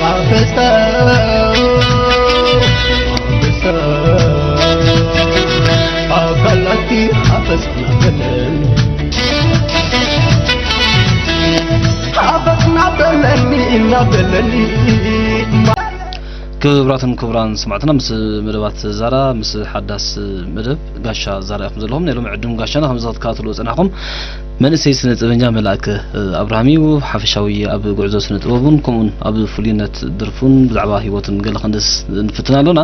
ኣበሳ ኣበሳ ኣበላቲ ሓፈስ ናበለኒ ሓፈስ ናበለኒ እናበለኒ። ክቡራትን ክቡራን ሰማዕትና፣ ምስ መደባት ዛራ፣ ምስ ሓዳስ መደብ ጋሻ ዛራ ኢኹም ዘለኹም። ናይ ሎሚ ዕዱም ጋሻና ከም ዝከታተልዎ ዝጸናሕኩም መንእሰይ ስነ ጥበበኛ መልኣከ ኣብርሃም እዩ። ሓፈሻዊ ኣብ ጉዕዞ ስነ ጥበቡን ከምኡውን ኣብ ፍሉይነት ደርፉን ብዛዕባ ህይወቱን ገለ ክንድስ ንፍትን ኣሎና።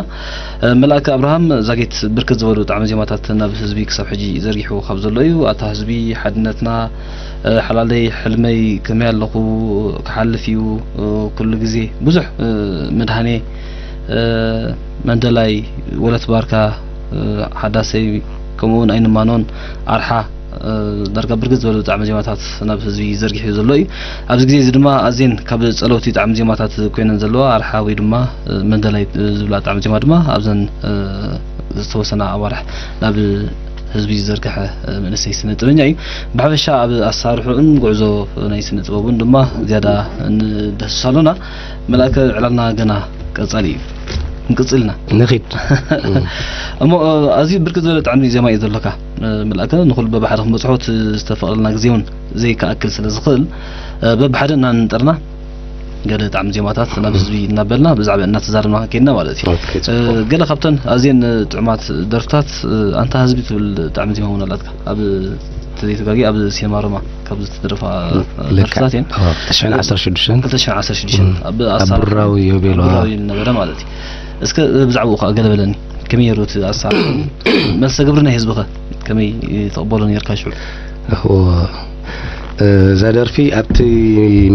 መልኣከ ኣብርሃም ዛጌት ብርክት ዝበሉ ጣዕሚ ዜማታት ናብ ህዝቢ ክሳብ ሕጂ ዘርጊሑ ካብ ዘሎ እዩ። ኣታ ህዝቢ ሓድነትና፣ ሓላለይ ሕልመይ ከመይ ኣለኹ ክሓልፍ እዩ፣ ኩሉ ግዜ ብዙሕ መድሃኔ፣ መንደላይ፣ ወለት ባርካ፣ ሓዳሰይ፣ ከምኡውን ኣይንማኖን፣ ኣርሓ፣ ዳርጋ ብርግጽ ዝበለ ብጣዕሚ ዜማታት ናብ ህዝቢ ዘርጊሑ ዘሎ እዩ። ኣብዚ ግዜ እዚ ድማ ኣዝየን ካብ ጸለውቲ ጣዕሚ ዜማታት ኮይነን ዘለዋ ኣርሓ ወይ ድማ መንደላይ ዝብላ ጣዕሚ ዜማ ድማ ኣብዘን ዝተወሰና ኣዋርሕ ናብ ህዝቢ ዝዘርግሐ መንእሰይ ስነ ጥበበኛ እዩ። ብሓፈሻ ኣብ ኣሳርሕኡን ጉዕዞ ናይ ስነ ጥበቡን ድማ ዝያዳ ንደስስ ኣሎና። መልኣከ ዕላልና ገና ቀጻሊ እዩ። ንቅጽል ኢና። ንኺድ። እሞ፣ ኣዝዩ ብርክት ዝበለ ጣዕሚ ዜማ እዩ ዘሎካ። መልኣከ ንኹሉ በብሓደ ክንበጽሖ እቲ ዝተፈቕደልና ግዜ እውን ዘይከኣክል ስለ ዝኽእል፣ በብሓደ እናንጠርና ገለ ጣዕሚ ዜማታት ናብ ህዝቢ እናበልና ብዛዕባ እናተዛረብና ከይድና ማለት እዩ። ኦኬ፣ ጽቡቕ። ገለ ካብተን ኣዝየን ጥዑማት ደርፍታት፣ ኣንታ ህዝቢ ትብል ጣዕሚ ዜማ እውን ኣላትካ። ኣብ ተዘይተጋጊ ኣብ ሲነማ ሮማ ካብ ዝተደርፋ ልክዕ። ደርፍታት እየን። ኣዎ፣ ክልተ ሽሕን ዓሰርተ ሽዱሽተን። ክልተ ሽሕን ዓሰርተ ሽዱሽተን። እም። ኣብ ኣብ ኣሳርሑ ቡራዊ ዮቤል፣ ኣብ ቡራዊ ኣዎ። ዝነበረ ማለት እዩ። እስከ ብዛዕባኡ ከኣ ገለ በለኒ። ከመይ ነይሩ እቲ ኣሳርሑ? መልሰ ግብሪ ናይ ህዝብኸ ከመይ ተቕበሎ ነይርካ ሽዑ? እዎ፣ እዛ ደርፊ ኣብቲ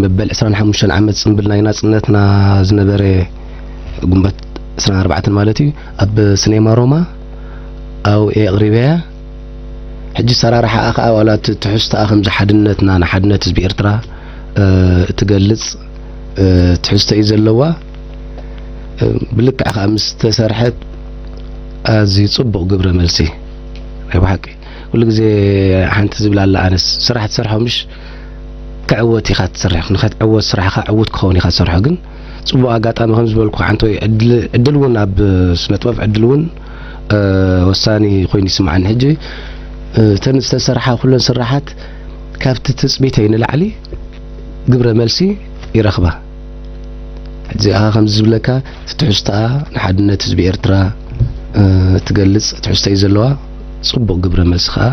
መበል ዕስራን ሓሙሽተን ዓመት ጽምብል ናይ ናጽነትና ዝነበረ፣ ጉንበት ዕስራን ኣርባዕተን ማለት እዩ፣ ኣብ ሲኔማ ሮማ ኣብኡ እየ ኣቕሪበያ። ሕጂ ኣሰራርሓኣ ከኣ ዋላ እቲ ትሕዝቶኣ ከምዚ ሓድነትና ንሓድነት ህዝቢ ኤርትራ፣ እ፣ እትገልጽ፣ እ፣ ትሕዝቶ እዩ ዘለዋ። እ፣ ብልክዕ ከኣ ምስ ተሰርሐት ኣዝዩ ጽቡቕ ግብረ መልሲ። ናይ ብሓቂ ኩሉ ግዜ ሓንቲ ዝብል ኣላ፣ ኣነስ ስራሕ ትሰርሖ ምሽ ክዕወት ኢኻ ትሰርሕ፣ ንኸትዕወት ስራሕኻ ዕዉት ክኸውን ኢኻ ትሰርሖ። ግን ጽቡቕ ኣጋጣሚ ከም ዝበልኩ ሓንቲ ወይ ዕድል፣ ዕድል እውን ኣብ ስነ ጥበብ ዕድል እውን፣ እ፣ ወሳኒ ኮይኑ ይስምዓኒ። ሕጂ፣ እ፣ እተን ዝተሰርሓ ኩለን ስራሓት ካብቲ ትጽቢተይ ንላዕሊ ግብረ መልሲ ይረኽባ። ሕጂ ኣኻ ከምዚ ዝብለካ እቲ ትሕዝቶኣ ንሓድነት ህዝቢ ኤርትራ፣ እ፣ እትገልጽ ትሕዝቶ እዩ ዘለዋ። ጽቡቕ ግብረ መልሲ ከኣ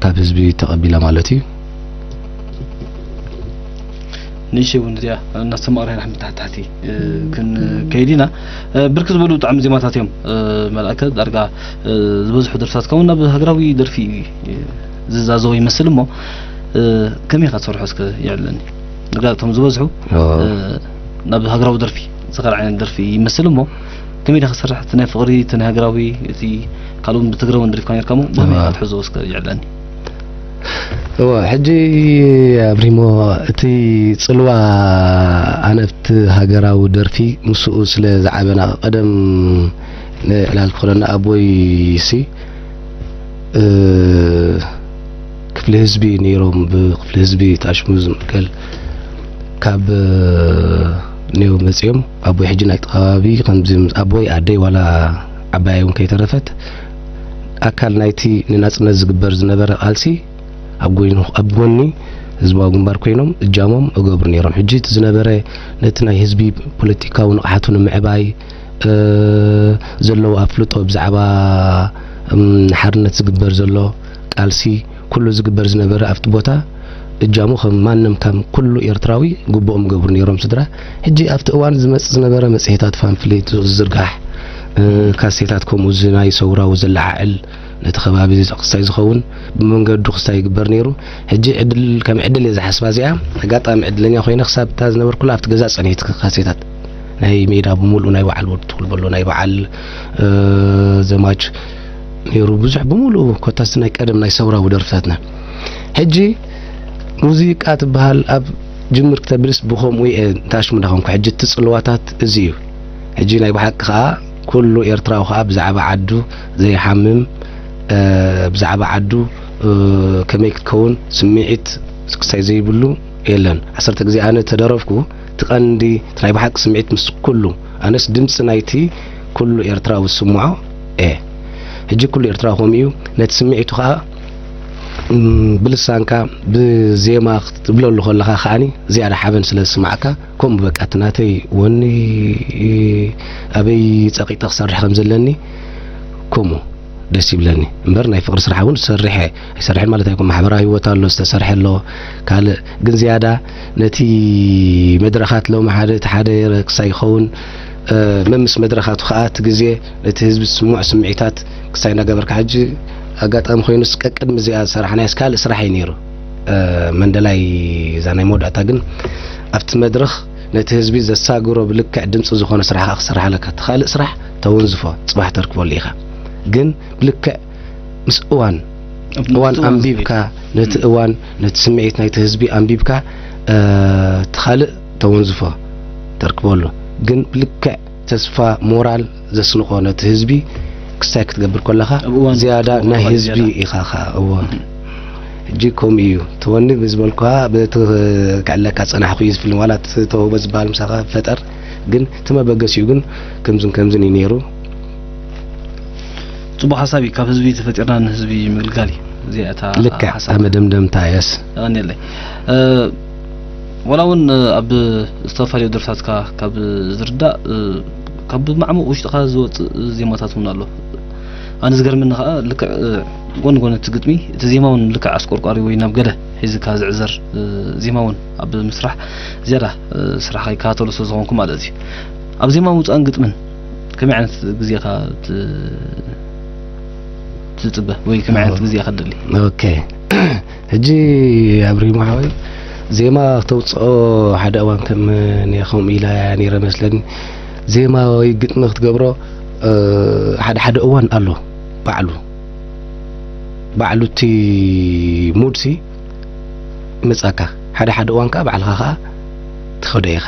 ካብ ህዝቢ ተቐቢላ ማለት እዩ። ንእሽተይ እውን እዚኣ እናስተማቕረ ኢና ብታሕቲ ታሕቲ፣ እ፣ ክንከይድ ኢና። እ፣ ብርክት ዝበሉ ጣዕሚ ዜማታት እዮም፣ እ፣ መልኣከ ዳርጋ፣ እ፣ ዝበዝሑ ደርፍታት ከምኡ ናብ ሃገራዊ ደርፊ፣ እ፣ ዝዛዘው ይመስል እሞ፣ እ፣ ከመይ ኢኻ ትሰርሖ እስከ የዕልለኒ። ዳርጋ እቶም ዝበዝሑ፣ ኦ። እ፣ ናብ ሃገራዊ ደርፊ ዝኸድ ዓይነት ደርፊ ይመስል እሞ፣ ከመይ ኢኻ ትሰርሕ? እቲ ናይ ፍቕሪ፣ እቲ ናይ ሃገራዊ፣ እቲ ካልእ እውን ብትግረ እውን ደሪፍካ ነርካ እሞ፣ ብኸመይ ኢኻ ኦ። ትሕዞ እስከ የዕልለኒ። እወ፣ ሕጂ ኣብሪሞ እቲ ጽልዋ ኣነ ኣብቲ ሃገራዊ ደርፊ ምስኡ ስለ ዝዓበና፣ ቀደም ንዕላል ክኾነና ኣቦይሲ፣ እ፣ ክፍሊ ህዝቢ ነይሮም፣ ብክፍሊ ህዝቢ ተኣሽሙ ዝምእከል ካብ ኔው መጺኦም፣ ኣቦይ ሕጂ ናይቲ ከባቢ ከምዚ ኣቦይ ኣደይ ዋላ ዓባይ እውን ከይተረፈት ኣካል ናይቲ ንናጽነት ዝግበር ዝነበረ ቃልሲ ኣብ ጎይኑ፣ ኣብ ጎኒ ህዝባዊ ግንባር ኮይኖም እጃሞም እገብሩ ነይሮም። ሕጂ እቲ ዝነበረ ነቲ ናይ ህዝቢ ፖለቲካዊ ንቕሓቱ ንምዕባይ፣ እ፣ ዘለዎ ኣፍልጦ ብዛዕባ፣ እም፣ ሓርነት ዝግበር ዘሎ ቃልሲ፣ ኩሉ ዝግበር ዝነበረ ኣብቲ ቦታ እጃሙ ከም ማንም ከም ኩሉ ኤርትራዊ ግቡኦም እገብሩ ነይሮም ስድራ። ሕጂ ኣብቲ እዋን ዝመጽእ ዝነበረ መጽሔታት፣ ፓምፍሌት ዝዝርጋሕ፣ እ፣ ካሴታት ከምኡ እዚ ናይ ሰውራዊ ዘለዓዕል ነቲ ከባቢ እዚ ክስታይ ዝኸውን ብመንገዱ ክስታይ ይግበር ነይሩ። ሕጂ ዕድል፣ ከም ዕድል እየ ዝሓስባ እዚኣ። ኣጋጣሚ ዕድለኛ ኮይነ ክሳብ እታ ዝነበርኩላ ኣብቲ ገዛ ጸኒሕቲ ካሴታት ናይ ሜዳ ብምሉኡ ናይ በዓል ወዲ ትኹል በሎ ናይ በዓል፣ እ፣ ዘማች ነይሩ። ብዙሕ ብምሉኡ ኮታስ ናይ ቀደም ናይ ሰውራዊ ደርፍታትና። ሕጂ ሙዚቃ ትበሃል ኣብ ጅምር ክተብልስ ብኸምኡ እየ እንታሽሙ እንዳኾንኩ። ሕጂ እቲ ጽልዋታት እዚ እዩ። ሕጂ ናይ ብሓቂ ኸኣ ኩሉ ኤርትራዊ ኸኣ ብዛዕባ ዓዱ ዘይሓምም፣ እ፣ ብዛዕባ ዓዱ፣ እ፣ ከመይ ክትከውን ስምዒት ክሳይ ዘይብሉ የለን። ዓሰርተ ግዜ ኣነ ተደረፍኩ፣ እቲ ቀንዲ እቲ ናይ ብሓቂ ስምዒት ምስ ኩሉ፣ ኣነስ ድምፂ ናይቲ ኩሉ ኤርትራዊ ዝስምዖ እየ። ሕጂ ኩሉ ኤርትራዊ ከምኡ እዩ። ነቲ ስምዒቱ ከዓ፣ እም፣ ብልሳንካ፣ ብዜማ ክትብለሉ ከለኻ ከዓኒ ዝያዳ ሓበን ስለ ዝስማዓካ፣ ከምኡ በቃ እቲ ናተይ ወኒ ኣበይ ጸቂጠ ክሰርሕ ከም ዘለኒ ከምኡ ደስ ይብለኒ። እምበር ናይ ፍቕሪ ስራሕ እውን ዝሰርሕ እየ። ኣይሰርሕን ማለት ኣይኮን። ማሕበራዊ ህይወት ኣሎ፣ ዝተሰርሐ ኣሎ፣ ካልእ ግን ዝያዳ ነቲ መድረኻት ሎሚ ሓደ እቲ ሓደ ክሳይ ይኸውን፣ እ፣ መምስ መድረኻቱ ከዓ እቲ ግዜ ነቲ ህዝቢ ዝስምዖ ስምዒታት ክሳይ እናገበርካ። ሕጂ ኣጋጣሚ ኮይኑስ ቀቅድሚ እዚኣ ዝሰራሕናዮስ ካልእ ስራሕ እዩ ነይሩ። እ፣ መንደላይ እዛ ናይ መወዳእታ ግን ኣብቲ መድረኽ ነቲ ህዝቢ ዘሳግሮ ብልክዕ ድምፂ ዝኾነ ስራሕ ከዓ ክስራሕ ኣለካ። እቲ ካልእ ስራሕ ተወንዝፎ፣ ፅባሕ ተርክበሉ ኢኻ። ግን ብልክዕ ምስ እዋን፣ ኣብቲ እዋን እዋን ኣንቢብካ፣ ነቲ እም። እዋን፣ ነቲ ስምዒት ናይቲ ህዝቢ ኣንቢብካ፣ እ፣ እቲ ካልእ ተወንዝፎ ተርክበሉ። ግን ብልክዕ ተስፋ፣ ሞራል ዘስንቆ ነቲ ህዝቢ ክስታይ ክትገብር ከለኻ ኣብ እዋን ዝያዳ ናይ ተወንዝፎ ህዝቢ ዝያዳ። ኢኻ ኸዓ። እዎ። እም። ሕጂ ከምኡ እዩ። ተወኒ ብዝበልኩኻ በቲ ክዕለካ ጸናሕኩ እዩ ዝፍልም። ዋላ እቲ ተውህቦ ዝበሃል ምሳኻ ፈጠር፣ ግን እቲ መበገሲኡ ግን ከምዝን ከምዝን እዩ ነይሩ። ጽቡቕ ሓሳብ እዩ። ካብ ህዝቢ ተፈጢርና ንህዝቢ ምግልጋል እዩ። እዚኣ እታ ልክዕ፣ ሓሳብ። ኣብ መደምደምታ፣ የስ። የቐንየለይ። እ፣ ዋላ እውን፣ እ፣ ኣብ ዝተፈላለዩ ደርፍታትካ ካብ ዝርዳእ፣ እ፣ ካብ ማዕሙቕ ውሽጥኻ ዝወጽእ ዜማታት እውን ኣሎ። ኣነ ዝገርመኒ ከኣ ልክዕ፣ እ፣ ጎኒ ጎኒ እቲ ግጥሚ፣ እቲ ዜማ እውን ልክዕ ኣስቆርቋሪ ወይ ናብ ገለ ሒዝካ ዝዕዘር፣ እ፣ ዜማ እውን ኣብ ምስራሕ ዝያዳ፣ እ፣ ስራሕካ ይከታተሎ ስለ ዝኾንኩ ማለት እዩ። ኣብ ዜማ ምውጻእን ግጥምን ከመይ ዓይነት ግዜ ኢኻ ት-፣ ትጽበ ወይ ከመይ ዓይነት ኣዎ። ግዜ ኢኻ ትደሊ? ኦኬ። ሕጂ ኣብሪሞ ሓወይ፣ ዜማ ክተውጽኦ ሓደ እዋን ከም እኔ ከምኡ ኢላ እያ ነይረ መስለኒ። ዜማ ወይ ግጥሚ ክትገብሮ፣ እ፣ ሓደ ሓደ እዋን ኣሎ ባዕሉ። ባዕሉ እቲ ሙድሲ ይመጻካ። ሓደ ሓደ እዋን ከኣ ባዕልኻ ከኣ ትኸዶ ኢኻ።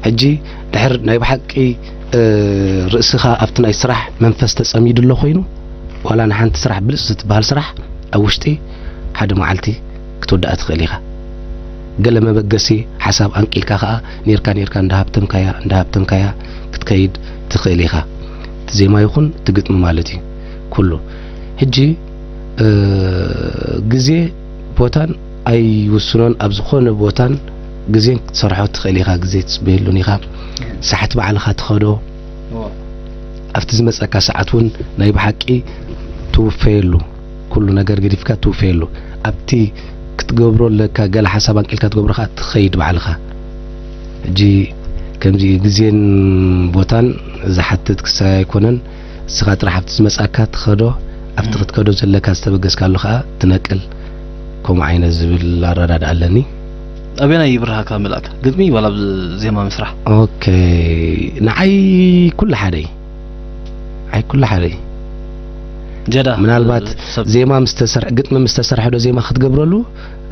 ሕጂ ድሕር ናይ ብሓቂ፣ እ፣ ርእስኻ ኣብቲ ናይ ስራሕ መንፈስ ተጸሚዱ ኣሎ ኮይኑ፣ ዋላ ንሓንቲ ስራሕ ብልጽ ዝትበሃል ስራሕ ኣብ ውሽጢ ሓደ መዓልቲ ክትወድኣ ትኽእል ኢኻ። ገለ መበገሲ ሓሳብ ኣንቂልካ ከኣ ኔርካ ኔርካ እንዳሃብተምካያ፣ እንዳሃብተምካያ ክትከይድ ትኽእል ኢኻ። እቲ ዜማ ይኹን እቲ ግጥሚ ማለት እዩ። ኩሉ። ሕጂ፣ እ፣ ግዜ ቦታን ኣይውስኖን፣ ኣብ ዝኾነ ቦታን ግዜን ክትሰርሖ ትኽእል ኢኻ፣ ግዜ ትጽበየሉን ኢኻ። ሰዓት ባዕልኻ ትኸዶ። እዎ። ኣብቲ ዝመጸካ ሰዓት እውን ናይ ብሓቂ ትውፈየሉ፣ ኩሉ ነገር ገዲፍካ ትውፈየሉ። ኣብቲ ክትገብሮ ኣለካ፣ ገለ ሓሳብ ኣንቂልካ ትገብሮ ከኣ ትኸይድ ባዕልኻ። ሕጂ ከምዚ ግዜን ቦታን ዝሓትት ክሳይ ኣይኮነን። ንስኻ ጥራሕ ኣብቲ ዝመጻካ ትኸዶ፣ ኣብቲ እም። ክትከዶ ዘለካ ዝተበገስካሉ ከኣ ትነቅል። ከምኡ ዓይነት ዝብል ኣረዳድኣ ኣለኒ። ኣበየናይ ይብርሃካ መልኣካ? ግጥሚ ዋላ ብ-፣ ዜማ ምስራሕ? ኦኬ፣ ንዓይ ኩሉ ሓደ እዩ። ኣይ ኩሉ ሓደ እዩ። ጀዳ፣ ምናልባት እ፣ ሰብ ዜማ ምስ ተሰርሐ፣ ግጥሚ ምስ ተሰርሐ ዶ ዜማ ክትገብረሉ?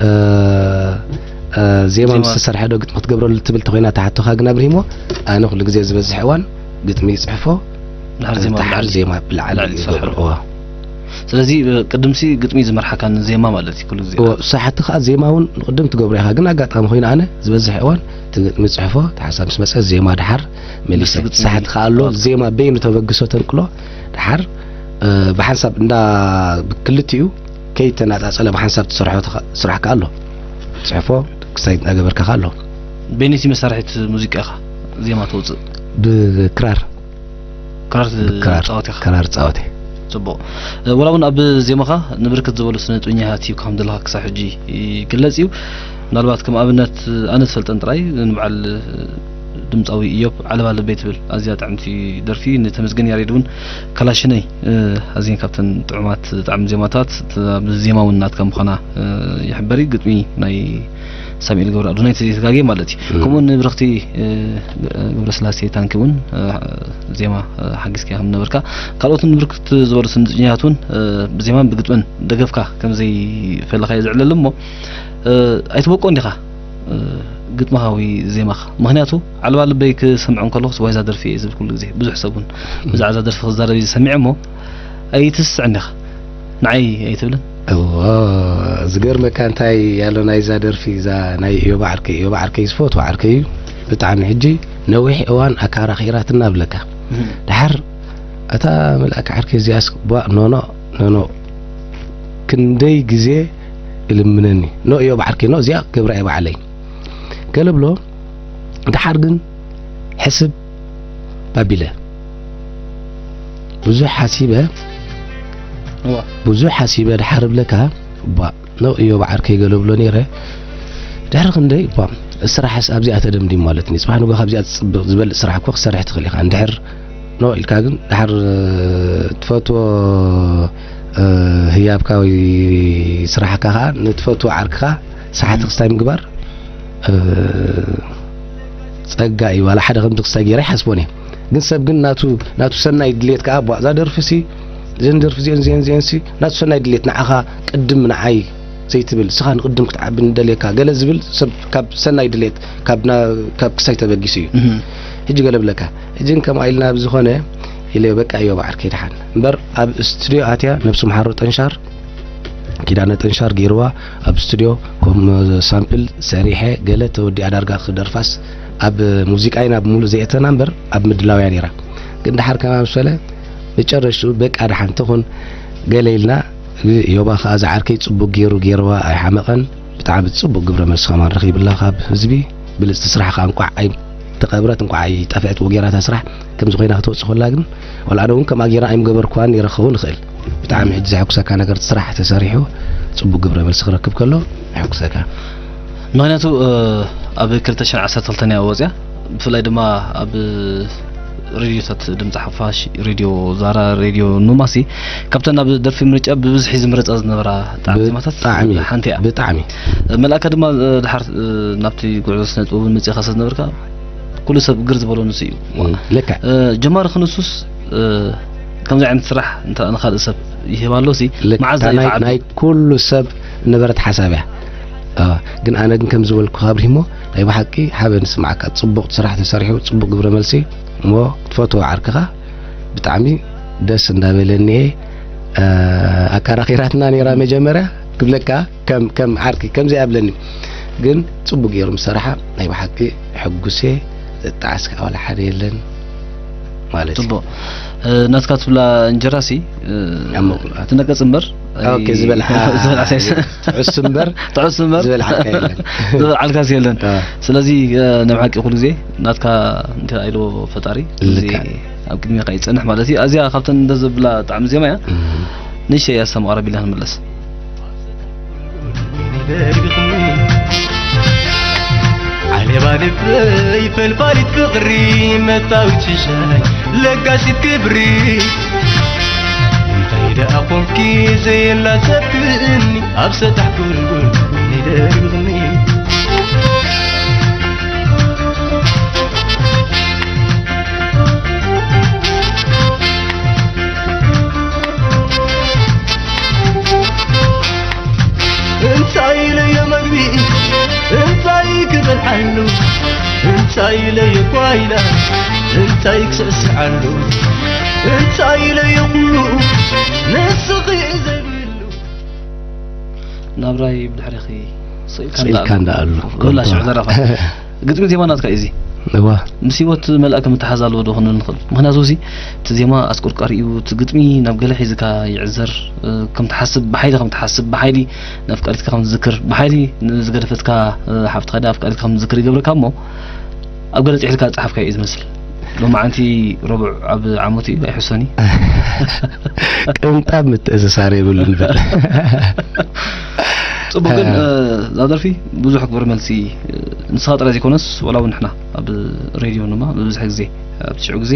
እ፣ እ፣ ዜማ ዜማ ምስ ተሰርሐ ዶ ግጥሚ ክትገብረሉ ትብል ተኾይና እታ ሕቶኻ ግን ኣብሪሂሞ፣ ኣነ ኩሉ ግዜ ዝበዝሕ እዋን ግጥሚ ይጽሕፎ፣ ድሓር ዜማ ድሓር ብላዕሊ ዜማ ብላዕሊ ብላዕሊ ይገብሮ። ትሰርሖ። እዋ። ስለዚ፣ እ፣ ቅድምሲ ግጥሚ ዝመርሓካ ንዜማ ማለት እዩ ኩሉ ግዜ። እዎ፣ ሳሕቲ ከኣ ዜማ እውን ንቅድም ትገብሮ ኢኻ። ግን ኣጋጣሚ ኮይኑ ኣነ ዝበዝሕ እዋን እቲ ግጥሚ ጽሕፎ፣ እቲ ሓሳብ ምስ መጸ ዜማ ድሓር መሊሰ። ንሱ ግጥሚ ሳሕቲ ከኣ ኣሎ፣ ኦኬ። ዜማ በይኑ ተበግሶ ተንቅሎ፣ ድሓር፣ እ፣ ብሓንሳብ እንዳ ብክልቲኡ ከይተነጻጸለ ብሓንሳብ ትሰርሖ ትኸ-፣ ስራሕ ከኣ ኣሎ። ጽሕፎ ክሳይ እናገበርካ ከኣ ኣሎ። በይነይቲ መሳርሒት ሙዚቃ ኢኻ ዜማ ተውጽእ? ብክራር። ክራር ብክራር፣ ትጻወት ኢኻ? ክራር ጻወት እየ። ጽቡቕ። እ፣ ወላ እውን ኣብ ዜማኻ ንብርክት ዝበሉ ስነ ጥበበኛታት ሂብካ ከም ዘለኻ ክሳብ ሕጂ ይግለጽ እዩ። ምናልባት ከም ኣብነት ኣነ ዝፈልጠን ጥራይ ንበዓል ድምጻዊ ኢዮብ ዓለባ ልበይ ትብል ኣዝያ ጥዕምቲ ደርፊ፣ ንተመስገን ያሬድ እውን ካላሽነይ፣ እ፣ ኣዝየን ካብተን ጥዑማት ጣዕሚ ዜማታት፣ ት-፣ ኣብ ዜማ እውን ናትካ ምዃና፣ እ፣ ይሕበር እዩ። ግጥሚ ናይ ሳሙኤል ገብረ ኣዶናይ እንተዘይተጋግየ ማለት እዩ። እም። ከምኡውን ንብርኽቲ፣ እ፣ ገብረስላሴ ታንኪ እውን፣ እ፣ ዜማ፣ እ፣ ሓጊዝካ ከም ነበርካ፣ ካልኦትን ብርክት ዝበሉ ስንጥኛት እውን፣ እ፣ ብዜማን ብግጥምን ደገፍካ ከም ዘይፈለኻ እየ ዝዕለል እሞ፣ እ፣ ኣይትበቆን ዲኻ፣ እ፣ ግጥምኻ ወይ ዜማኻ? ምኽንያቱ ዓለባ ልበይ ክሰምዖ እንከለኹስ ዋይዛ ደርፊ እየ ዝብል ኩሉ ግዜ። ብዙሕ ሰብ እውን እም። ብዛዕባ እዛ ደርፊ ክዛረብ እዩ ዝሰሚዐ እሞ ኣይትስዕን ዲኻ? ንዓይ ኣይትብልን? እዎ፣ ዝገርመካ እንታይ ያሎ ናይዛ ደርፊ፣ እዛ ናይ እዮብ ዓርከይ፣ እዮብ ዓርከይ ዝፈትዎ ዓርከይ እዩ። ብጣዕሚ ሕጂ ነዊሕ እዋን ኣካራኺራትና እብለካ። እህ። ደሓር እታ መልኣክ ዓርከይ እዚኣስ ቧእ፣ ኖኖ፣ ኖኖ፣ ክንደይ ግዜ እልምነኒ። ኖ እዮብ ዓርከይ፣ ኖ እዚኣ ክገብራ እየ ባዕለይ። ገለ ብሎ፣ ደሓር ግን ሕስብ ኣቢለ። ብዙሕ ሓሲበ፣ እዋ። ብዙሕ ሓሲበ ደሓር እብለካ፣ ቧእ፣ ኖ እዮብ ዓርከይ ገለ ብሎ ነይረ። ድሕሪ ክንደይ፣ ቧእ፣ ስራሕስ ኣብዚኣ ተደምዲም ማለት እዩ። ጽባሕ ንግሆ ካብዚኣ ትጽብቕ ዝበልጽ ስራሕ እኮ ክትሰርሕ ትኽእል ኢኻ። እንድሕር ኖ ኢልካ ግን ደሓር፣ እ፣ ትፈትዎ፣ እ፣ ህያብካ ወይ ስራሕካ ከኣ ንትፈትዎ ዓርክኻ ሰሓቲ ክስታይ ምግባር፣ እ፣ ጸጋ እዩ። ዋላ ሓደ ከምዚ ክስታይ ገይረ ይሓስቦን እየ። ግን ሰብ ግን ናቱ፣ ናቱ ሰናይ ድሌት ከኣ፣ ቧእ፣ እዛ ደርፊ ሲ፣ እዘን ደርፊ እዚአን፣ እዚአን፣ እዚአን ሲ፣ ናቱ ሰናይ ድሌት ንዓኻ ቅድም ንዓይ ዘይትብል፣ ንስኻ ንቅድም ክትዓቢ ንደልየካ፣ ገለ ዝብል ሰብ ካብ ሰናይ ድሌት፣ ካብ ና-፣ ካብ ክስታይ ተበጊሱ እዩ። እህ። ሕጂ ገለ ብለካ፣ ሕጂ ከምኣ ኢልና ብዝኾነ ኢለ በቃ እዮብ ዓርከይ ደሓን። እምበር ኣብ ስቱድዮ ኣትያ ነብሱ መሓሮ ጠንሻር፣ ኪዳነ ጠንሻር ገይርዋ ኣብ ስቱድዮ ከም ሳምፕል ሰሪሐ ገለ ተወዲኣ ዳርጋ ክደርፋስ ኣብ ሙዚቃ ኢና ብሙሉእ ዘየእተና እምበር ኣብ ምድላው እያ ነይራ። ግን ደሓር ከማን ምስ በለ መጨረሽትኡ በቃ ደሓን ትኹን ገለ ኢልና፣ እዮባ ከኣ ዝዓርከይ ጽቡቅ ገይሩ ገይርዋ ኣይሓመቐን። ብጣዕሚ ጽቡቅ ግብረ መልሲ ከማን ረኺብላ ካብ ህዝቢ። ብልጽቲ ስራሕ ከኣ እንቋዕ ኣይተቐብረት እንቋዕ ኣይጠፍአት ወጌራታ ስራሕ ከምዚ ኮይና ክትወጽእ ከላ ግን ዋላ ኣነ እውን ከምኣ ጌራ ኣይምገበርኩዋን ነይረ ክኸውን ይኽእል። ብጣዕሚ ሕጂ ዘሐጉሰካ ነገር ስራሕ ተሰሪሑ ጽቡቅ ግብረ መልሲ ክረክብ ከሎ የሐጉሰካ። ምኽንያቱ፣ እ፣ ኣብ ክልተ ሽሕን ዓሰርተ ክልተን እያ ወጽያ። ብፍላይ ድማ ኣብ ሬድዮታት ድምፂ ሓፋሽ፣ ሬድዮ ዛራ፣ ሬድዮ ኑማሲ፣ ካብተን ኣብ ደርፊ ምርጫ ብብዝሒ ዝምረጻ ዝነበራ ጣዕሚ ብ-፣ ዜማታት ብጣዕሚ፣ ሓንቲ እያ። ብጣዕሚ። መልኣካ ድማ፣ እ፣ ድሓር፣ እ፣ ናብቲ ጉዕዞ ስነ ጥበብ መጺእካ ስለ ዝነበርካ፣ ኩሉ ሰብ ግር ዝበሎ ንሱ እዩ። እም፣ ልክዕ። እ፣ ጀማሪ ክንሱስ፣ እ፣ ከምዚ ዓይነት ስራሕ እንተ ንኻልእ ሰብ ይህብ ኣሎ ሲ፣ ልክዕ። መዓዝ እታ እዩ ናይ፣ ክዓቢ? ናይ ኩሉ ሰብ ነበረት ሓሳብ እያ። እ፣ ግን ኣነ ግን ከም ዝበልኩ ኣብሪሂሞ፣ ናይ ብሓቂ ሓበን ዝስምዓካ፣ ጽቡቕ ስራሕ ተሰሪሑ፣ ጽቡቕ ግብረ መልሲ፣ እሞ ትፈትዎ ዓርክኻ ብጣዕሚ ደስ እንዳበለኒ እየ። እ፣ ኣካራኺራትና ነይራ መጀመርያ ክብለካ፣ ከም፣ ከም ዓርኪ ከምዚ ኣብለኒ። ግን ጽቡቕ ገይሩ ምሰራሓ ናይ ብሓቂ ሕጉስ እየ። ዘጣዓስ ከኣ ዋላ ሓደ የለን ማለት እዩ። ጽቡቕ። እ፣ ናትካ ትብላ እንጀራ ሲ፣ እ፣ ኣብ መቑሎ። ትነቀጽ እምበር፣ ኦኬ፣ ዝበልዓ ዝበልዓ ሳይስ። ትዕስ እምበር ትዕስ እምበር ዝበልዓካ የለን። ዝበልዓልካስ የለን። አ። ስለዚ፣ እ፣ ናይ ብሓቂ ኩሉ ግዜ ናትካ እንተ ኢሎ ፈጣሪ፣ ኩሉ ግዜ ልክዕ። ኣብ ቅድሜኻ ይጸንሕ ማለት እዩ። ኣዚኣ ካብተን እንደ ዘብላ ጣዕሚ ዜማ እያ። እም። ንእሽተይ እያ፣ ሰም ቀረብ ኢልና ንመለስ። ዓሌባ ልበይ ፈልፋሊት ፍቕሪ መታዊት ሽሻይ ለጋሲት ክብሪ እንታይ ደኣ ኾንኪ ዘየላ ዘብእኒ ኣብ ሰጣሕ ጎልጎል ነይ ደሪብኒ እንታይ ኢለዮ መግቢ እንታይ ክበልዓሉ እንታይ ኢለዮ ጓይላ እንታይ ክስዕስዓሉ እንታይ ኢለዮ ኩሉ ንስኺ ዘይብሉ ናብራይ ብድሕሪኺ ስቕ ኢልካ ስቕ ኢልካ እንዳኣሉ። እንዳኣሉ። ኩላ ሽዑ ዘረፋ። ግጥሚ ዜማ ናትካ እዩ እዚ። እዋ። ምስ ህይወት መልኣ ከም እተሓዝ ኣለዎ ዶ ክንብል ንኽእል? ምኽንያቱ እዚ እቲ ዜማ ኣስቆርቋሪ እዩ፣ እቲ ግጥሚ ናብ ገለ ሒዝካ ይዕዘር፣ እ፣ ከም ትሓስብ፣ ብሓይሊ ከም ትሓስብ፣ ብሓይሊ ንኣፍቃሪትካ ከም ትዝክር፣ ብሓይሊ ንዝገደፈትካ፣ እ፣ ሓፍትኻ ድያ ኣፍቃሪትካ ከም ትዝክር ይገብረካ እሞ፣ ኣብ ገለ ጽሒፍካ ዝጸሓፍካዮ እዩ ዝመስል። ሎማዓንቲ ረቡዕ ኣብ ዓመቱ እዩ፣ ኣይሕሶን እዩ። ቅንጣብ ምትእስሳር የብሉን በል። ጽቡቕ ግን፣ እ፣ እ፣ እዛ ደርፊ ብዙሕ ግብረ መልሲ፣ እ፣ ንስኻ ጥራይ ዘይኮነስ፣ ዋላ እውን ንሕና ኣብ ሬድዮ ድማ ብብዝሒ ግዜ፣ ኣብ ትሽዑ ግዜ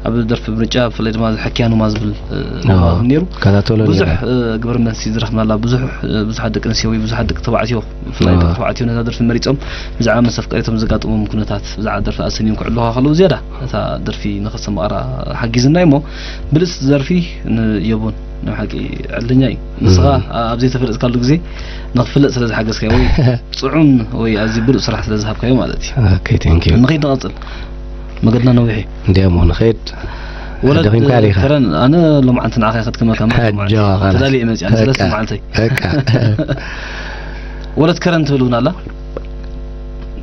ኣብ ደርፊ ምርጫ፣ ብፍላይ ድማ እዚ ሕክያ ኑማ ዝብል፣ እ፣ ኑማ ኣዎ፣ እውን ነይሩ። ከታተሎ ብዙሕ፣ ነይረ። እ፣ ግብረ መልሲ ዝረኽብናላ፣ ብዙሕ፣ እ፣ ብዙሓት ደቂ ኣንስትዮ ወይ ብዙሓት ደቂ ተባዕትዮ፣ ብፍላይ ደቂ ኣዎ። ተባዕትዮ ነዛ ደርፊ መሪጾም ብዛዕባ ምስ ኣፍቀሪቶም ዘጋጥሞም ኩነታት፣ ብዛዕባ ደርፊ ኣሰንዮም ክዕልሉኻ ከለዉ ዝያዳ እታ ደርፊ ንኸሰማቕራ ሓጊዝና እሞ፣ ብልጽቲ ደርፊ ንዮቦን ናይ ብሓቂ ዕድለኛ እዩ። ንስኻ እም። ኣ-፣ ኣብ ዘይተፈለጥካሉ ግዜ ንኽፍለጥ ስለ ዝሓገዝካዮ ወይ ጽዑም ወይ ኣዝዩ ብሉጽ ስራሕ ስለ ዝሃብካዮ ማለት እዩ። ኦኬ፣ ቴንክ ዩ። ንኸይድ ንቐጽል። መገድና ነዊሕ እዩ። እንዲያሞ ንኸይድ። ወለድ ደኺምካ ዲኻ? ከረን፣ ኣነ ሎምዓንቲ ንዓኻ እየ ከድክመካ፣ ማለት ሓጆ ሎምዓንቲ። ኸላስ። ተዳልየ እየ መፂኣ፣ ንሰለስተ በቃ፣ መዓልተይ። በቃ። ወለድ ከረን ትብል እውን ኣላ።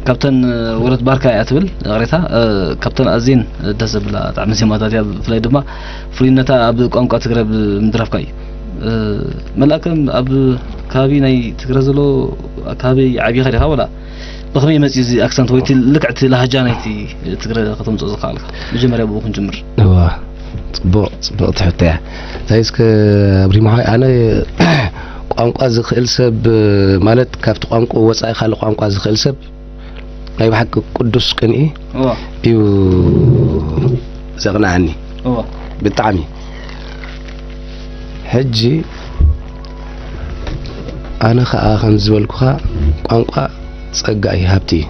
ካብተን ወለድ ባርካ እያ ትብል፣ ይቕሬታ፣ እ፣ ካብተን ኣዝየን ደስ ዘብላ ጣዕሚ ዜማታት እያ። ብፍላይ ድማ ፍሉይነታ ኣብ ቋንቋ ትግረ ብምድራፍካ እዩ። እ፣ መልኣከ፣ ኣብ ከባቢ ናይ ትግረ ዘሎ ከባቢ ዓቢኻ ዲኻ ወላ? ብኸመይ መፂኡ እዚ ኣክሰንት ወይ እቲ ልክዕ እቲ ላህጃ ናይቲ ትግረ ከተምፅኦ ዝኸኣልካ? መጀመርያ ብኡ ክንጅምር። እዋ፣ ጽቡቕ፣ ጽቡቕ ትሕቶ እያ። እንታይ እስከ ኣብሪማ ሆይ፣ ኣነ ቋንቋ ዝኽእል ሰብ፣ ማለት ካብቲ ቋንቋ ወጻኢ ካልእ ቋንቋ ዝኽእል ሰብ ናይ ብሓቂ ቅዱስ ቅንኢ እዋ። እዩ ዘቕንዓኒ። እዋ። ብጣዕሚ። ሕጂ ኣነ ኸኣ ከም ዝበልኩኻ ቋንቋ ጸጋ እዩ፣ ሃብቲ እዩ።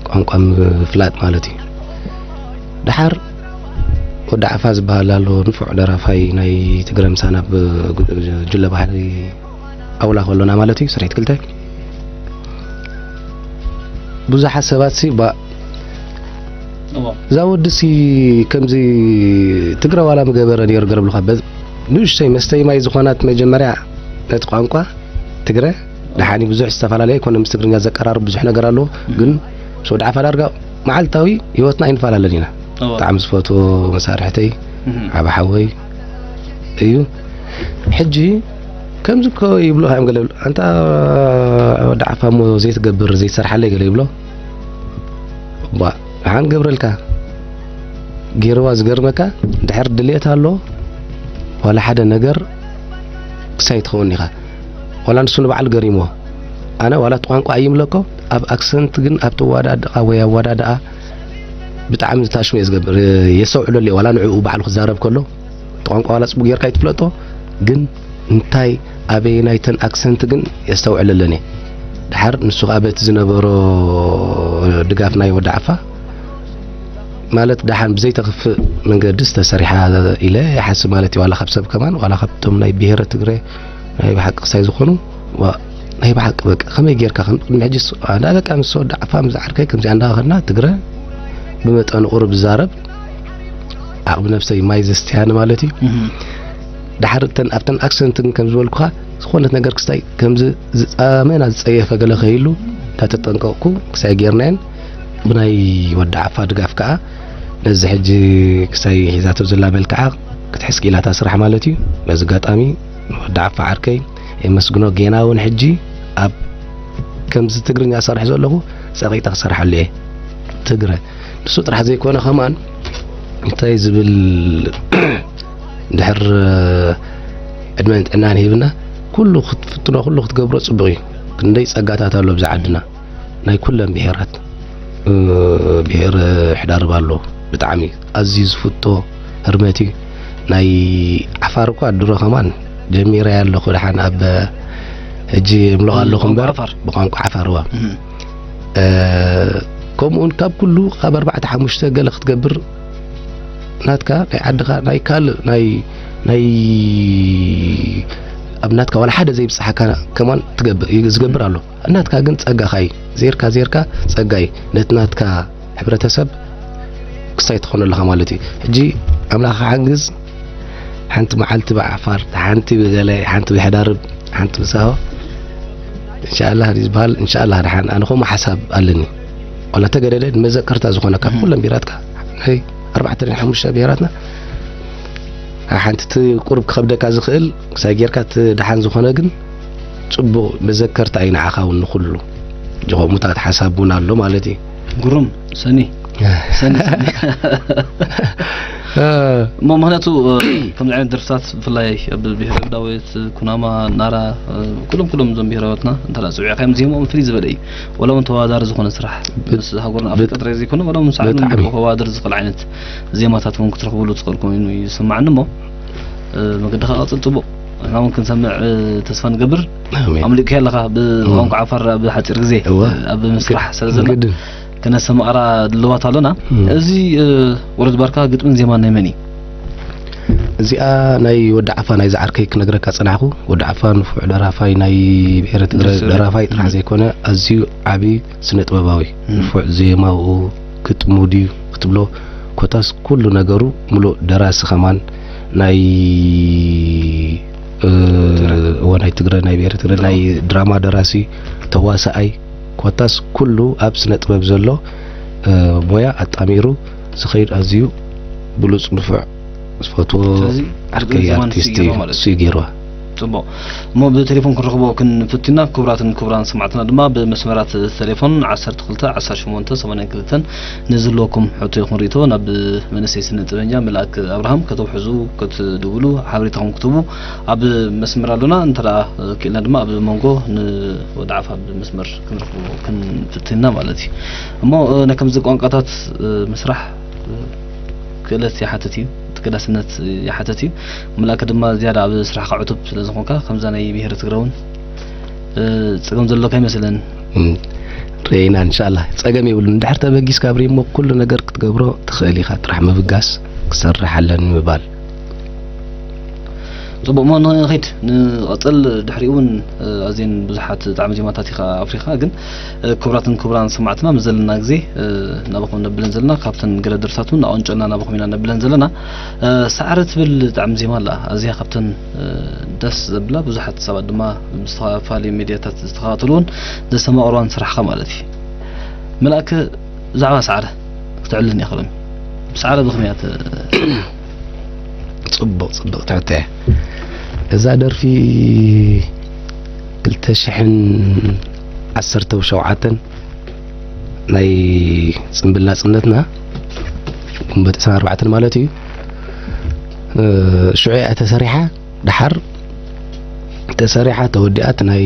ቋንቋ ምፍላጥ ማለት እዩ። ደሓር ወዲ ዓፋ ዝበሃል ኣሎ፣ ንፉዕ ደራፋይ ናይ ትግረ፣ ምሳና ኣብ ጉ-፣ ጁለ ባሕሪ ኣውላ ከሎና ማለት እዩ፣ ስርሒት ክልተ። ብዙሓት ሰባት ሲ፣ ባ-፣ እዋ። እዛ ወዲ ሲ ከምዚ ትግረ ዋላ ምገበረ ነይሩ ገረብልኻ። በ-፣ ንእሽተይ መስተይ ማይ ዝኾናት መጀመርያ ነቲ ቋንቋ ትግረ ደሓኒ ብዙሕ ዝተፈላለየ ኣይኮነ፣ ምስ ትግርኛ ዘቀራርብ ብዙሕ ነገር ኣለዎ። ግን ምስ ወዲ ዓፋ ዳርጋ መዓልታዊ ህይወትና ኣይንፈላለን ኢና። እዋ። ብጣዕሚ ዝፈትዎ መሳርሕተይ፣ እህ። ዓቢ ሓወይ እዩ። ሕጂ ከምዚ እኮ ይብሉኻ እዮም ገለ ይብሉ፣ "ኣንታ ወዲ ዓፋ እሞ ዘይትገብር ዘይትሰርሓለይ?" ገለ ይብሎ። እባ፣ ደሓን ገብረልካ። ገይርዋ ዝገርመካ፣ ድሕር ድሌት ኣሎ፣ ዋላ ሓደ ነገር ክሳይ ትኸውን ኢኻ። ዋላ ንሱ ንባዕሉ ገሪምዎ። ኣነ ዋላ እቲ ቋንቋ ኣይምለኮ፣ ኣብ ኣክሰንት ግን፣ ኣብቲ ኣወዳድቓ ወይ ኣወዳድኣ ብጣዕሚ ታሽሙ እየ ዝገብር፣ የስተውዕለሉ እየ፣ ዋላ ንዕኡ ባዕሉ ክዛረብ ከሎ። እቲ ቋንቋ ዋላ ጽቡቕ ጌርካ ኣይትፍለጦ፣ ግን እንታይ ኣበየናይተን ኣክሰንት ግን የስተውዕለለን እየ። ደሓር ንሱ ኸኣ በቲ ዝነበሮ ድጋፍ ናይ ወዲ ዓፋ፣ ማለት ደሓን ብዘይተኽፍእ መንገዲ ዝተሰሪሓ ኢለ ይሓስብ ማለት እዩ። ዋላ ካብ ሰብ ከማን፣ ዋላ ካብቶም ናይ ብሄረ ትግረ ናይ ብሓቂ ክሳይ ዝኾኑ፣ ዋ፣ ናይ ብሓቂ በቃ ከመይ ጌርካ ከም ቅድሚ ሕጂ ስ-፣ ኣንዳ በቃ ምስ ወዲ ዓፋ ምስ ዓርከይ ከምዚኣ እንዳኸድና ትግረ ብመጠኑ ቁሩብ ዝዛረብ ዓቕሚ ነብሰይ ማይ ዘስትያኒ ማለት እዩ። እህ። ደሓር እተን፣ ኣብተን ኣክሰንት ግን ከም ዝበልኩኻ ዝኾነት ነገር ክስታይ ከምዚ ዝጻመና ዝጸየፈ ገለ ከይሉ እንዳተጠንቀቕኩ ክሳይ ጌርናየን ብናይ ወዲ ዓፋ ድጋፍ ከኣ ነዚ ሕጂ ክሳይ ሒዛቶ ዘላ መልክዓ ክትሕዝ ክኢላ እታ ስራሕ ማለት እዩ። በዚ ኣጋጣሚ ወዲ ዓፋ ዓርከይ የመስግኖ። ጌና እውን ሕጂ ኣብ ከምዚ ትግርኛ ሰርሕ ዘለኹ ጸቒጠ ክሰርሓሉ እየ። ትግረ ንሱ ጥራሕ ዘይኮነ ከማን እንታይ ዝብል ድሕር ዕድመን ጥዕናን ሂብና ኩሉ ክትፍትኖ ኩሉ ክትገብሮ ጽቡቕ እዩ። ክንደይ ጸጋታት ኣሎ ኣብዚ ዓድና ናይ ኩለን ብሄራት እ፣ ብሄር ሕዳርብ ኣሎ ብጣዕሚ ኣዝዩ ዝፍቶ ህርመት እዩ። ናይ ዓፋር እኳ ድሮ ከማን ጀሚረ ኣለኹ ደሓን ኣብ ሕጂ እምልቕ ኣለኹ እምበር ብቋንቋ ዓፋር። ብቋንቋ ዓፋር እዋ። እህ። እ፣ ከምኡውን ካብ ኩሉ ካብ ኣርባዕተ ሓሙሽተ ገለ ክትገብር ናትካ ናይ ዓድኻ ናይ ካልእ ናይ ናይ ኣብ ናትካ ዋላ ሓደ ዘይብጽሓካ ከማን ትገብር ዝገብር ኣሎ። ናትካ ግን ጸጋኻ እዩ። ዜርካ ዜርካ ጸጋ እዩ። ነቲ ናትካ ሕብረተሰብ ክስታይ ትኾኖ ኣለኻ ማለት እዩ። ሕጂ ኣምላኽ ሓግዝ፣ ሓንቲ መዓልቲ ብዓፋር፣ ሓንቲ ብገለ፣ ሓንቲ ብሕዳርብ፣ ሓንቲ ብሳሆ፣ እንሻኣላህ ዝበሃል፣ እንሻኣላህ ደሓን፣ ኣነ ከምኡ ሓሳብ ኣለኒ። ዋላ ተገደደ ንመዘከርታ ዝኾነ ካብ እህ። ኩለን ብሄራትካ፣ ናይ ኣርባዕተ ናይ ሓሙሽተ ብሄራትና፣ ሓንቲ እቲ ቁሩብ ክኸብደካ ዝኽእል፣ ክሳይ ጌርካ እቲ ደሓን ዝኾነ ግን፣ ጽቡቕ መዘከርታ እዩ ንዓኻ እውን ንኹሉ። ከምኡታት ሓሳብ እውን ኣሎ ማለት እዩ። ግሩም፣ ሰኒ፣ ሰኒ፣ ሰኒ። እ። እሞ ምኽንያቱ፣ እ፣ ከምዚ ዓይነት ደርፍታት ብፍላይ ኣብ ብሄረ ዳዊት፣ ኩናማ፣ ናራ፣ እ፣ ኩሎም፣ ኩሎም እዞም ብሄራትና እንተ ደኣ ጽዊዕካዮም ዜማኦም ፍልይ ዝበለ እዩ። ዋላ እውን ተወዳዳሪ ዝኾነ ስራሕ ብ-፣ ምስ ሃገርና ኣፍሪቃ ብት-፣ ጥራይ ዘይኮነ፣ ዋላ እውን ምስ ዓለም ብጣዕሚ። ከወዳድር ዝኽእል ዓይነት ዜማታት እውን ክትረኽብሉ ትኽእል ኮይኑ እዩ ዝስማዓኒ እሞ፣ እ፣ መገድኻ ቀጽል ጽቡቕ። ንሕና እውን ክንሰምዕ፣ እ፣ ተስፋ ንገብር። ኣሜን። ኣምሊጥካዮ ኣለኻ ብቋንቋ እም። ዓፋር ኣብ ሓጺር ግዜ፣ እወ። እ፣ ኣብ ምስራሕ ስለ ዘሎ ግድን። ክነሰማቕራ ድልዋት ኣሎና። እም። እዚ፣ እ፣ ወለድ ባርካ ግጥምን ዜማን ናይ መን እዩ? እዚኣ ናይ ወዲ ዓፋ ናይዛ ዓርከይ ክነግረካ ጸናሕኩ። ወዲ ዓፋ ንፉዕ ደራፋይ ናይ ብሄረ ትግረ ደስ ዝብል። ደራፋይ ጥራሕ እም። ዘይኮነ ኣዝዩ ዓቢ ስነ ጥበባዊ። እም። ንፉዕ ዜማኡ ግጥሙ ድዩ ክትብሎ ኮታስ ኩሉ ነገሩ ምሉእ ደራሲ ከማን ናይ እ፣ እዎ ናይ ትግረ ናይ ብሄረ ትግረ ናይ ድራማ ደራሲ ተዋሳኣይ ኮታስ ኩሉ ኣብ ስነ ጥበብ ዘሎ እ፣ ሞያ ኣጣሚሩ ዝኸይድ ኣዝዩ ብሉፅ ንፉዕ ዝፈትዎ ስለዚ ዓርከይ ዝማን ኣርቲስት እዩ። እሱ እዩ ገይርዋ። ጽቡቕ። እሞ ብቴሌፎን ክንረኽቦ ክንፍትና። ክቡራትን ክቡራን ሰማዕትና ድማ ብመስመራት ቴሌፎን ዓሰርተ ክልተ ዓሰርተ ሸሞንተ ሰማንያን ክልተን ንዝህልወኩም ሕቶ ይኹን ርእቶ ናብ መንእሰይ ስነ ጥበበኛ መልኣክ ኣብርሃም ከተውሕዙ፣ ክትድውሉ፣ ሓበሬታኹም ክትህቡ ኣብ መስመር ኣሎና። እንተ ደኣ ክኢልና ድማ ኣብ መንጎ ንወዲ ዓፋ ብመስመር ክንረኽቦ ክንፍትና ማለት እዩ። እሞ እ፣ ናይ ከምዚ ቋንቋታት እ፣ ምስራሕ እ፣ ክእለት ይሓትት እዩ፣ ተገዳስነት ይሓትት እዩ። መልኣክ ድማ ዝያዳ ኣብ ስራሕካ ዕቱብ ስለ ዝኾንካ ከምዛ ናይ ብሄረ ትግረ እውን እ፣ ጸገም ዘለካ ኣይመስለን። እም፣ ርኢና እንሻላ ጸገም የብሉን። እንድሕር ተበጊስካ ኣብሪሞ ኩሉ ነገር ክትገብሮ ትኽእል ኢኻ። ጥራሕ ምብጋስ ክሰርሕ ኣለኒ ምባል። ጽቡቕ እሞ ንኸይድ ንቐጽል። ድሕሪኡ እውን እ፣ ኣዝየን ብዙሓት ጣዕሚ ዜማታት ኢኻ ኣፍሪኻ። ግን እ፣ ክቡራትን ክቡራን ሰማዕትና ምስ ዘለና ግዜ እ፣ ናባኹም ነብለን ዘለና ካብተን ገለ ደርፍታት እውን ኣቐንጨልና ናባኹም ኢና ነብለን ዘለና። እ፣ ሳዕሪ ትብል ጣዕሚ ዜማ ኣላ። ኣዝያ ካብተን እ፣ ደስ ዘብላ ብዙሓት ሰባት ድማ ብዝተፈላለዩ ሜድያታት ዝተኸታተልዎን ዘስተማቕርዋን ስራሕኻ ማለት እዩ። መልኣክ ብዛዕባ ሳዕሪ ክትዕልልን ኢኻ ሎሚ። ብሳዕሪ ብኸመይ እያ ተ- ጽቡቕ ጽቡቕ ትሕቶ እያ። እዛ ደርፊ ክልተ ሽሕን ዓሰርተ ሸውዓተን ናይ ጽምብል ናጽነትና ግንቦት ዕስራን ኣርባዕተን ማለት እዩ። እ፣ ሽዑ እያ ተሰሪሓ። ደሓር ተሰሪሓ ተወዲኣት ናይ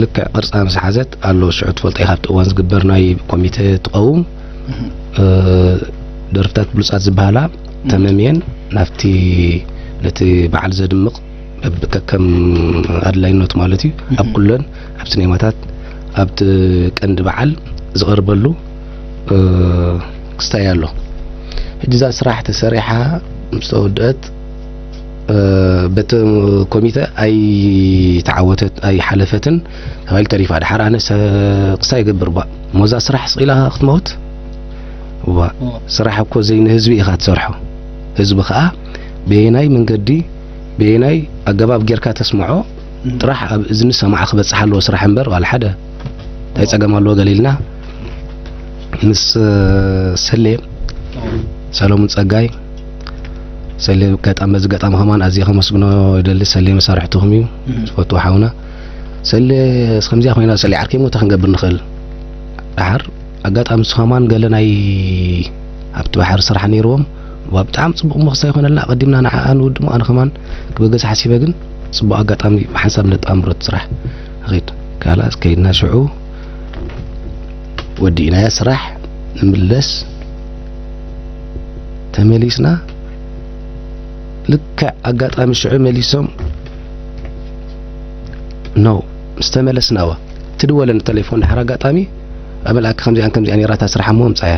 ልክዕ ቅርጻ ምስ ሓዘት ኣሎ ሽዑ ትፈልጦ ኢኻ ኣብቲ እዋን ዝግበር ናይ ኮሚተ ትቐውም እ፣ ደርፍታት ብሉጻት ዝበሃላ ተመምየን ናብቲ ነቲ በዓል ዘድምቕ በብከከም ኣድላይነቱ ማለት እዩ ኣብ ኩለን ኣብ ሲኔማታት ኣብቲ ቀንዲ በዓል ዝቐርበሉ እ፣ ክስታይ ኣሎ። ሕጂ እዛ ስራሕ ተሰሪሓ ምስ ተወድአት እ፣ በቲ ኮሚተ ኣይተዓወተት ኣይሓለፈትን ተባሂሉ ተሪፋ። ድሓር ኣነ ሰ- ክስታይ ይገብር ባ ሞዛ ስራሕ ስቕ ኢላ ክትመውት ዋ ስራሕ እኮ ዘይንህዝቢ ኢኻ ትሰርሖ። ህዝቢ ከዓ በየናይ መንገዲ በየናይ ኣገባብ ጌርካ ተስምዖ ጥራሕ ኣብ እዝኒ ሰማዒ ክበፅሕ ኣለዎ ስራሕ እምበር ዋላ ሓደ እንታይ ፀገም ኣለዎ ገለ ኢልና ምስ እ፣ ሰሌ ሰለሙን ፀጋይ ሰሌ ገጣሚ በዚ ገጣሚ ከማን ኣዝየ ከመስግኖ ይደሊ። ሰሌ መሳርሕትኹም እዩ ዝፈትዎ ሓውና። ሰሌ ከምዚኣ ኮይና ሰሌ ዓርከይ ሞተ ክንገብር ንኽእል። ደሓር ኣጋጣሚ ንሱ ከማን ገለ ናይ ኣብቲ ባሕሪ ስራሕ ነይርዎም ዋ ብጣዕሚ ፅቡቕ እሞ ክስታይ ይኾነልና ኣቐዲምና ንዓኣ ንውድሞ ኣነ ከማን ክበገስ ሓሲበ ግን ፅቡቕ ኣጋጣሚ ብሓንሳብ ነጣምሮ እቲ ስራሕ ንኸይድ ካላስ ከይድና ሽዑ ወዲእናያ ስራሕ ንምለስ ተመሊስና ልክዕ ኣጋጣሚ ሽዑ መሊሶም ነው ምስ ተመለስና ዋ ትድወለኒ ተሌፎን ድሓር ኣጋጣሚ ኣመልኣኪ ከምዚኣን ከምዚኣ ነይራ እታ ስራሕ እሞ ምፃያ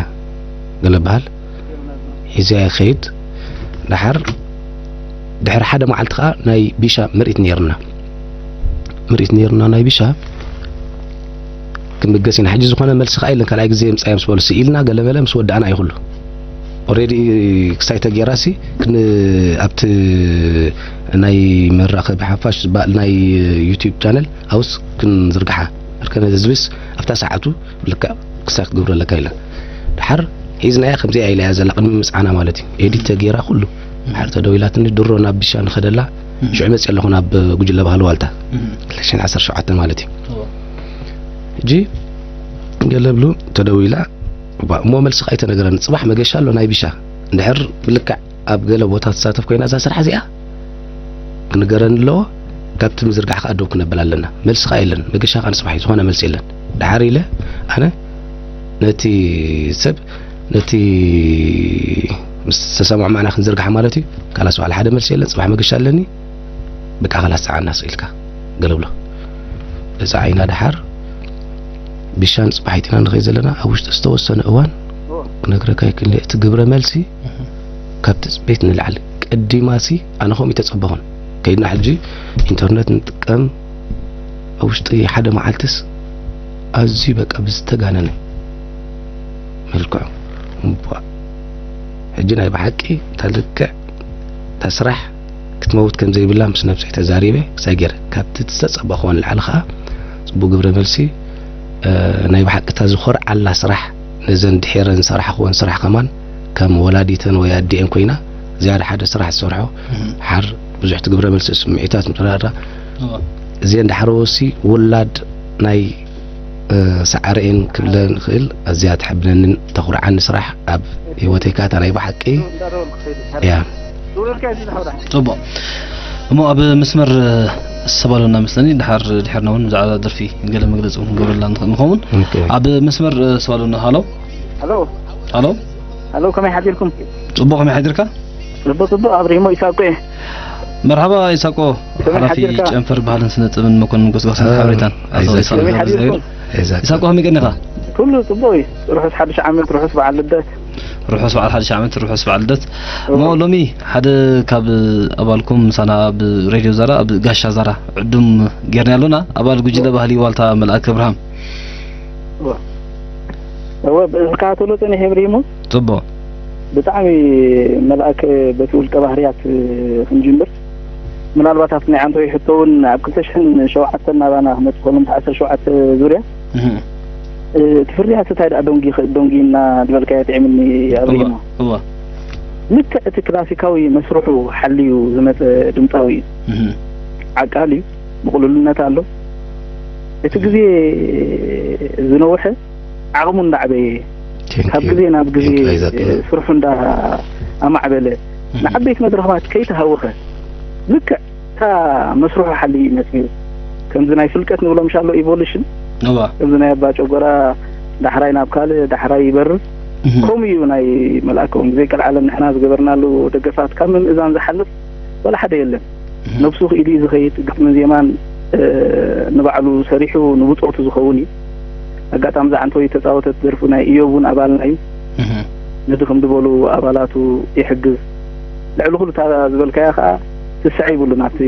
ገለ በሃል ሒዘያ ይኸይድ ድሓር ድሕሪ ሓደ መዓልቲ ከዓ ናይ ቢሻ ምርኢት ነይርና ምርኢት ነይርና ናይ ቢሻ ክንብገስ ኢና ሕጂ ዝኾነ መልሲ ከዓ የለን ካልኣይ ግዜ ምፃያ ምስ በሉ ስኢልና ገለመለ ምስ ወዳእና እዩ ኩሉ ኦሬዲ ክስታይ ተጌራሲ ክን ኣብቲ ናይ መራኸቢ ሓፋሽ ዝበሃል ናይ ዩቲዩብ ቻነል ኣውስ ክንዝርግሓ እርከነ ህዝብስ ኣብታ ሰዓቱ ልክዕ ክስታይ ክትገብሮ ኣለካ ኢላ ድሓር ሒዝናያ ከምዚኣ ኢላ እያ ዘላ ቅድሚ ምምፅዓና ማለት እዩ ኤዲት ተጌራ ኩሉ ድሓር ተደዊላትኒ ድሮ ናብ ቢሻ ንኸደላ ሽዑ መፅእ ኣለኹ ናብ ጉጅለ ባህሊ ዋልታ ክልተ ሽሕን ዓሰርተ ሸውዓተን ማለት እዩ ሕጂ ገለ ብሉ ተደዊላ እሞ መልሲ ከኣ ኣይተነገረኒ ጽባሕ መገሻ ኣሎ ናይ ቢሻ እንድሕር ብልክዕ ኣብ ገለ ቦታ ትሳተፍ ኮይና እዛ ስራሕ እዚኣ ክንገረኒ ኣለዎ ካብቲ ምዝርጋሕ ከኣ ደው ክነብል ኣለና መልሲ ከኣ የለን መገሻ ከኣ ንጽባሕ እዩ ዝኾነ መልሲ የለን ደሓር ኢለ ኣነ ነቲ ሰብ ነቲ ምስ ተሰማማዕና ክንዝርጋሕ ማለት እዩ ካላስ ዋላ ሓደ መልሲ የለን ጽባሕ መገሻ ኣለኒ በቃ ካላስ ጸዓና ስኢልካ ገለ ብሎ እዛ ዓይና ደሓር ብሻን ጽባሒት ኢና ንኸይድ ዘለና ኣብ ውሽጢ ዝተወሰነ እዋን ክነግረካ ይክእል እቲ ግብረ መልሲ ካብ ትጽቢት ንላዕሊ ቀዲማሲ ኣነ ከምኡ ተጸበኹን ከይድና ሕጂ ኢንተርነት ንጥቀም ኣብ ውሽጢ ሓደ መዓልትስ ኣዝዩ በቃ ብዝተጋነነ መልክዑ እምቧ ሕጂ ናይ ብሓቂ እታ ልክዕ እታ ስራሕ ክትመውት ከም ዘይብላ ምስ ነብሰይ ተዛሪበ፣ ክሳይ ገይረ። ካብቲ ዝተጸበኽዎ ንላዕሊ ኸኣ ጽቡቕ ግብረ መልሲ፣ እ፣ ናይ ብሓቂ እታ ዝኾርዓላ ስራሕ፣ ነዘን ድሒረን ዝሰራሕኽወን ስራሕ ከማን ከም ወላዲተን ወይ ኣዲኤን ኮይና ዝያዳ ሓደ ስራሕ ዝሰርሖ፣ እህ። ሓር ብዙሕ እቲ ግብረ መልሲ ስምዒታት ምጥራራ። እዋ። እዚአን ዳሕረዎሲ ውላድ ናይ፣ እ፣ ሰዓረኤን ክብለን ንኽእል። ኣዝያ ተሐብነንን ተኹርዓኒ ስራሕ ኣብ ህይወተይ ካታ ናይ ብሓቂ እያ። ጽቡቕ። እሞ ኣብ መስመር፣ እ፣ ሰብ ኣሎና መስለኒ። ድሓር፣ ድሕርና እውን ብዛዕባ ደርፊ ገለ መግለጺ እውን ክንገብረላ ንኽእል ንኸውን። ኦኬ። ኣብ መስመር፣ እ፣ ሰብ ኣሎና። ሃሎ። ሃሎ። ሃሎ። ሃሎ፣ ከመይ ሓዲርኩም? ጽቡቕ፣ ከመይ ሓዲርካ? ጽቡቕ፣ ጽቡቕ። ኣብሪሞ ኢሳቆ እየ። መርሓባ ኢሳቆ፣ ከመይ ሓላፊ ሓዲርካ? ጨንፈር ባህልን ስነ ጥበብን መኮንን ጎስጓስን እ፣ ሓበሬታን። ኣቶ ኢሳቆ። ኢሳቆ ከመይ ገብረ እግዚኣብሔር። ሓዲርኩም? ኢሳቆ። ኢሳቆ፣ ከመይ ቀኒኻ? ኩሉ ጽቡቕ እዩ። ርሑስ ሓድሽ ዓመት፣ ርሑስ በዓል ልደት። ርሑስ በዓል ሓድሽ ዓመት፣ ርሑስ በዓል ልደት። እሞ እዎ። ሎሚ ሓደ ካብ ኣባልኩም ምሳና ኣብ ሬድዮ ዛራ፣ ኣብ ጋሻ ዛራ ዕዱም ጌርና ኣሎና፣ ኣባል ጉጅለ እዎ። ባህሊ ዋልታ መልኣክ እብርሃም። እዎ። እዎ፣ ብእዝካ ተሎ ጸኒሐ እብሪሞ። ጽቡቕ። ብጣዕሚ መልኣክ በቲ ውልቀ ባህርያት ክንጅምር፣ ምናልባት ኣብቲ ናይ ዓንቶይ ሕቶ እውን ኣብ ክልተ ሽሕን ሸውዓተን ናባና ክመጽእ ከሎ፣ ምስ ዓሰርተ ሸውዓተ ዙርያ፣ እህ። እ፣ እቲ ፍርያት እንታይ ደኣ ደንጊ-፣ ደንጊና ዝበልካዮ ጥዕምኒ ኣብሪሞ። እዋ፣ እዋ። ልክዕ እቲ ክላሲካዊ መስርሑ ሓልዩ ዝመጸ ድምጻዊ እዩ። እህ። ዓቃል እዩ፣ ምቕሉልነት ኣሎ። እቲ ግዜ ዝነውሐ ዓቕሙ እንዳዕበየ፣ Thank ካብ you። ግዜ ናብ ግዜ Thank you፣ ኣይዛቅ። ስርሑ እንዳ ኣማዕበለ፣ እህ። ንዓበይቲ መድረኻት ከይተሃወኸ፣ ልክዕ እታ መስርሑ ሓልዩ እዩ መጺኡ። ከምዚ ናይ ፍልቀት ንብሎ ምሻሎ ኢቮሉሽን፣ እዋ። ከምዚ ናይ ኣባ ጨጎራ ዳሕራይ ናብ ካልእ፣ ዳሕራይ ይበርር። እህ። ከምኡ እዩ ናይ መልኣክ እውን። ብዘይ ቀልዓለም ንሕና ዝገበርናሉ ደገፋት ካብ ምምእዛን ዝሓልፍ ዋላ ሓደ የለን። እህ። ነብሱ ክኢሉ እዩ ዝኸይድ፣ ግጥምን ዜማን፣ እ፣ ንባዕሉ ሰሪሑ ንብጾቱ ዝኸውን እዩ። ኣጋጣሚ ዝዓንተወይ ተጻወተት ደርፉ ናይ ኢዮብ እውን ኣባልና እዩ። እህ። ነቲ ከም ዝበሉ ኣባላቱ ይሕግዝ። ልዕሊ ኩሉ እታ ዝበልካያ ከኣ ትስዕ ይብሉ ናብቲ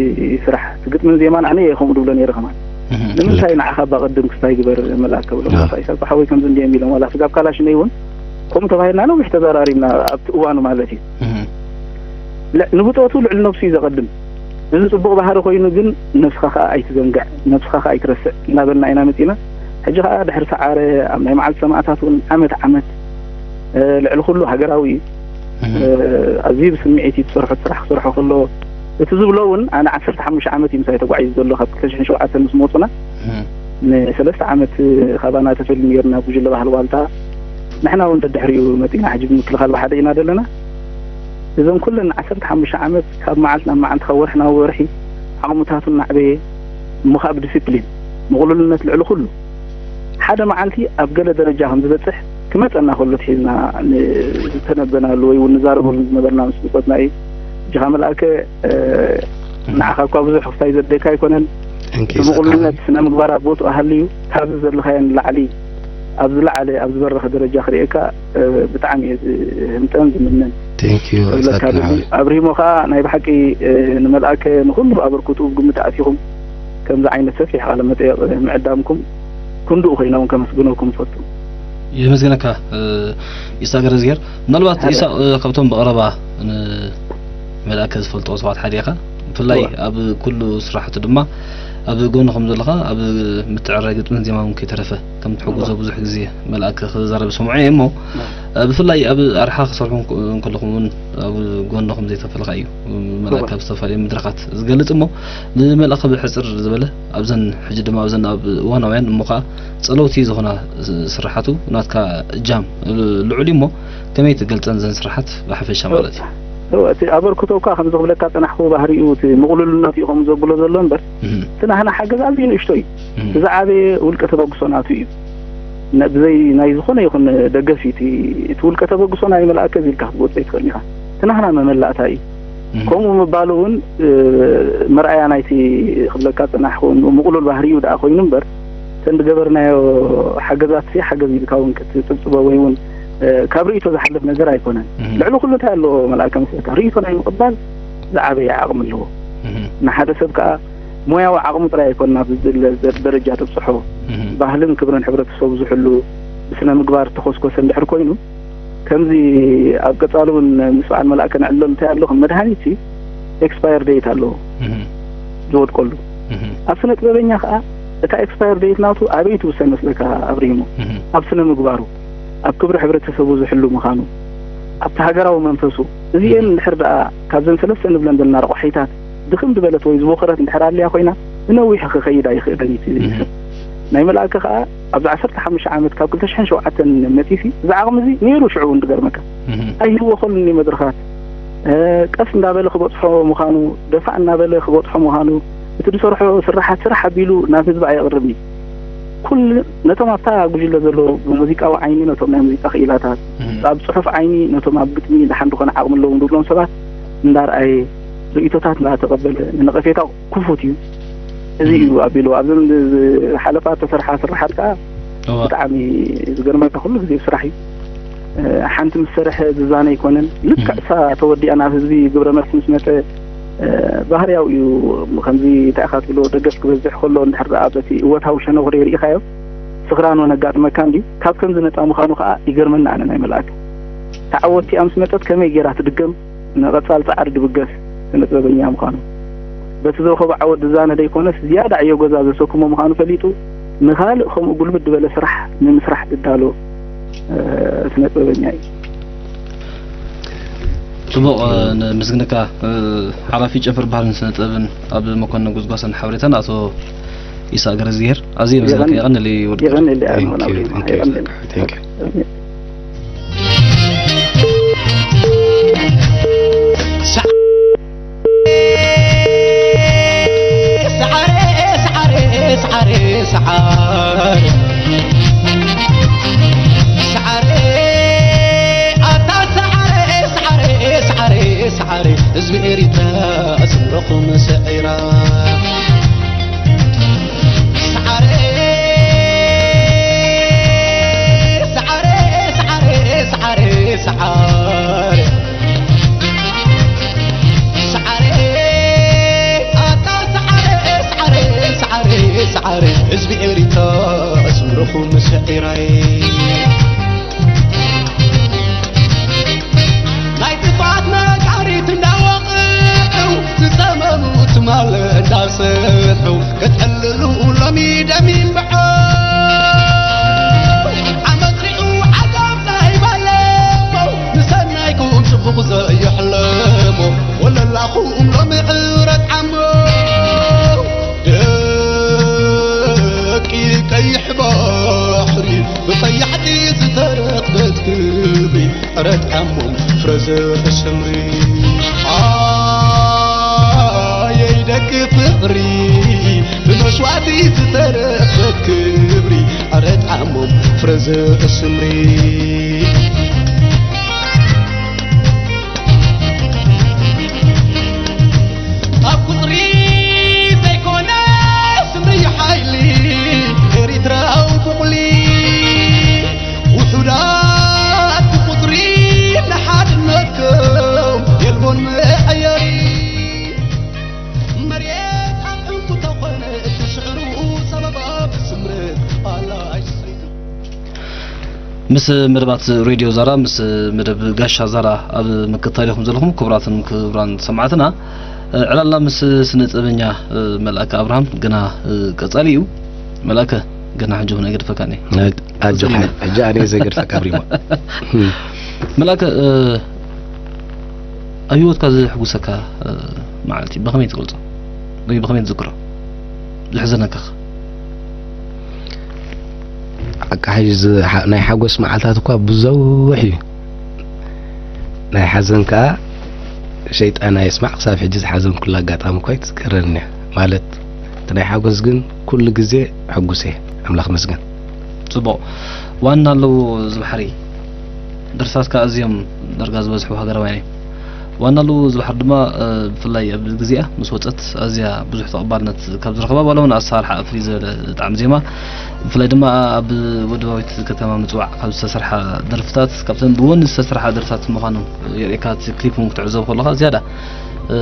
ስራሕ። እቲ ግጥምን ዜማን ኣነ እየ ከምኡ ድብሎ ነይረ ከማን። እህ። ንምንታይ ልክ። ንዓኻ እባ ቅድም ክስታይ ግበር መልኣክ ከብሎ እህ። መጻኢ ሰብ ሓወይ ከምዚ እንዲዮም ኢሎም ዋላ ስጋብ ካላሽነይ እውን ከምኡ ተባሂልና ነዊሕ ተዘራሪብና ኣብቲ እዋኑ ማለት እዩ። እህ። ል-፣ ንብጾቱ ልዕሊ ነብሱ እዩ ዘቐድም። እዚ ጽቡቕ ባህሪ ኮይኑ ግን ነብስኻ ከኣ ኣይትዘንግዕ፣ ነብስኻ ከኣ ኣይትረስዕ እናበልና ኢና መጺና። ሕጂ ከኣ ድሕሪ ሰዓረ ኣብ ናይ መዓልቲ ሰማእታት እውን ዓመት ዓመት፣ እ፣ ልዕሊ ኩሉ ሃገራዊ እዩ። እህ። እ፣ ኣዝዩ ብስምዒት እዩ ትሰርሖ፣ ስራሕ ክሰርሖ ከሎ። እቲ ዝብሎ እውን ኣነ ዓሰርተ ሓሙሽተ ዓመት እዩ ምሳይ ተጓዒዙ ዘሎ ካብ ክልተ ሽሕን ሸውዓተን ምስ መጹና። እህ። ንሰለስተ ዓመት ካባና ተፈልዩ ነይሩ ናብ ጉጅለ ባህሊ ዋልታ። ንሕና እውን ደድሕሪኡ መጺና ሕጂ ብምክልኻል ብሓደ ኢና ዘለና። እዞም ኩለን ዓሰርተ ሓሙሽተ ዓመት ካብ መዓልቲ ናብ መዓልቲ፣ ካብ ወርሒ ናብ ወርሒ ዓቕምታቱ እናዕበየ፣ እሞ ከኣ ብዲሲፕሊን፣ ምቕሉልነት ልዕሊ ኩሉ፣ ሓደ መዓልቲ ኣብ ገለ ደረጃ ከም ዝበጽሕ ክመጸና ከሎ ትሒዝና ን-፣ ዝተነበናሉ ወይ እውን ንዛረበሉ ዝነበርና ምስ ብጾትና እዩ። እጅኻ መልኣከ፣ እ፣ ንዓኻ እኳ ብዙሕ ክስታይ ዘድልየካ ኣይኮነን። Thank you፣ ብምቕሉልነት ስነ ምግባር ኣብ ቦትኡ ሃልዩ ካብዚ ዘለኻዮ ንላዕሊ ኣብ ዝለዓለ፣ ኣብ ዝበረኸ ደረጃ ክርእየካ፣ እ፣ ብጣዕሚ እየ ዝህንጠን ዝምነን። Thank you፣ ክብለካ ይሳቅ ደሊ። ንዓወት። ኣብሪሞ ኸኣ ናይ ብሓቂ፣ እ፣ ንመልኣከ ንኹሉ ኣበርክትኡ ብግምት ኣእቲኹም ከምዚ ዓይነት ሰፊሕ ቃለ መጠየቕ ምዕዳምኩም ክንድኡ ኮይና እውን ከመስግነኩም እፈቱ። የመስግነካ፣ እ፣ ይሳቅ ገረዝጊሄር። ምናልባት ሓደ ይሳቅ፣ እ፣ ካብቶም ብቐረባ ንመልኣከ ዝፈልጥዎ ሰባት ሓደ ኢኻ። ብፍላይ እወ። ኣብ ኩሉ ስራሕቱ ድማ ኣብ ጎኑ ከም ዘለኻ፣ ኣብ ምትዕርራይ ግጥምን ዜማን እውን ከይተረፈ ከም ትሕግዞ እወ። ብዙሕ ግዜ መልኣከ ክዛረብ ሰምዖ እየ እሞ፣ እወ። እ፣ ብፍላይ ኣብ ኣርሓ ክሰርሑ እንከ-፣ እንከለኹም እውን ኣብ ጎኑ ከም ዘይተፈልኻ እዩ መልኣከ እወ። ኣብ ዝተፈላለዩ መድረኻት ዝገልጽ እሞ፣ ንመልኣከ ብሕጽር ዝበለ ኣብዘን ሕጂ ድማ ኣብዘን ኣብ እዋናውያን እሞ ኸኣ ጸለውቲ ዝኾና ስ-፣ ስራሓቱ ናትካ እጃም ል-፣ ልዑል እዩ እሞ፣ ከመይ ትገልጸን እዘን ስራሓት ብሓፈሻ ማለት እዩ? እወ፣ እቲ ኣበርክቶ እኳ ከምዚ ክብለካ ጸናሕኩ፣ ባህሪኡ እቲ ምቕሉልነት እዩ ከምኡ ዘብሎ ዘሎ እምበር፣ እህ። እቲ ናህና ሓገዝ ኣዝዩ ንእሽቶ እዩ። እህ። እቲ ዝዓበየ ውልቀ ተበግሶ ናቱ እዩ። ነ-፣ ብዘይ ናይ ዝኾነ ይኹን ደገፍ እዩ እቲ፣ እቲ ውልቀ ተበግሶ ናይ መልኣከ እዚ ኢልካ ክትገልጾ ኣይትኽእልን ኢኻ። እቲ ናህና መመላእታ እዩ። እህ። ከምኡ ምባሉ እውን፣ እ፣ መርኣያ ናይቲ ክብለካ ጸናሕኩ ምቕሉል ባህሪኡ ደኣ ኮይኑ እምበር፣ እተን ዝገበርናዮ ሓገዛት ሲ ሓገዝ ኢልካ እውን ክትጽብጽቦ ወይ እውን፣ እ፣ ካብ ርእይቶ ዝሓልፍ ነገር ኣይኮነን። እህ። ልዕሊ ኩሉ እንታይ ኣለዎ መልኣከ መስለካ? ርእይቶ ናይ ምቕባል ዝዓበየ ዓቕሚ ኣለዎ። እህ። ንሓደ ሰብ ከኣ ሞያዊ ዓቕሙ ጥራይ ኣይኮነን ኣብዚ ዝድለ ዘ-፣ ደረጃ ተብጽሖ። እህ። ባህልን ክብርን ሕብረተሰቡ ዝሕሉ ብስነ ምግባር ተኾስኮሰ እንድሕር ኮይኑ፣ ከምዚ ኣብ ቀጻሊ እውን ምስ በዓል መላእከ ንዕለሉ እንታይ ኣሎ፣ ከም መድሃኒት ሲ ኤክስፓየር ዴት ኣለዎ ዝወድቀሉ። ኣብ ስነ ጥበበኛ ከዓ እታ ኤክስፓየር ዴት ናቱ ኣበይ ትውሰን መስለካ ኣብሪሂሞ? ኣብ ስነ ምግባሩ፣ ኣብ ክብሪ ሕብረተሰቡ ዝሕሉ ምዃኑ፣ ኣብቲ ሃገራዊ መንፈሱ። እዚኤን እንድሕር ደኣ ካብዘን ሰለስተ ንብለን ዘለና ረቋሒታት ድኽም ዝበለት ወይ ዝቦኸረት እንድሕር ኣልያ ኮይና፣ ንነዊሕ ክኸይድ ኣይኽእልን እዩ እቲ ሰብ። ናይ መልኣከ ከኣ ኣብዚ ዓሰርተ ሓሙሽተ ዓመት ካብ ክልተ ሽሕን ሸውዓተን መጺሲ እዚ ዓቕሚ እዚ ነይሩ ሽዑ እውን ዝገርመካ። ኣይወኸሉን እዩ መድረኻት። እ፣ ቀስ እንዳበለ ክበጽሖ ምዃኑ፣ ደፋእ እናበለ ክበጽሖ ምዃኑ፣ እቲ ዝሰርሖ ስራሓት ስራሕ ኣቢሉ ናብ ህዝቢ ኣየቕርብን እዩ። ኩሉ ነቶም ኣብታ ጉጅለ ዘለዉ ብሙዚቃዊ ዓይኒ ነቶም ናይ ሙዚቃ ክኢላታት፣ ኣብ ጽሑፍ ዓይኒ ነቶም ኣብ ግጥሚ ደሓን ዝኾነ ዓቕሚ ኣለዎም ዝብሎም ሰባት እንዳርኣየ ርእይቶታት እንዳተቐበለ ንነቐፌታ ክፉት እዩ። እዚ እዩ ኣቢሉ ኣብዘን ዝሓለፋ ተሰርሓ ስራሓት ከኣ እዋ። ብጣዕሚ ዝገርመካ ኩሉ ግዜ ስራሕ እዩ። እ፣ ሓንቲ ምስ ሰርሐ ዝዛነ ኣይኮነን። ልክዕ እሳ ተወዲኣ ናብ ህዝቢ ግብረ መልሲ ምስ መጸ፣ እ፣ ባህርያዊ እዩ። ከምዚ እንታይ ኢኻ ትብሎ፣ ደገፍ ክበዝሕ ከሎ እንድሕር ደኣ በቲ እወታዊ ሸነኹ ሪኢኻዮ፣ ስኽራን እውን ኣጋጥመካ እንድዩ። ካብ ከምዚ ነጻ ምዃኑ ከኣ ይገርመኒ ኣነ ናይ መልኣክ። እታ ዓወት እቲኣ ምስ መጸት ከመይ ጌራ ትድገም? ንቐጻሊ ጻዕሪ ድብገስ ስነ ጥበበኛ ምዃኑ፣ በቲ ዝረኸቦ ዓወት ዝዛነ ደይኮነስ ዝያዳ ዕዮ ገዛ ዘሰክሞ ምዃኑ ፈሊጡ ንኻልእ ከምኡ ጉልብት ዝበለ ስራሕ ንምስራሕ ዝዳሎ፣ እ፣ ስነ ጥበበኛ እዩ። ጽቡቕ፣ እ፣ ነመስግነካ፣ እ፣ ሓላፊ ጨንፈር ባህልን ስነ ጥበብን ኣብ መኮንን ጉዝጓስን ሓበሬታን ኣቶ ኢሳቅ ገረዝግሄር ኣዝየ የመስግነካ። የቐን-፣ የቐንየለይ ወዲ። የቐንየለይ ኣነ Thank you፣ ሆናብሪማ፣ thank you፣ የቐንየለይ። Thank you። ሰዓረ፣ ሰዓረ፣ ሰዓረ፣ ሰዓረ። ሰዓረ፣ ኣታ ሰዓረ፣ ሰዓረ፣ ሰዓረ፣ ሰዓረ። ህዝቢ ኤሪትራ ስምረኹም ሰዒራ። ሰዓረ፣ ሰዓረ፣ ሰዓረ፣ ሰዓረ፣ ሰዓረ። ሰዓረ፣ ኣታ ሰዓረ፣ ሰዓረ፣ ሰዓረ፣ ሰዓረ። ህዝቢ ኤሪትራ ስምረኹም ሰዒራይ። ናይ ጥፍኣት ነጋሪት እንዳወቕዑ፣ ዝጸመሙ ትማል እንዳሰሑ፣ ክትዕልሉ ሎሚ ደም ይንብዖ። ዓመት ሪኡ ዓጋብ ዘይበለሞ፣ ንሰናይኩም ጽቡቕ ዘየሕለሞ፣ ወለላኹም ሎሚ ዕረት ዓሞ። ደቂ ቀይሕ ባሕሪ፣ ብጸያሕቲ ዝተረኽበት ክብሪ፣ ዕረት ዓሞም ፍረ ዘርኢ ስምሪ። ኣየይ ደቂ ፍቕሪ፣ ብመስዋእቲ ዝተረኽበት ክብሪ፣ ዕረት ዓሞም ፍረ ዘርኢ ስምሪ። ካብ ቁጽሪ ዘይኮነ ስምሪ ሓይሊ ኤሪትራዊ ቡቕሊ። ውሑዳት ብቁጽሪ ንሓድነትኩም የልቦን መዐየሪ። መሬት ኣብ ዕንቁ ተኾነ እቲ ስዕሩ ሰበባ ብስምረት ኣላ ኣይስሪቱ። ምስ መደባት ሬድዮ ዛራ፣ ምስ መደብ ጋሻ ዛራ ኣብ ምክትታል ኢኹም ዘለኹም። ክቡራትን ክቡራን ሰማዕትና፣ ዕላልና ምስ ስነ ጥበበኛ መልኣከ ኣብርሃም ገና ቀጻሊ እዩ። መልኣከ፣ ገና ሕጂ እውን ኣይገድፈካን እየ። ኣጆኻ፣ ሕጂ ኣነ እየ ዘገድፈካ ኣብሪማ። መልኣከ፣ ኣብ ህይወትካ ዘሕጉሰካ መዓልቲ ብኸመይ ትገልጾ? ወይ ብኸመይ ትዝክሮ? ዘሕዘነካ? ኣቃሓይሽ ዝ-፣ ሓ-፣ ናይ ሓጎስ መዓልታት እኳ ብዙሕ እዩ። ናይ ሓዘን ከኣ ሸይጣን ኣየስማዕ፣ ክሳብ ሕጂ ዝሓዘንኩላ ኣጋጣሚ እኳ ኣይትዝከረንን እያ። ማለት፣ እቲ ናይ ሓጎስ ግን ኩሉ ግዜ ሕጉስ እየ። ኣምላኽ መስገን። ጽቡቕ። ዋና ኣለዎ ዝባሕሪ። ደርፍታትካ ኣዝዮም ዳርጋ ዝበዝሑ ሃገራውያን እዮም። ዋና ኣለዎ ዝባሕሪ ድማ፣ እ፣ ብፍላይ ኣብ ግዜኣ ምስ ወጸት ኣዝያ ብዙሕ ተቐባልነት ካብ ዝረኸባ፣ ዋላ እውን ኣሰራርሓ ፍልይ ዝበለ ጣዕሚ ዜማ፣ ብፍላይ ድማ ኣብ ወደባዊት ከተማ ምጽዋዕ ካብ ዝተሰርሓ ደርፍታት፣ ካብተን ብወኒ ዝተሰርሓ ደርፍታት ምዃኑ የርእየካ። እቲ ክሊፕ እውን ክትዕዘቦ ከለኻ ዝያዳ፣ እ፣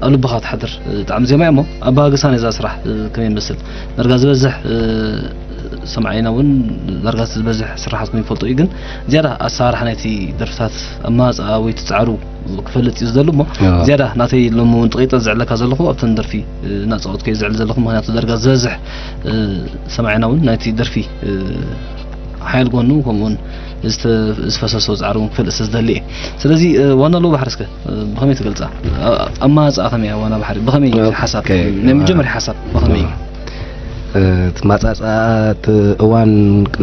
ኣብ ልብኻ ትሓድር፣ እ፣ ጣዕሚ ዜማ እያ። እሞ ኣበሃግሳ ናይዛ ስራሕ፣ እ፣ ከመይ ይመስል? ዳርጋ ዝበዝሕ፣ እ፣ ሰማዒና እውን ዳርጋ ዝበዝሕ ስራሓትኩም ይፈልጦ እዩ፣ ግን ዝያዳ ኣሰራርሓ ናይቲ ደርፍታት ኣማፃ ወይ ትፃዕሩ ክፈልጥ እዩ ዝደሉ እሞ፣ ዝያዳ ናተይ ሎም እውን ጥቂጠ ዝዕለካ ዘለኹ ኣብተን ደርፊ እናፃወትኩ እየ ዝዕል ዘለኹ። ምክንያቱ ዳርጋ ዝበዝሕ ሰማዒና እውን ናይቲ ደርፊ ሓይል ጎኑ ከምኡውን ዝፈሰሶ ፃዕሪ እውን ክፈልጥ ስለ ዝደሊ እየ። ስለዚ ዋና ኣለዉ ባሕሪ እስከ ብኸመይ ትገልፃ? ኣማፃ ከመይ እያ ዋና ባሕሪ? ብኸመይ ሓሳብ ናይ መጀመርያ ሓሳብ ብኸመይ እዩ? እቲ ማፃፃ እቲ እዋን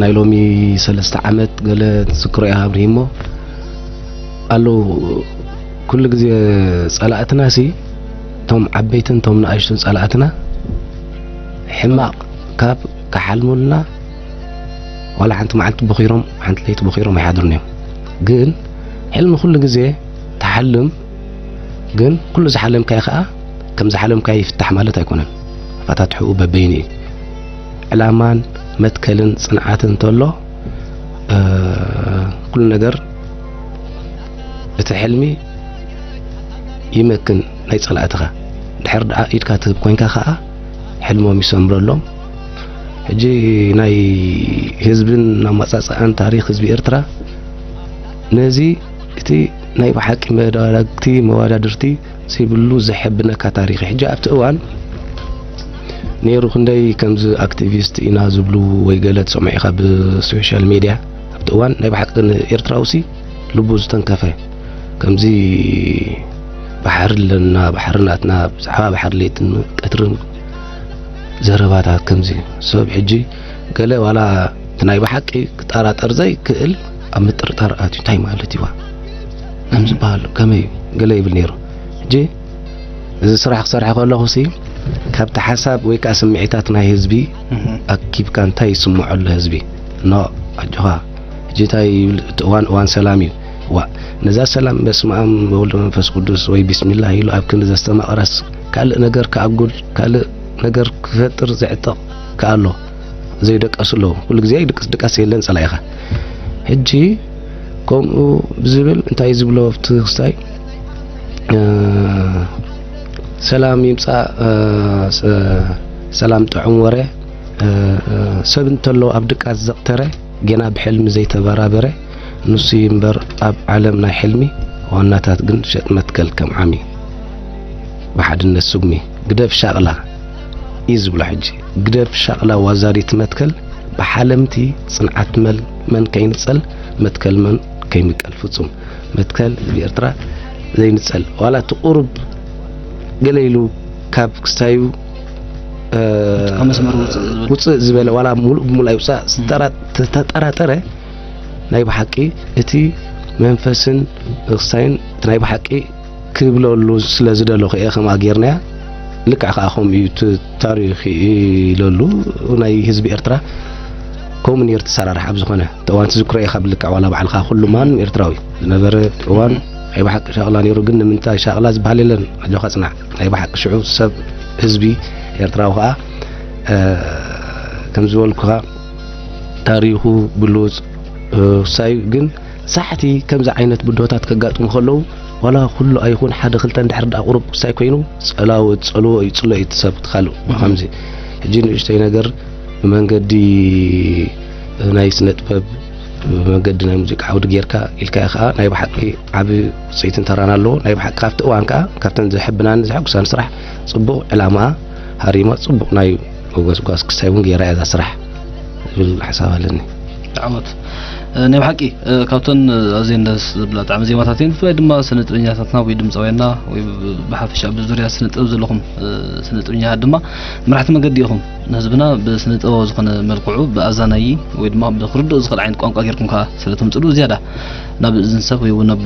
ናይ ሎሚ ሰለስተ ዓመት ገለ ትዝክሮ ኢኻ ኣብርሂሞ ኣለዉ። ኩሉ ግዜ ጸላእትና ሲ እቶም ዓበይትን እቶም ንኣሽቱን ጸላእትና ሕማቕ ካብ ክሓልሙልና ዋላ ሓንቲ መዓልቲ ቦኺሮም ሓንቲ ለይቲ ቦኺሮም ኣይሓድሩን እዮም። ግን ሕልሚ ኩሉ ግዜ ትሓልም፣ ግን ኩሉ ዝሓለምካዮ ከኣ ከም ዝሓለምካዮ ይፍታሕ ማለት ኣይኮነን። ኣፈታትሕኡ በበይኑ እዩ። ዕላማን መትከልን ጽንዓትን እንተሎ ኩሉ ነገር እቲ ሕልሚ ይመክን ናይ ጸላእትኻ። ድሕር ደኣ ኢድካ ትህብ ኮንካ ከኣ ሕልሞም ይሰምረሎም። ሕጂ ናይ ህዝብን ኣመጻጽኣን ታሪኽ ህዝቢ ኤርትራ ነዚ እቲ ናይ ብሓቂ መዳረግቲ መወዳድርቲ ዘይብሉ ዘሐብነካ ታሪኽ እዩ። ሕጂ ኣብቲ እዋን ነይሩ ክንደይ ከምዚ ኣክቲቪስት ኢና ዝብሉ ወይ ገለ ትሰምዑ ኢኻ ብሶሻል ሜድያ። ኣብቲ እዋን ናይ ብሓቂ ንኤርትራውሲ ልቡ ዝተንከፈ ከምዚ ባሕሪ ኣለና፣ ባሕሪ ናትና፣ ብዛዕባ ባሕሪ ለይትን ቀትርን ዘረባታት ከምዚ ሰብ ሕጂ ገለ ዋላ እቲ ናይ ብሓቂ ክጠራጠር ዘይክእል ኣብ ምጥርጣር ኣትዩ እንታይ ማለት እዩዋ ከም ዝበሃል ከመይ እዩ ገለ ይብል ነይሩ። ሕጂ እዚ ስራሕ ክሰርሐ ከለኹ ሲ ካብቲ ሓሳብ ወይ ከዓ ስምዒታት ናይ ህዝቢ ኣኪብካ እንታይ ይስምዖ ኣሎ ህዝቢ ኖ ኣጆኻ ሕጂ እንታይ ይብል እቲ እዋን እዋን ሰላም እዩ። ዋ ነዛ ሰላም በስመ ኣብ ወወልድ ወመንፈስ ቅዱስ ወይ ቢስሚላህ ኢሉ ኣብ ክንዲ ዘስተማቕራስ ካልእ ነገር ክኣጉል ካልእ ነገር ክፈጥር ዝዕጠቕ ከኣ ኣሎ። ዘይደቀሱ ኣለዉ። ኩሉ ግዜ ድቅስ ድቃስ የለን ጸላኢኻ። ሕጂ ከምኡ ብዝብል እንታይ ዝብሎ ኣብቲ ክስታይ ሰላም ይምጻእ ሰላም ጥዑም ወረ ሰብ እንተሎ ኣብ ድቃስ ዘቕተረ ጌና ብሕልሚ ዘይተበራበረ ንሱ እምበር ኣብ ዓለም ናይ ሕልሚ ዋናታት ግን ሸጥ መትከል ከም ዓሚ ብሓድነት ስጉሚ ግደፍ ሻቕላ እዩ ዝብሎ ሕጂ ግደፍ ሻቕላ ዋዛሪት መትከል ብሓለምቲ ጽንዓት መል መን ከይንጸል መትከል መን ከይምቀል ፍጹም መትከል ህዝቢ ኤርትራ ዘይንጸል ዋላ እቲ ቁሩብ ገለ ኢሉ ካብ ክስታዩ ካብ መስመር ውፅእ ዝብል ውፅእ ዝበለ ዋላ ሙሉእ ብሙሉእ ኣይውፃእ ዝተጠራጠረ ናይ ብሓቂ እቲ መንፈስን ክስታይን እቲ ናይ ብሓቂ ክብለሉ ስለ ዝደለኹ እየ ከምኣ ጌርናያ ልክዕ ከዓ ከምኡ እዩ እቲ ታሪኽ ኢለሉ ናይ ህዝቢ ኤርትራ ከምኡ ነይሩ ተሰራርሓ ኣብ ዝኾነ እቲ እዋን ትዝክሮ ኢኻ ብልክዕ ዋላ ባዕልኻ ኩሉ ማንም ኤርትራዊ ዝነበረ እዋን ናይ ብሓቂ ሻቕላ ነይሩ ግን ንምንታይ ሻቕላ ዝበሃል የለን ኣጆኻ ጽናዕ ናይ ብሓቂ ሽዑ ሰብ ህዝቢ ኤርትራዊ ከዓ ከም ዝበልኩኻ ታሪኹ ብሉጽ ሳዩ ግን ሳሕቲ ከምዚ ዓይነት ብድሆታት ከጋጥሙ ከለዉ ዋላ ኩሉ ኣይኹን ሓደ ክልተ እንድሕር ደኣ ቁሩብ ክሳይ ኮይኑ ጸላዎ ጸልዎ እዩ ጽሎ እዩ ትሰብ ትኻሉ ከምዚ ሕጂ ንእሽተይ ነገር ብመንገዲ ናይ ስነ ጥበብ ብመንገዲ ናይ ሙዚቃ ዓውዲ ጌርካ ኢልካ ከዓ ናይ ብሓቂ ዓቢ ውፅኢትን ተራን ኣለዎ ናይ ብሓቂ ካብቲ እዋን ከዓ ካብተን ዘሕብናኒ ዘሐጉሳኒ ስራሕ ፅቡቅ ዕላማ ሃሪማ ፅቡቅ ናይ መጓስጓስ ክሳይ እውን ገይራ እያ እዛ ስራሕ ዝብል ሓሳብ ኣለኒ። ዓወት ናይ ብሓቂ ካብተን ኣዝየን ደስ ዝብላ ጣዕሚ ዜማታት እየን። ብፍላይ ድማ ስነ ጥበኛታትና ወይ ድምፃውያንና ወይ ብሓፈሻ ኣብ ዙርያ ስነ ጥበብ ዘለኹም ስነ ጥበኛታት ድማ መራሕቲ መገዲ ኢኹም። ንህዝብና ብስነ ጥበባዊ ዝኾነ መልክዑ ብኣዛናዪ ወይ ድማ ብክርድኦ ዝኽእል ዓይነት ቋንቋ ጌርኩም ከዓ ስለ ተምፅሉ ዝያዳ ናብ እዝን ሰብ ወይ እውን ናብ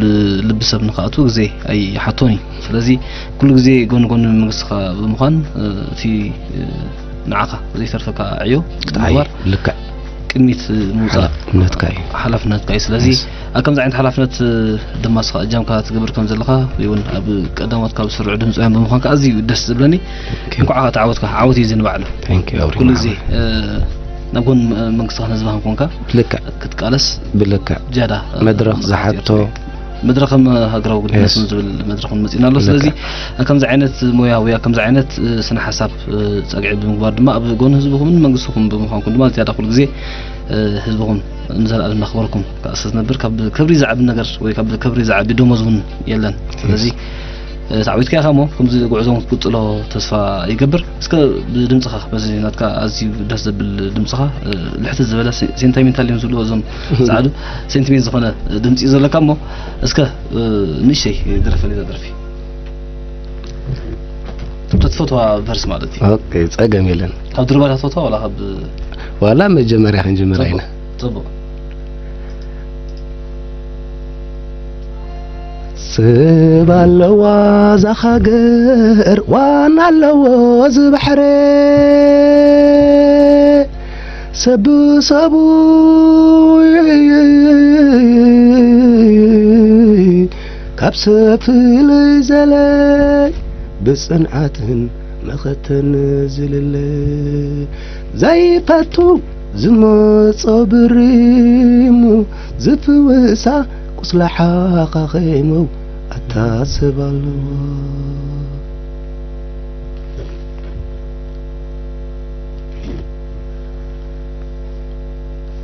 ልቢ ሰብ ንክኣቱ ግዜ ኣይሓቶን እዩ። ስለዚ ኩሉ ግዜ ጎኒ ጎኒ መንግስትኻ ብምዃን እቲ ንዓኻ ዘይተርፈካ ዕዮ ምግባር ልክዕ ቅድሚት ምውፃእ ሓላፍነትካ እዩ። ሓላፍነትካ እዩ። ስለዚ ኣብ ከምዚ ዓይነት ሓላፍነት ድማ ስኻ እጃምካ ትገብር ከም ዘለኻ ወይ እውን ኣብ ቀዳሞት ካብ ዝስርዑ ድምፃውያን ብምዃንካ ኣዝዩ ደስ ዝብለኒ። እንኳዕ ተዓወትካ። ዓወት እዩ እዚ ንባዕሉ። ኩሉ ግዜ ናብ ጎን መንግስትኻን ህዝብኻን ኮንካ ክትቃለስ ብልክዕ ጃዳ መድረኽ ዝሓቶ መድረኽ ከም ሃገራዊ ግልጋሎት ዝብል መድረኽ እውን መጺእና ኣሎ። ስለዚ ከምዚ ዓይነት ሞያ ወይ ከምዚ ዓይነት ስነ ሓሳብ ጸግዒ ብምግባር ድማ ኣብ ጎኒ ህዝብኹምን መንግስትኹም ብምዃንኩም ድማ ዝያዳ ኩሉ ግዜ ህዝብኹም ንዘለኣለም እናኽበርኩም ከኣ ስለ ዝነብር ካብ ክብሪ ዝዓቢ ነገር ወይ ካብ ክብሪ ዝዓቢ ደሞዝ እውን የለን። ስለዚ ሳዕቤትካ ኢኻ እሞ ከምዚ ጉዕዞ እውን ክትቅጽሎ ተስፋ ይገብር። እስከ ብድምጽኻ በዚ ናትካ ኣዝዩ ደስ ዘብል ድምጽኻ ልሕትት ዝበለ ሴንቲሜንታል እዮም ዝብልዎ እዞም ጻዕዱ ሴንቲሜንት ዝኾነ ድምጺ እዩ ዘለካ እሞ እስከ ንእሽተይ ደረፈለይ እዛ ደርፊ። እታ ትፈትዋ ቨርስ ማለት እዩ። ኦኬ፣ ጸገም የለን። ካብ ድርባታ ትፈትዋ ዋላ ካብ ዋላ መጀመርያ ክንጅምር ጽቡቕ፣ ኢና። ጽቡቕ። ሰብ ኣለዋ እዛ ሃገር፣ ዋና ኣለዎ እዚ ባሕሪ። ሰብ ብሰቡ ካብ ሰብ ፍልይ ዘለ ብጽንዓትን መኸተን ዝልለ ዘይፈቱ ዝመጾ ብሪሙ ዝፍውሳ ቁስላ ሓኻኺሙ ኣታ ሰብ ኣለዎ።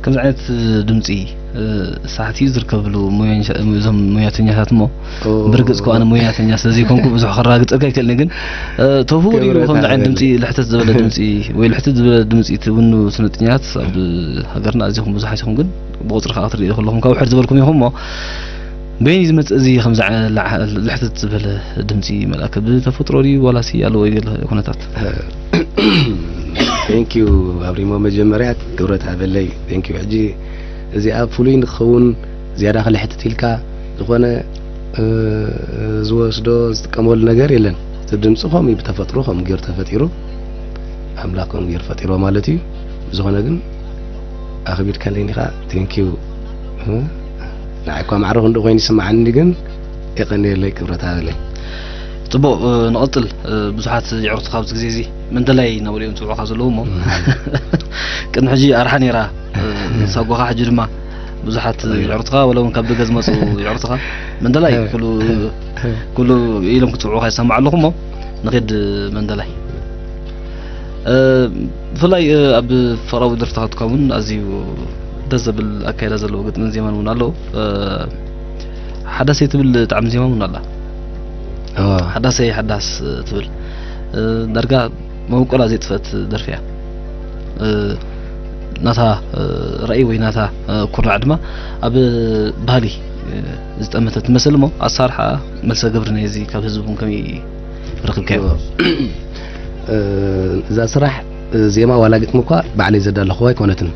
ከምዚ ዓይነት ድምጺ ሳሕቲ ዝርከብሉ እዞም ሞያተኛታት እሞ ብርግጽ ከዋነ ሞያተኛ ስለዘይኮንኩ ብዙሕ ከራግጸካ ይክእልኒ ግን ተፍኡ ድዩ ከምዚ ዓይነት ድምፂ ልሕተት ዝበለ ድምፂ ወይ ልሕተት ዝበለ ድምፂ ትብኑ ስነጥኛት ኣብ ሃገርና ኣዚኹም ብዙሓት ኢኹም ግን ብቁፅሪ ከዓ ክትሪኦ ከለኹም ካብ ውሕድ ዝበልኩም ኢኹም እሞ በይን ዝመፅእ እዚ ከምዚ ልሕተት ዝበለ ድምፂ መልኣከ ብተፈጥሮ ድዩ ዋላሲ ኣለዎ ይገለ ኩነታት ቴንኪዩ ኣብሪሞ መጀመርያ ክብረት ሃበለይ ቴንኪዩ ሕጂ እዚኣ ፍሉይ ንክኸውን ዝያዳ ክልሕትት ኢልካ ዝኾነ ዝወስዶ ዝጥቀመሉ ነገር የለን። እቲ ድምፂ ከምኡ እዩ ብተፈጥሮ ከምኡ ገይሩ ተፈጢሩ ኣምላኽ ከምኡ ገይሩ ፈጢርዎ ማለት እዩ። ብዝኾነ ግን ኣኽቢድካለይኒ ኢኻ ቴንኪዩ። ንዓይ እኳ ማዕረ ክንዲ ኮይኑ ይስምዓኒ ግን የቐንየለይ ክብረት ሃበለይ። ፅቡቕ ንቐፅል ብዙሓት የዕሩኽትኻ ኣብዚ ግዜ እዚ መንደላይ እናበሉ እዮም ዝፅውዑኻ ዘለዉ እሞ ቅድሚ ሕጂ ኣርሓ ነይራ ሳጓኻ ሕጂ ድማ ብዙሓት የዕሩኽትኻ ወላ እውን ካብ ደገ ዝመፁ የዕሩኽትኻ መንደላይ ኩሉ ኢሎም ክፅውዑኻ ይሰማዕ ኣለኹ እሞ ንኺድ መንደላይ ብፍላይ ኣብ ፍቕራዊ ደርፍታትካ እውን ኣዝዩ ደስ ዘብል ኣካይዳ ዘለዎ ግጥምን ዜማን እውን ኣለዉ ሓዳሰይ ትብል ጣዕሚ ዜማ እውን ኣላ ሓዳሰይ ሓዳስ ትብል ዳርጋ መበቆላ ዘይጥፈት ደርፊ እያ ናታ ራእይ ወይ ናታ ኩርናዕ ድማ ኣብ ባህሊ ዝጠመተ ትመስል እሞ ኣሳርሓ መልሰ ግብሪ ናይ እዚ ካብ ህዝቢ እውን ከመይ ረክብካዮ እዛ ስራሕ ዜማ ዋላ ግጥሚ እኳ ባዕለይ ዘዳለኽዋ ኣይኮነትን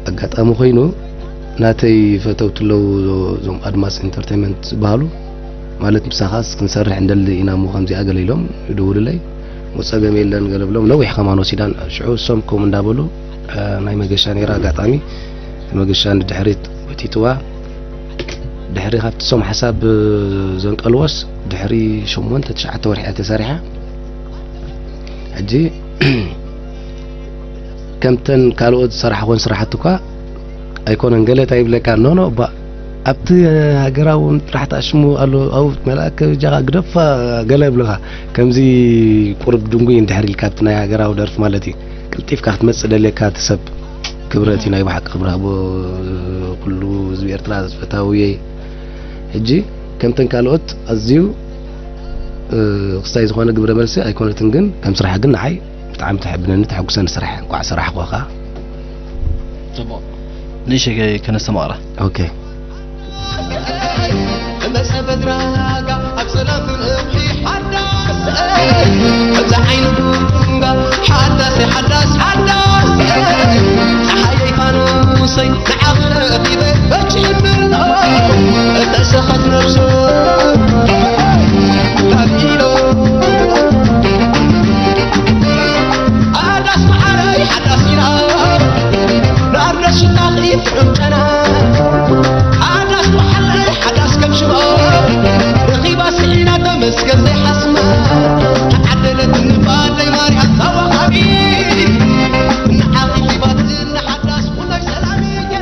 ኣጋጣሚ ኮይኑ ናተይ ፈተውቲ ኣለዉ እዞም ኣድማስ ኢንተርቴንመንት ዝበሃሉ ማለት ምሳኻስ ክንሰርሕ እንደሊ ኢና እሞ ከምዚኣ ገለ ኢሎም ይድውሉለይ ሞ ጸገም የለን ገለ ብሎም ነዊሕ ከማን ወሲዳን ሽዑ እሶም ከምኡ እንዳበሉ ናይ መገሻ ነይራ ኣጋጣሚ መገሻ ንድሕሪት ወቲትዋ ድሕሪ ካብቲ ሶም ሓሳብ ዘንቀልዎስ ድሕሪ ሸሞንተ ትሽዓተ ወርሒ እያ ተሰሪሓ ሕጂ ከምተን ካልኦት ዝሰራሕኮን ስራሕቲ እኳ ኣይኮነን ገለ እንታይ ይብለካ ኖኖ እባ ኣብቲ ሃገራዊ ጥራሕ ተኣሽሙ ኣሎ ኣብ መልኣከ ጃኻ ግደፋ ገለ ይብልኻ ከምዚ ቁሩብ ድንጉይ እንድሕር ኢልካ ኣብቲ ናይ ሃገራዊ ደርፊ ማለት እዩ ቀልጢፍካ ክትመጽእ ደልየካ እቲ ሰብ ክብረት እዩ ናይ ብሓቂ ክብሪ ሃቦ ኩሉ ህዝቢ ኤርትራ ፈታዊ እየ ሕጂ ከምተን ካልኦት ኣዝዩ ክስታይ ዝኾነ ግብረ መልሲ ኣይኮነትን ግን ከም ስራሕ ግን ንዓይ ብጣዕሚ ተሕብነኒ ተሐጉሰኒ ስራሕ እንኳዕ ሰራሕኩ ኸዓ ጽቡቕ ንእሽተይ ከነስተማቕራ ኦኬ መጸ በድራጋ ኣብ ጸላም ብልሒ ሓዳስ እዛ ዓይኒ ቡንጋ ሓዳስ ሓዳስ ሓዳስ ፀሓየይ ፋኑሰይ ንዓኺ ረኺበ በኪ እንብሎ እተሰኸት ነብሱ ላቢሎ ሓዳስ መዓረይ ሓዳስ ኢና ናርደስ ሽታ ጥዑም ጨና ሓዳስ መዓረይ ሓዳስ ከም ሽሞ ረኺባ ስዒና ተመስገን ዘይሓስማ ተዓደለት ንባለይ ማርያም ታዋኻቢ ንዓኺ ሂባትኒ ሓዳስ ኩላይ ሰላም እየ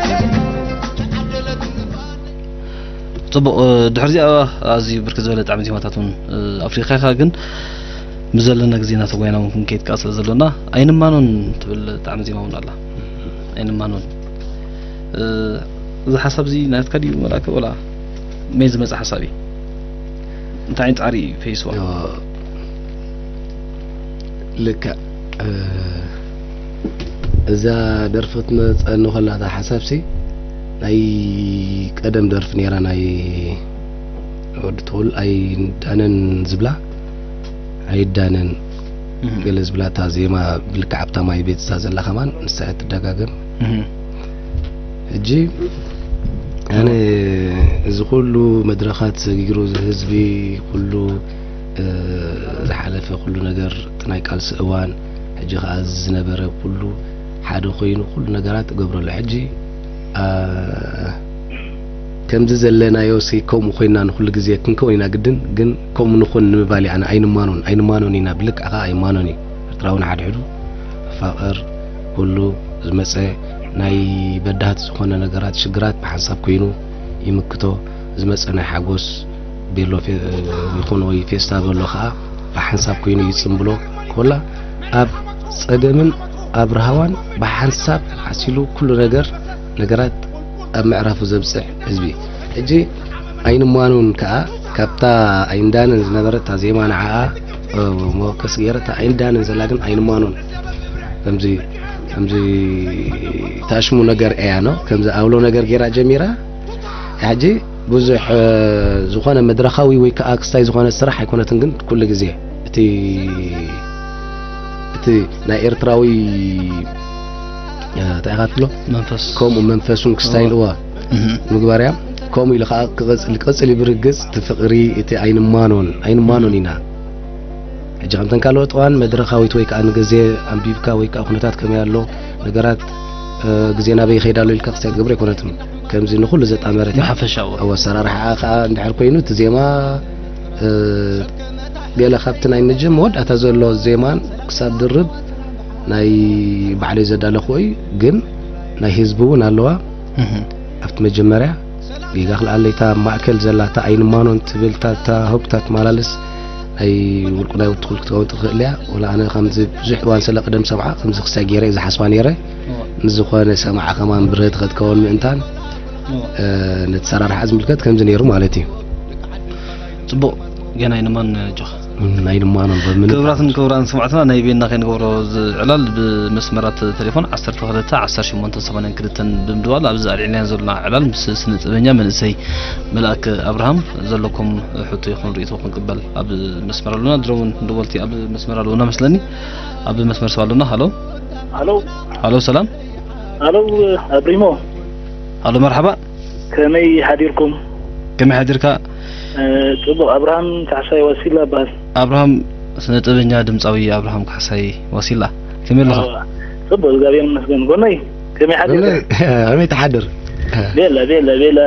ጽቡቕ። ድሕርዚኣ ኣዝዩ ብርክት ዝበለ ጣዕሚ ዜማታት እውን ኣፍሪኻ ኢኻ። ግን ብዘለና ግዜ እናተጓየና እውን ክንከይድ ከኣ ስለ ዘሎና ኣይንማኖን ትብል ጣዕሚ ዜማ እውን ኣላ። ኣይንማኖን። እዚ ሓሳብ እዚ ናትካ ድዩ መላከ ወላ መን ዝመጽእ ሓሳብ እዩ? እንታይ ዓይነት ጻዕሪ እዩ ፈይስዋ? ልክዕ። እዛ ደርፊ ክትመፀኒ ከላ እታ ሓሳብሲ ናይ ቀደም ደርፊ ነይራ፣ ናይ ወዲ ተኹል ኣይዳነን ዝብላ፣ ኣይዳነን ገለ ዝብላ፣ እታ ዜማ ብልክዕ ኣብታ ማይ ቤት እዛ ዘላ ከማን ንሳ እያ ትደጋገም። ሕጂ ኣነ እዚ ኩሉ መድረኻት ሰጊሩ፣ እዚ ህዝቢ ኩሉ ዝሓለፈ ኩሉ ነገር፣ እቲ ናይ ቃልሲ እዋን፣ ሕጂ ከኣ እዚ ዝነበረ ኩሉ ሓደ ኮይኑ ኩሉ ነገራት እገብረሉ። ሕጂ ከምዚ ዘለናዮ ሲ ከምኡ ኮይና ንኩሉ ግዜ ክንከውን ኢና ግድን። ግን ከምኡ ንኹን ንምባል ኣነ ኣይንማኖን ኣይንማኖን ኢና። ብልክዕ ከኣ ኣይማኖን እዩ። ኤርትራዊ ንሓድሕዱ ፋቕር፣ ኩሉ ዝመፀ ናይ በዳህቲ ዝኾነ ነገራት ሽግራት ብሓንሳብ ኮይኑ ይምክቶ። ዝመፀ ናይ ሓጎስ ቤሎ ይኹን ወይ ፌስታ ቤሎ ከዓ ብሓንሳብ ኮይኑ ይፅምብሎ። ኮላ ኣብ ፀገምን ኣብ ራህዋን ብሓንሳብ ዓሲሉ ኩሉ ነገር ነገራት ኣብ ምዕራፉ ዘብፅሕ ህዝቢ። ሕጂ ኣይንማኑን ከዓ ካብታ ኣይንዳንን ዝነበረት እታ ዜማ ንዓኣ ሞከስ ገይረ፣ እታ ኣይንዳንን ዘላ ግን ኣይንማኑን ከምዚ ከምዚ ታሽሙ ነገር እያ ነው ከምዚ ኣብሎ ነገር ገይራ ጀሚራ። ሕጂ ብዙሕ ዝኾነ መድረኻዊ ወይ ከዓ ክስታይ ዝኾነ ስራሕ ኣይኮነትን፣ ግን ኩሉ ግዜ እቲ እቲ ናይ ኤርትራዊ እንታይ ኢኻ ትብሎ መንፈስ ከምኡ መንፈሱን ክስታይን እዋ ምግባር እያ። ከምኡ ኢሉ ከዓ ክቕፅል ክቕፅል እዩ ብርግፅ እቲ ፍቕሪ እቲ ኣይንማኖን ኣይንማኖን ኢና። ሕጂ ከምተን ካልኦት እዋን መድረኻዊት ወይ ከዓ ንግዜ ኣንቢብካ ወይ ከዓ ኩነታት ከመይ ኣሎ ነገራት ግዜ ናበይ ይኸይድ ኣሎ ኢልካ ክስታይ ትገብሮ ኣይኮነትን። ከምዚ ንኹሉ ዘጣመረት እያ። ብሓፈሻዊ ኣብ ኣሰራርሓኣ ከዓ እንድሕር ኮይኑ እቲ ዜማ ገለ ካብቲ ናይ መጀመ መወዳእታ ዘሎ ዜማን ክሳብ ድርብ ናይ ባዕለይ ዘዳለኽዎ እዩ፣ ግን ናይ ህዝቢ እውን ኣለዋ። ኣብቲ መጀመርያ ጌጋ ክልኣለይታ ኣብ ማእከል ዘላ እታ ኣይንማኖን ትብል እታ እታ ህጉ እታ ትመላለስ ናይ ውልቁ ናይ ወዲ ትኹል ክትከውን ትኽእል እያ። ወላ ኣነ ከምዚ ብዙሕ እዋን ስለ ቅደም ሰምዓ ከምዚ ክሳይ ገይረ እየ ዝሓስባ ነይረ። ምስ ዝኾነ ሰምዓ ከማን ብርህቲ ክትከውን ምእንታን ነቲ ሰራርሓ ዝምልከት ከምዚ ነይሩ ማለት እዩ። ጽቡቕ ገና ኣይንማን ጆኻ ኣይንማኖን በምንም ክቡራትን ክቡራን ሰማዕትና ናይ ቤና ከይንገብሮ ዝዕላል ብመስመራት ቴሌፎን ዓሰርተ ክልተ ዓሰርተ ሸሞንተ ሰማንያን ክልተን ብምድዋል ኣብዚ ኣልዒልናዮ ዘለና ዕላል ምስ ስነ ጥበበኛ መንእሰይ መልኣክ ኣብርሃም ዘለኩም ሕቶ ይኹን ርእይቶ ክንቅበል ኣብ መስመር ኣሎና። ድሮ እውን ደወልቲ ኣብ መስመር ኣለውና መስለኒ። ኣብ መስመር ሰብ ኣሎና። ሃሎ ሃሎ ሃሎ ሰላም ሃሎ ኣብሪሞ ሃሎ መርሓባ ከመይ ሓዲርኩም? ከመይ ሓዲርካ? ጽቡቕ ኣብርሃም ካሕሳይ ዋሲላ እበሃል። ኣብርሃም ስነ ጥበበኛ ድምጻዊ ኣብርሃም ካሕሳይ ዋሲላ ከመይ ኣለኻ? ጽቡቕ እግዚኣብሔር ይመስገን። ጎነይ ከመይ ሓዲርካ? ከመይ ትሓድር? ቤላ ቤላ ቤላ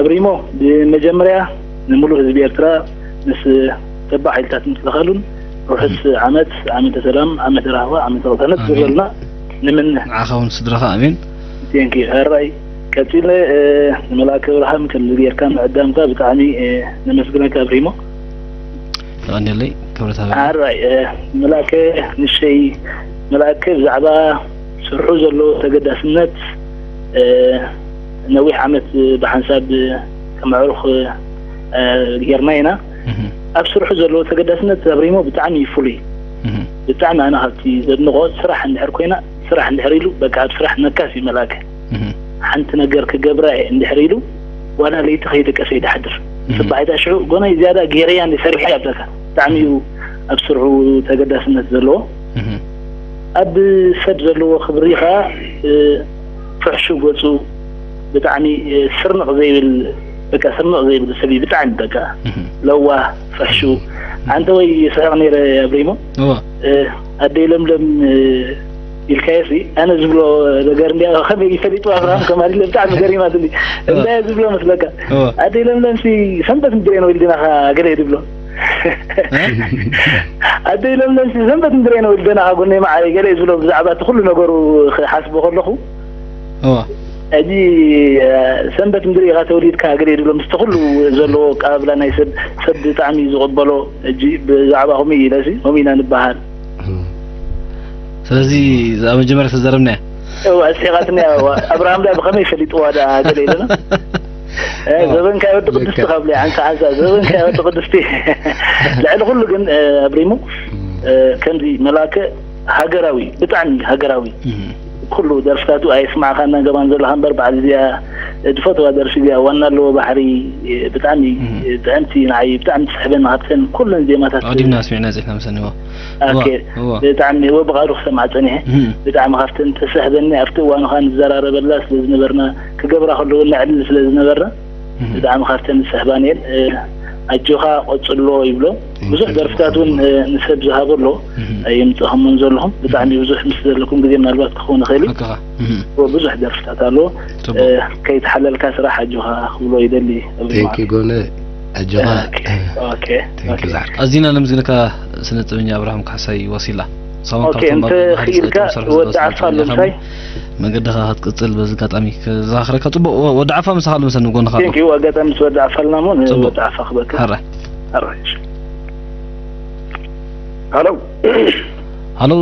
ኣብሪሞ ብመጀመርያ ንምሉእ ህዝቢ ኤርትራ ምስ ተባዕ ሓይልታት ምክልኻሉን ርሑስ ዓመት ዓመተ ሰላም ዓመተ ራህዋ ዓመተ ቅሳነት ኣሜን። ዝበልና ንምነ። ንዓኻ እውን ስድራኻ ኣሜን። Thank you ሕራይ ቀጺለ ንመልኣከ ኣብርሃም ከምዚ ጌርካ ምዕዳምካ ብጣዕሚ ነመስግነካ ኣብሪሞ። የቐንየለይ ክብረት ሃበኒ። ሕራይ መልኣከ ንሸይ መልኣከ ብዛዕባ ስርሑ ዘለዎ ተገዳስነት ነዊሕ ዓመት ብሓንሳብ ከመዕሩኽ ጌርና ኢና። ኣብ ስርሑ ዘለዎ ተገዳስነት ኣብሪሞ ብጣዕሚ እዩ ፍሉይ። ብጣዕሚ ኣነ ካብቲ ዘድንቖ ስራሕ እንድሕር ኮይና ስራሕ እንድሕር ኢሉ በቃ ኣብ ስራሕ ነካስ እዩ መልኣከ። ሓንቲ ነገር ክገብራ እየ እንድሕር ኢሉ ዋላ ለይቲ ከይደቀሰ ይድሓድር። ጽባሒታ ሽዑ ጎናይ ዝያዳ ጌረያ እንዲ ሰሪሐ እያ ብለካ። ብጣዕሚ እዩ ኣብ ስርሑ ተገዳስነት ዘለዎ። ኣብ ሰብ ዘለዎ ክብሪ ኸዓ ፍሕሹ ገፁ ብጣዕሚ ስርንቕ ዘይብል በቃ ስርንቕ ዘይብል ሰብ እዩ ብጣዕሚ በቃ ለዋህ ፍሕሹ ኣንተ ወይ ስሕቕ ነይረ ኣብሪሞ ኣደይ ለምለም ኢልካዮ ሲ ኣነ ዝብሎ ነገር እንዲያ ከመይ ይፈሊጡ ኣብርሃም ከማል ኢለ ብጣዕሚ ገሪማትኒ እንታይ ዝብሎ መስለካ ኣደይ ለምለም ሲ ሰንበት ምድሬ ነው ኢልድናኻ ገለ ድብሎ ኣደይ ለምለም ሲ ሰንበት ምድሬ ነው ኢልደናኻ ጎነይ መዓረይ ገለ ዝብሎ ብዛዕባ እቲ ኩሉ ነገሩ ክሓስቦ ከለኹ ሕጂ ሰንበት ምድሪ ኢኻ ተወሊድካ ገለ ድብሎ ምስቲ ኩሉ ዘለዎ ኣቀባብላ ናይ ሰብ ሰብ ብጣዕሚ እዩ ዝቕበሎ። ሕጂ ብዛዕባ ከምኡ እዩ ኢለሲ ከምኡ ኢና ንበሃል። ስለዚ እዛ መጀመርያ ተዛረብናያ። እዋ ኣስሒቓትኒ እያ። ኣብርሃም ዳ ብኸመይ ፈሊጥዋ ዳ ገለ ኢለና። ዘበንካ ወዲ ቅድስቲ ካብለ ዓንሳ ዓንሳ ዘበንካ ወዲ ቅድስቲ። ልዕሊ ኩሉ ግን ኣብሪሙ ከምዚ መላከ ሃገራዊ ብጣዕሚ ሃገራዊ ኩሉ ደርፍታቱ ኣየስማዕኻና ገባን ዘለኻ እምበር በዓል እዚኣ ድፈትዋ ደርፊ እዚኣ ዋና ኣለዎ ባሕሪ ብጣዕሚ ጥዕምቲ ንዓይ ብጣዕሚ ትስሕበኒ ካብተን ኩለን ዜማታት ኣዲምና ስሚዕና ዜና ምሰኒዎ ብጣዕሚ ወ ብቓሉ ክሰምዓ ፀኒሐ ብጣዕሚ ካብተን ተስሕበኒ ኣብቲ እዋኑ ከዓ ንዘራረበላ ስለ ዝነበርና ክገብራ ከለዎ ነዕልል ስለ ዝነበርና ብጣዕሚ ካብተን ዝስሕባን እየን ኣጆኻ ቀፅሎ ይብሎ ብዙሕ ደርፍታት እውን ንሰብ ዝሃቦ ኣሎ የምፅኸሙን ዘለኹም ብጣዕሚ ብዙሕ ምስ ዘለኩም ግዜ ምናልባት ክኸውን ይኽእል እዩ ብዙሕ ደርፍታት ኣለዎ ከይተሓለልካ ስራሕ ኣጆኻ ክብሎ ይደሊ ጎነ ኣጆኻ ኣዚና ነምዝግነካ ስነ ጥበኛ ኣብርሃም ካሕሳይ ዋሲላ እንተ ክኢልካ ወዲ ዓፋ ኣሎ ምሳይ መገድኻ ክትቅፅል በዚ ኣጋጣሚ ክዘኻኽረካ ፅቡቅ ወዲ ዓፋ ምሳኻ ኣሎ መሰኒ ጎንኻ ኣሎ ኣጋጣሚ ምስ ወዲ ዓፋ ኣለና ሞ ንወዲ ዓፋ ክበካ ሃሎ ሃሎ ሃሎ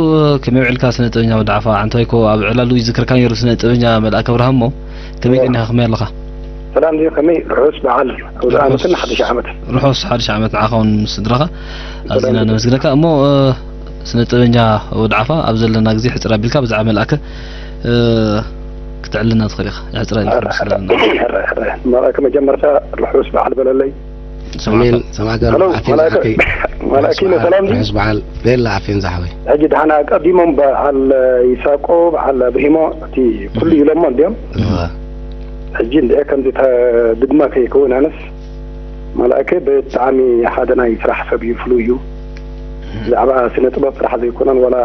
ከመይ ውዕልካ ስነ ጥበኛ ወዲ ዓፋ ኣንታይ ኮ ኣብ ዕላሉ ይዝክርካ ነይሩ ስነ ጥበኛ መልኣክ ኣብርሃም ሞ ከመይ ቀኒኻ ከመይ ኣለኻ ሰላም ድዩ ከመይ ርሑስ በዓል ኣውደ ዓመትን ሓድሽ ዓመት ርሑስ ሓድሽ ዓመት ንዓኻ እውን ምስ ስድራኻ ኣዚና ነመስግነካ እሞ ስነ ጥበበኛ ወዲ ዓፋ ኣብ ዘለና ግዜ ሕፅር ኣቢልካ ብዛዕባ መልኣከ ክተዕልና ትኽእል ኢኻ ሕፅር ኢልካ መጀመርታ ርሑስ በዓል በለለይ ኣሜን ሰማዕካ መላእኪነ ሰላም ድዩ ርሑስ በዓል ቤላ ኣፌን ዝሓወይ ሕጂ ድሓን ኣቀዲሞም በዓል ይሳቆ በዓል ኣብሪሂሞ እቲ ኩሉ ኢሎሞ እንዲዮም ሕጂ እንድአ ከምዚ ድግማ ከይከውን ኣነስ መላእከ ብጣዕሚ ሓደ ናይ ስራሕ ሰብ እዩ ፍሉይ እዩ ብዛዕባ ስነ ጥበብ ጥራሕ ዘይኮነን ዋላ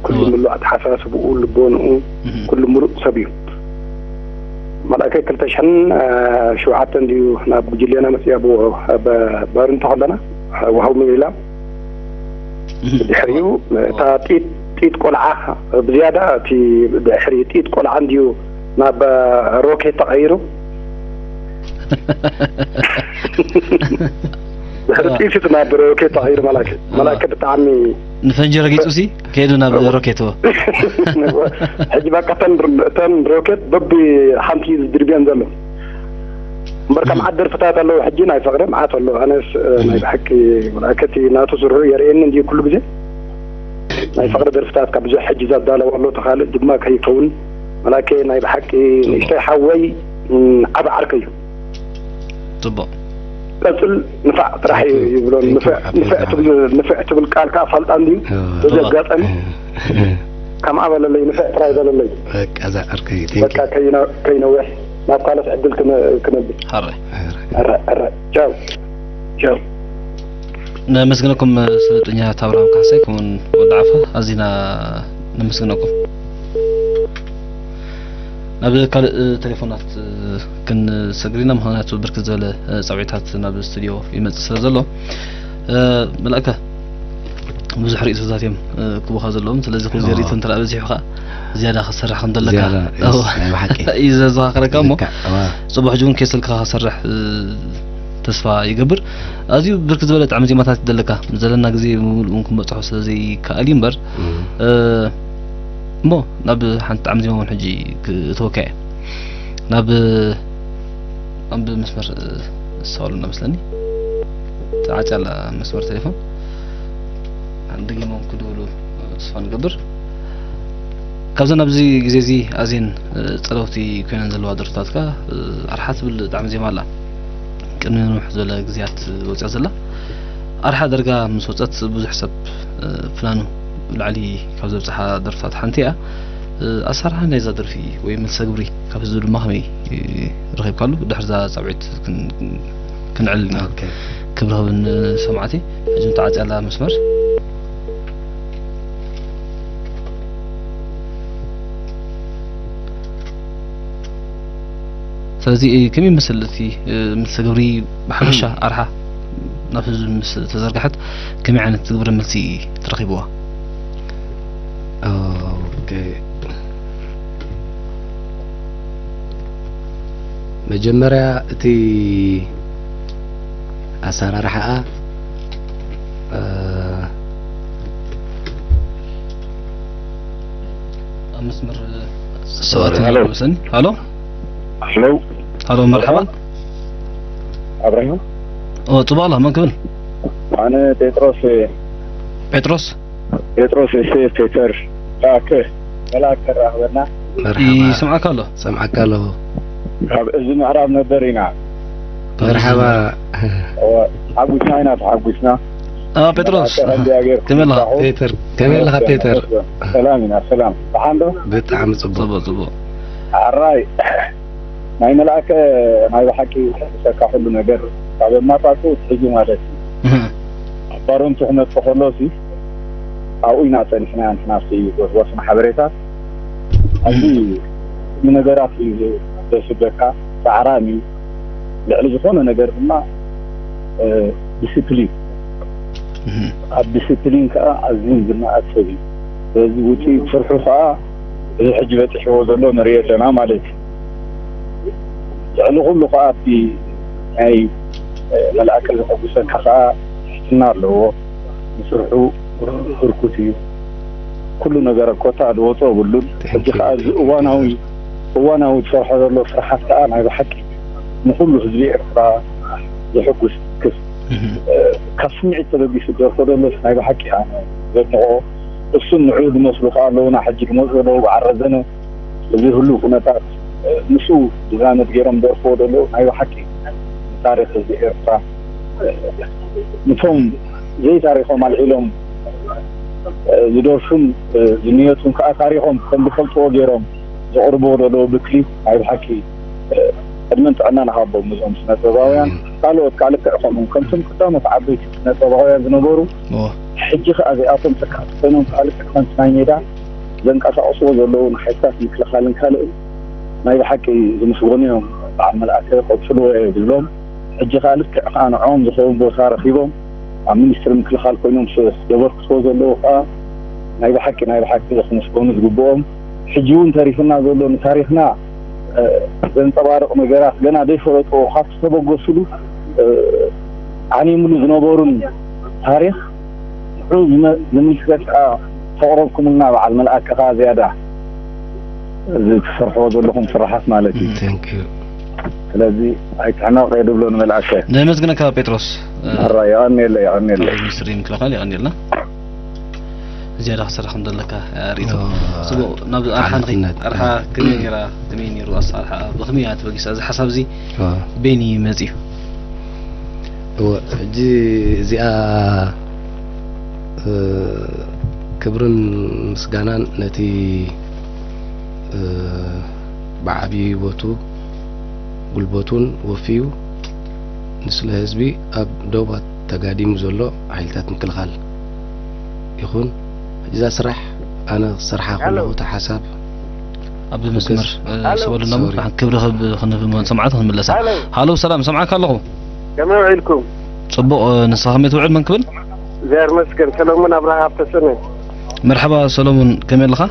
ኩሉ ምሉእ ኣተሓሳስብኡ ልቦንኡ ኩሉ ምሉእ ሰብ እዩ መላእከ ክልተ ሽሕን ሸውዓተን ድዩ ናብ ጉጅሌና መፅያ ባርንቶ ከለና ዋሃው ሚላ ድሕሪኡ እታ ጢጥ ጢጥ ቆልዓ ብዝያዳ እቲ ድሕሪ ጢጥ ቆልዓ እንድዩ ናብ ሮኬት ተቐይሩ ድሕሪ ጢጥ ናብ ሮኬት ተቐይሩ መላከ መላከ ብጣዕሚ ንፈንጂ ረጊጹ ሲ ከይዱ ናብ ሮኬት ሕጂ በቃ ተን ሮኬት በቢ ሓንቲ ዝድርብየን ዘሎ እምበር ከም ዓዲ ደርፍታት ኣለዉ ሕጂ ናይ ፍቕሪ መዓት ኣሎ ኣነስ ናይ ብሓቂ መላከቲ ናቱ ስርሑ የርእየኒ እንዲ ኩሉ ግዜ ናይ ፍቕሪ ደርፍታት ካብ ብዙሕ ሕጂ ዘዳለዎ ኣሎ ተኻልእ ድማ ከይከውን መላከ ናይ ብሓቂ ንእሽተይ ሓወይ ዓብ ዓርከ እዩ ጽቡቕ ቀጽል ንፋዕ ጥራሕ እዩ ይብሎ ንፍዕ ትብል ቃል ከዓ ፋልጣ እንድዩ በዚ ኣጋጣሚ ከምኣ በለለይ ንፍዕ ጥራይ በለለይ በቃ እዛ ዓርከይ በቃ ከይነውሕ ናብ ካልኦት ዕድል ክነብል ሐረ ቻው ቻው ነመስግነኩም ስነ ጥበበኛ ኣብርሃም ካሕሳይ ከምኡውን ወዲ ዓፋ ኣዚና ነመስግነኩም ናብ ካልእ ቴሌፎናት ክንሰግር ኢና ምክንያቱ ብርክት ዝበለ ፃውዒታት ናብ ስቱድዮ ይመፅእ ስለ ዘሎ መላእከ ብዙሕ ርእይቶታት እዮም ክቡኻ ዘለዎም ስለዚ ኩሉ ርእይቶ እንተ በዚሑ ከዓ ዝያዳ ክሰርሕ ከም ዘለካ እዩ ዘዘኻኽረካ እሞ ፅቡሕ ሕጂ እውን ኬስልካ ክሰርሕ ተስፋ ይገብር ኣዝዩ ብርክት ዝበለ ጣዕሚ ዜማታት ዘለካ ዘለና ግዜ ብምሉእ እውን ክንበፅሖ ስለ ዘይከኣል እዩ እምበር እሞ ናብ ሓንቲ ጣዕሚ ዜማ እውን ሕጂ ክእተወካ እየ ናብ ኣብ መስመር ዝሰዋሉና መስለኒ ተዓፅያ ኣላ መስመር ቴሌፎን ደጊሞም ክድውሉ ተስፋ ንገብር ካብዘን ኣብዚ ግዜ እዚ ኣዝየን ፀለውቲ ኮይነን ዘለዋ ደርፍታትካ ኣርሓ ትብል ጣዕሚ ዜማ ኣላ ቅድሚ ንውሕ ዝበለ ግዜያት ወፅያ ዘላ ኣርሓ ደርጋ ምስ ወፀት ብዙሕ ሰብ ፍናኑ ላዕሊ ካብ ዘብፅሓ ደርፍታት ሓንቲ እያ ኣሰራርሓ ናይዛ ደርፊ ወይ መልሰ ግብሪ ካብ ህዝቢ ድማ ከመይ ረኺብካሉ ድሕርዛ ፃውዒት ክንዕልል ኢና ክብሪ ክብን ሰማዕቲ ሕጂ ተዓፅያ ኣላ መስመር ስለዚ ከመይ ይመስል እቲ መልሰ ግብሪ ብሓፈሻ ኣርሓ ናብ ህዝቢ ምስ ተዘርግሐት ከመይ ዓይነት ግብረ መልሲ ትረኺብዋ? መጀመርያ እቲ ኣሰራርሓኣ፣ እ፣ ኣብ መስመር ሶሪ፣ ሰባት ሃሎ። ይመልሰኒ። ሃሎ? ሃሎ። ሃሎ፣ መርሓባ። ኣብርሃም። ኦ፣ ጽቡቕ ኣላ፣ መን ክብል? ኣነ ጴጥሮስ። ጴጥሮስ? ጴጥሮስ፣ ኤስኤፍ ፔተር። መልኣከ፣ መልኣከ ከራኽበና። መርሓባ። ይስምዓካ ኣሎ። ሰምዓካ ኣለኹ። ካብ እዚ ምዕራብ ነበር ኢና። መርሓባ። እወ፣ ተሓጒስና ኢና፣ ተሓጒስና። አ፣ ጴጥሮስ፣ መልኣከ፣ ከምዚኣ ጌርኩም ከመይ ኣለኻ? ምሳኹ። ፔተር፣ ከመይ ኣለኻ ፔተር? ሰላም ኢና፣ ሰላም። ደሓን ዶ? ብጣዕሚ ጽቡቕ። ጽቡቕ፣ ጽቡቕ። ኣራይ፣ ናይ መልኣከ ናይ ብሓቂ ዘሕጉሰካ ኩሉ ነገር ካብ ኣመጻጽኡ ትሕዙ ማለት እዩ። እህ። ኣብ ባረንቱ ክመጽእ ከሎ ሲ ኣብኡ ኢና ጸኒሕና ንሕና ሲ ጎስጓስና ሓበሬታት። ኣብዚ እህ። ንነገራት እዩ ዘስደካ፣ ጻዕራም እዩ። ልዕሊ ዝኾነ ነገር ድማ፣ እ፣ ዲሲፕሊን። እህ። ኣብ ዲሲፕሊን ከኣ ኣዝዩ ዝነኣድ ሰብ እዩ። ስለዚ ውጽኢት ስርሑ ከኣ እዚ ሕጂ በጺሕዎ ዘሎ ንርኢ ኣለና ማለት እዩ። ልዕሊ ኩሉ ከኣ እቲ ናይ፣ እ፣ መልኣከ ዘሐጉሰካ ከኣ ትሕትና ኣለዎ። ንስርሑ ህርኩት እዩ። ኩሉ ነገር ኮታ ዝወጾ የብሉን። ሕጂ ከኣ እዚ እዋናዊ፣ እዋናዊ ዝሰርሖ ዘሎ ስራሓት ከኣ ናይ ብሓቂ ንኩሉ ህዝቢ ኤርትራ ዘሐጉስ ክስ፣ እህ። እ፣ ካብ ስምዒት ተበጊሱ ዝደርፎ ዘሎ ናይ ብሓቂ ኣነ ዘድንቖ። እሱን ንዕኡ ዝመስሉ ከኣ ኣለዉና ሕጂ ዝመጹ ዘለዉ በዓል ረዘነ። እዚ ህሉው ኩነታት፣ እ፣ ምስኡ ዝዛመድ ገይሮም ዝደርፍዎ ዘለዉ ናይ ብሓቂ ንታሪኽ ህዝቢ ኤርትራ፣ እ፣ ንቶም ዘይታሪኾም ኣልዒሎም፣ እ፣ ዝደርፉን፣ እ፣ ዝንየቱን ከኣ ታሪኾም ከም ዝፈልጥዎ ገይሮም ዘቕርብዎ ዘለዉ ብክሊፕ ናይ ብሓቂ፣ እ፣ ዕድመን ጥዕናን ይሃቦም ነዞም ስነ ጥበባውያን። ኣሜን። ካልኦት ከኣ ልክዕ ከምኡ ከምቶም ቀዳሞት ዓበይቲ ስነ ጥበባውያን ዝነበሩ እወ። ሕጂ ከኣ እዚኣቶም ተካእቲ ኮይኖም ከኣ ልክዕ ከምቲ ናይ ሜዳ ዘንቀሳቕስዎ ዘለዉ ንሓይልታት ምክልኻልን ካልእን ናይ ብሓቂ ዝምስገኑ እዮም። በዓል መልኣከ ቀጽልዎ እየ ዝብሎም። ሕጂ ከኣ ልክዕ ከኣ ንዕኦም ዝኸውን ቦታ ረኺቦም ኣብ ሚኒስትሪ ምክልኻል ኮይኖም ስ-፣ ዘበርክትዎ ዘለዉ ከኣ ናይ ብሓቂ፣ ናይ ብሓቂ ክምስገኑ ዝግብኦም። ሕጂ እውን ተሪፉና ዘሎ ንታሪኽና፣ እ፣ ዘንጸባርቕ ነገራት ገና ዘይፈለጥዎ ካብ ዝተበገሱሉ፣ እ፣ ዓንየምሉ ዝነበሩን ታሪኽ ንዕኡ ዝመ-፣ ዝምልከት ከኣ ተቕረብኩምልና በዓል መልኣከ ከኣ ዝያዳ እዚ ትሰርሕዎ ዘለኹም ስራሓት ማለት እዩ። Thank you። ስለዚ ኣይትሕመቕ እየ ዝብሎ ንመልኣከ። ነመስግነካ ጴጥሮስ። ሕራይ፣ የቐንየለይ፣ የቐንየለይ። ሚኒስትሪ ምክልኻል የቐንየልና። ዝያዳ ክሰርሕ ከም ዘለካ ርእይቶ። ኦ፣ ጽቡቕ፣ ናብ ኣርሓ ንኸይድ። ሓላፍነት። ኣርሓ ከመይ ነይራ? ከመይ ነይሩ ኣሰራርሓ? ብኸመይ እያ ተበጊሳ? እዚ ሓሳብ እዚ ኦ። በይኒ መጺኡ። እወ፣ ሕጂ እዚኣ፣ እ፣ ክብርን ምስጋናን ነቲ፣ እ፣ ብዓብዪ ህይወቱ ጉልበቱን ወፍዩ ንስለ ህዝቢ ኣብ ደባት ተጋዲሙ ዘሎ ሓይልታት ምክልኻል ይኹን። እዛ ስራሕ ኣነ ክሰርሓ ሄሎ። ከለኹ እቲ ሓሳብ ኣብ መስመር፣ እ፣ ሄሎ። ሰበሉ ነሞ፣ ሶሪ። ክብ ንክብ ክንህብ ሰማዕቱ ክንምለሳ። ሄሎ። ሃሎ፣ ሰላም፣ ሰምዓካ ኣለኹ። ከመይ ውዒልኩም? ጽቡቕ፣ እ፣ ንስኻ ከመይ ትውዕል? መን ክብል? እግዚኣብሔር ይመስገን። ሰሎሞን ኣብርሃ ሃብተሰነ። መርሓባ ሰሎሞን፣ ከመይ ኣለኻ?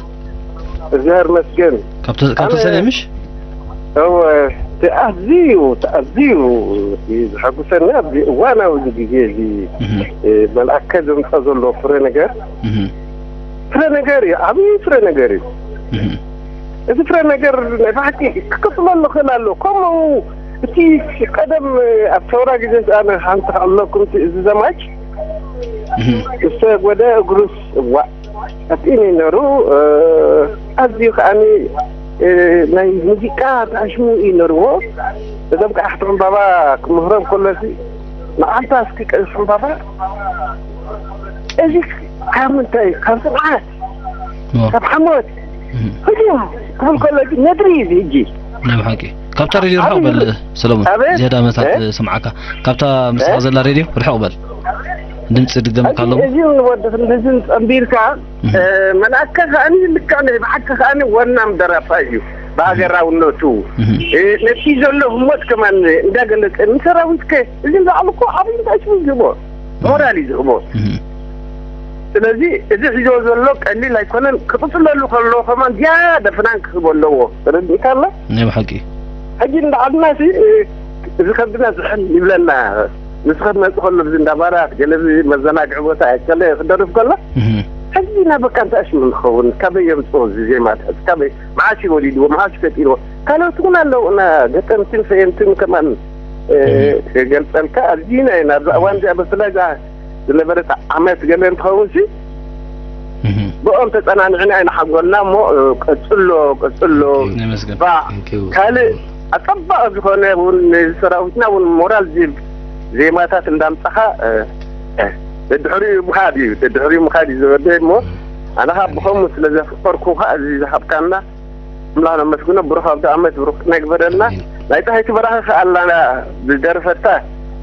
እግዚኣብሔር ይመስገን። ካብ ተ-፣ ካብ ኣነ ተሰነይ ምሽ? እወ፣ እቲ ኣዝዩ፣ እቲ ኣዝዩ ዘሐጉሰኒ ኣብዚ እዋናዊ እዚ ግዜ እዚ፣ እህ። እ፣ መልኣከ ዘምጽኦ ዘሎ ፍረ ነገር፣ እህ። ፍረ ነገር እዩ፣ ዓብዪ ፍረ ነገር እዩ። እህ። እዚ ፍረ ነገር ናይ ብሓቂ ክቅጽለሉ ክእል ኣለዎ። ከምኡ እቲ ቀደም ኣብ ሰውራ ግዜ ኣነ ሓንቲ ክዕለኩም፣ እቲ እዚ ዘማች እህ። ዝተጎደ እግሩስ፣ እዋእ፣ ኣጥኢኒ ነሩ፣ እ፣ ኣዝዩ ከኣኒ፣ እ፣ ናይ ሙዚቃ ጣዕሽሙ እዩ ነርዎ። እዞም ቀያሕቲ ዕምባባ ክምህሮም ከሎሲ፣ መዓልታ እስኪ ቀይሕ ዕምባባ፣ እዚ ካብ ምንታይ? ካብ ጽንዓት፣ ዋ። ካብ ሓሞት፣ እህ። ህድያ ክብል ከሎ ግን ነድሪ እዩ እዚ ሕጂ። ናይ ብሓቂ። ካብታ ሬድዮ ርሕቕ ዓብዪ በል፣ ሰለሙን። ኣቤት? ዝያዳ መታት እ? ስምዓካ። ካብታ ምሳኻ እ? ዘላ ሬድዮ ርሕቕ በል። ድምፂ ድገመካ ኣለዎ? እዚ ንወዲ ክንድዝን ጸንቢርካ፣ እህ። እ፣ መልኣከ ከኣኒ ልክዕ ናይ ብሓቂ ከኣኒ ወናም ደራፋይ እዩ። ብሃገራውነቱ፣ እህ። እ፣ ነቲ ዘሎ ህሞት ከማን እንዳገለጸ፣ ንሰራዊትከ፣ እዚ ንባዕሉ እኮ ዓብዪ እንታይ ሽሙ ዝህቦ? ሞራል እዩ ዝህቦ። እህ። ስለዚ እዚ ሒዞ ዘሎ ቀሊል ኣይኮነን። ክቕጽለሉ ከሎ ከማን ዝያዳ ፍናን ክህቦ ኣለዎ። ተረዲእካ ኣሎ? ናይ ብሓቂ። ሕጂ እንዳዓድና ሲ እዚ ከብድና ዝሕል ይብለና። ንስኻ ትመጽእ ከሎ ብዚ እንዳባራት ገለ እዚ መዘናግዒ ቦታ ከለ ክደርፍ ከሎ ሕጂ ኢና በቃ እንታይ ሽሙ ንኸውን? ካበይ የምጽኦ እዚ ዜማታት? ካበይ መዓስ እዩ ወሊድዎ? መዓስ እዩ ፈጢርዎ? ካልኦት እውን ኣለዉ እና ገጠምትን ፈየንትን ከማን ክገልጸልካ ኣዚና ኢና ኣብዛ እዋን እዚኣ ብፍላይ እዛ ዝነበረት ዓመት ገለ እንትኸውን ሲ ብኦም ተጸናኒዕና ኢና ሓንጎልና እሞ ቀጽሎ ቀጽሎ ባዕ ካልእ ኣጸባቒ ዝኾነ እውን ንሰራዊትና እውን ሞራል ዝህብ ዜማታት እንዳምጻኻ ደድሕሪኡ ምኻድ እዩ ደድሕሪኡ ምኻድ እዩ ዝበደ እሞ ኣነ ኸዓ ብኸምኡ ስለ ዘፍቀርኩ ኸዓ እዚ ዝሃብካና ኣምላኽ ነመስግኖ። ብሩኽ ኣብቲ ዓመት ብሩኽ ነግበረልና። ናይ ጸሃይቲ በራኺ ኸኣ ኣላና ዝደርፈታ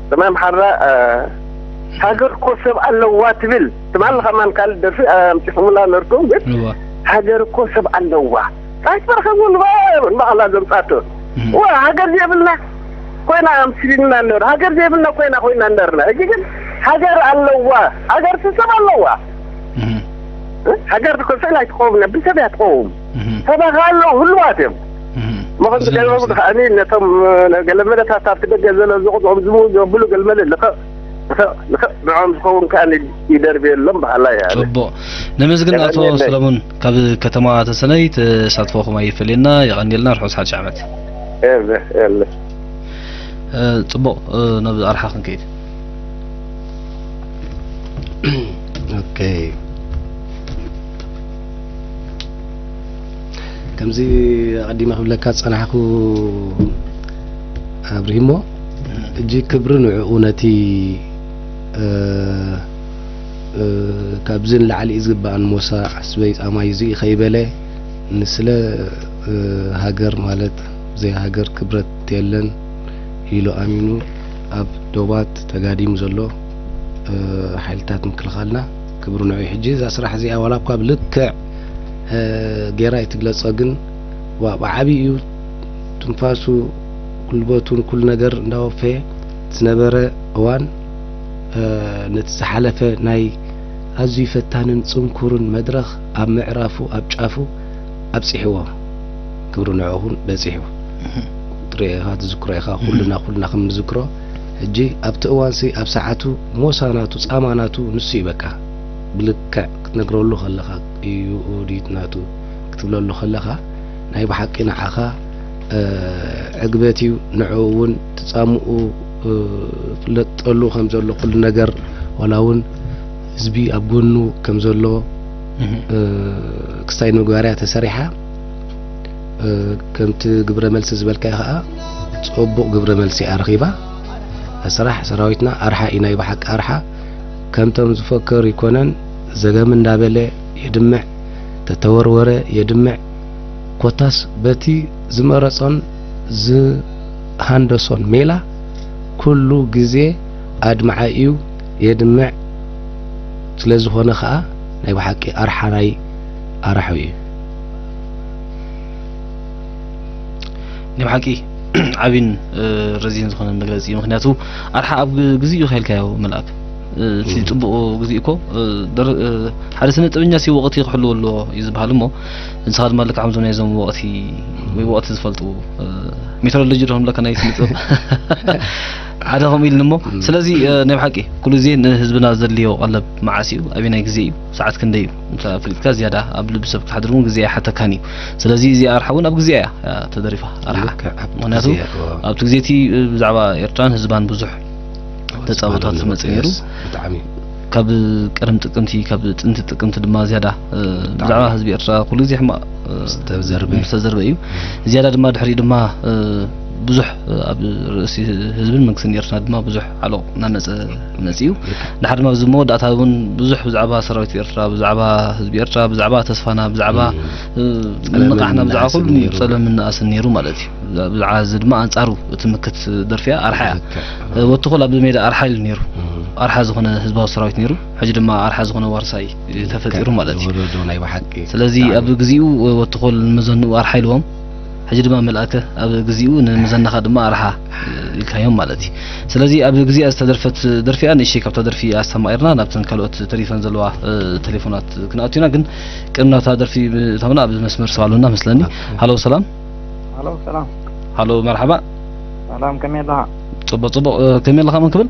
ሰማይ ምሓራ ሃገር እኮ ሰብ ኣለዋ ትብል ትማሊ ከማን ካልእ ደርፊ ኣምጺኹምላ ነርኩም ግን ሃገር እኮ ሰብ ኣለዋ ጸሃይቲ በራኺ እውን ባዕላ ዘምጻቶ እዋ ሃገር የብልና ኮይና ኣምሲልና ነር ሃገር ዘይብልና ኮይና ኮይና ነርና። እዚ ግን ሃገር ኣለዋ፣ ሃገር ሰብ ኣለዋ። ሃገር ትኮሰል ኣይትቆም ነብሰብ ያትቆም ተባሃሎ ሁሉዋትም መኸንቱ ገለመሉ ከዓኒ ነቶም ገለመለታት ኣብቲ ደገ ዘሎ ዝቁጥዖም ዝሙ ዘብሉ ገለመለ ልኸ ንዖም ዝኸውን ከዓኒ ይደርብ የሎም በሃላ እያ። ጽቡቕ ነመስግን ኣቶ ሰለሙን ካብ ከተማ ተሰነይ ተሳትፎኹም ኣይፈለየና የቐንየልና ርሑስ ሓድሽ ዓመት። ጽቡቕ ናብ ኣርሓ ክንከይድ። ኦኬ ከምዚ ኣቐዲመ ክብለካ ዝጸናሕኩ ኣብርሂሞ እጂ ክብሪ ንዕኡ ነቲ ካብዚ ንላዕሊ እዩ ዝግባኣን ሞሳ ዓስበይ ጻማይ እዚ ከይበለ ንስለ ሃገር ማለት ብዘይ ሃገር ክብረት የለን ኢሉ ኣሚኑ ኣብ ዶባት ተጋዲሙ ዘሎ ሓይልታት ምክልኻልና ክብሩ ንዑ ሕጂ እዛ ስራሕ እዚኣ ዋላ እኳ ብልክዕ ጌራ ኣይትግለጾ ግን ብዓብይኡ ትንፋሱ ጉልበቱን ኩሉ ነገር እንዳወፈየ ዝነበረ እዋን ነቲ ዝሓለፈ ናይ ኣዝዩ ፈታንን ጽንኩርን መድረኽ ኣብ ምዕራፉ ኣብ ጫፉ ኣብጺሕዎ ክብሩ ንዕኹን በጺሑ ጥሬኻ ትዝክሮ ኢኻ ኩልና ኩልና ከም ንዝክሮ ሕጂ ኣብቲ እዋንሲ ኣብ ሰዓቱ ሞሳ ናቱ ጻማ ናቱ ንሱ እዩ በቃ ብልክዕ ክትነግረሉ ከለኻ እዩ ኡዲት ናቱ ክትብለሉ ከለኻ ናይ ብሓቂ ንዓኻ ዕግበት እዩ ንዕኡ እውን ትጻምኡ ፍለጠሉ ከም ዘሎ ኩሉ ነገር ዋላ እውን ህዝቢ ኣብ ጎኑ ከም ዘሎ ክስታይ ንምግባር እያ ተሰሪሓ ከምቲ ግብረ መልሲ ዝበልካዮ ከዓ ፅቡቅ ግብረ መልሲ እያ ረኺባ ስራሕ ሰራዊትና ኣርሓ እዩ ናይ ብሓቂ ኣርሓ ከምቶም ዝፈከሩ ይኮነን ዘገም እንዳበለ የድምዕ ተተወርወረ የድምዕ ኮታስ በቲ ዝመረጾን ዝሃንደሶን ሜላ ኩሉ ግዜ ኣድማዓይ እዩ የድምዕ ስለዝኾነ ኸኣ ናይ ብሓቂ ኣርሓ ናይ ኣራሑ እዩ። ናይ ብሓቂ ዓቢን ረዚን ዝኾነ መግለጺ እዩ። ምኽንያቱ ኣርሓ ኣብ ግ- ግዚኡ ከይልካዮ መልኣክ እቲ ጽቡቕ ግዚኡ እኮ ደር- ሓደ ስነ ጥበበኛ ሲ ወቕቲ ክሕልዎ ኣለዎ እዩ ዝበሃል እሞ ንስኻ ድማ ልክዕ ከምዞም ናይዞም ወቕቲ ወይ ወቕቲ ዝፈልጡ ሜትሮሎጂ ዶ ምለካ ናይ ስነ ጥበብ ሓደ ከምኡ ኢልኒ እሞ ስለዚ ናይ ብሓቂ ኩሉ ግዜ ንህዝብና ዘድልዮ ቀለብ መዓስ እዩ ኣበየናይ ግዜ እዩ ሰዓት ክንደይ እዩ እንተ ኣፍሊጥካ ዝያዳ ኣብ ልቢ ሰብ ክትሓድር እውን ግዜ ኣይሓተካን እዩ ስለዚ እዚኣ ኣርሓ እውን ኣብ ግዜ እያ ተደሪፋ ኣርሓ ምክንያቱ ኣብቲ ግዜ እቲ ብዛዕባ ኤርትራን ህዝባን ብዙሕ ተጻብኦታት ዝመጽእ ነይሩ ካብ ቀደም ጥቅምቲ ካብ ጥንቲ ጥቅምቲ ድማ ዝያዳ ብዛዕባ ህዝቢ ኤርትራ ኩሉ ግዜ ሕማቕ ዝተዘርበ እዩ ዝያዳ ድማ ድሕሪኡ ድማ ብዙሕ ኣብ ርእሲ ህዝብን መንግስትን ኤርትራ ድማ ብዙሕ ዓሎቕ እናመፀ መፂኡ ድሓር ድማ ኣብዚ መወዳእታ እውን ብዙሕ ብዛዕባ ሰራዊት ኤርትራ ብዛዕባ ህዝቢ ኤርትራ ብዛዕባ ተስፋና ብዛዕባ ምንቃሕና ብዛዕባ ኩሉ ፀለምን ንኣስን ነይሩ ማለት እዩ ብዛዕባ እዚ ድማ ኣንፃሩ ትምክት ደርፊያ ኣርሓያ ወትኾል ኣብዚ ሜዳ ኣርሓ ኢሉ ነይሩ ኣርሓ ዝኾነ ህዝባዊ ሰራዊት ነይሩ ሕጂ ድማ ኣርሓ ዝኾነ ዋርሳይ ተፈጢሩ ማለት እዩ ስለዚ ኣብ ግዚኡ ወትኾል ንመዘንኡ ኣርሓ ኢልዎም ሕጂ ድማ መልኣከ ኣብ ግዚኡ ንምዘናኻ ድማ ኣርሓ ኢልካዮም ማለት እዩ ስለዚ ኣብ ግዚኣ ዝተደርፈት ደርፊኣ ንእሽተይ ካብታ ደርፊ ኣስተማቒርና ናብተን ካልኦት ተሪፈን ዘለዋ ቴሌፎናት ክንኣቱ ኢና ግን ቅድሚ ናብታ ደርፊ እታውና ኣብ መስመር ሰብ ኣሎና መስለኒ ሃሎ ሰላም ሃሎ ሰላም ሃሎ፣ መርሓባ። ሰላም፣ ከመይ ኣለኻ? ጽቡቕ፣ ጽቡቕ። እ፣ ከመይ ኣለኻ? መን ክብል?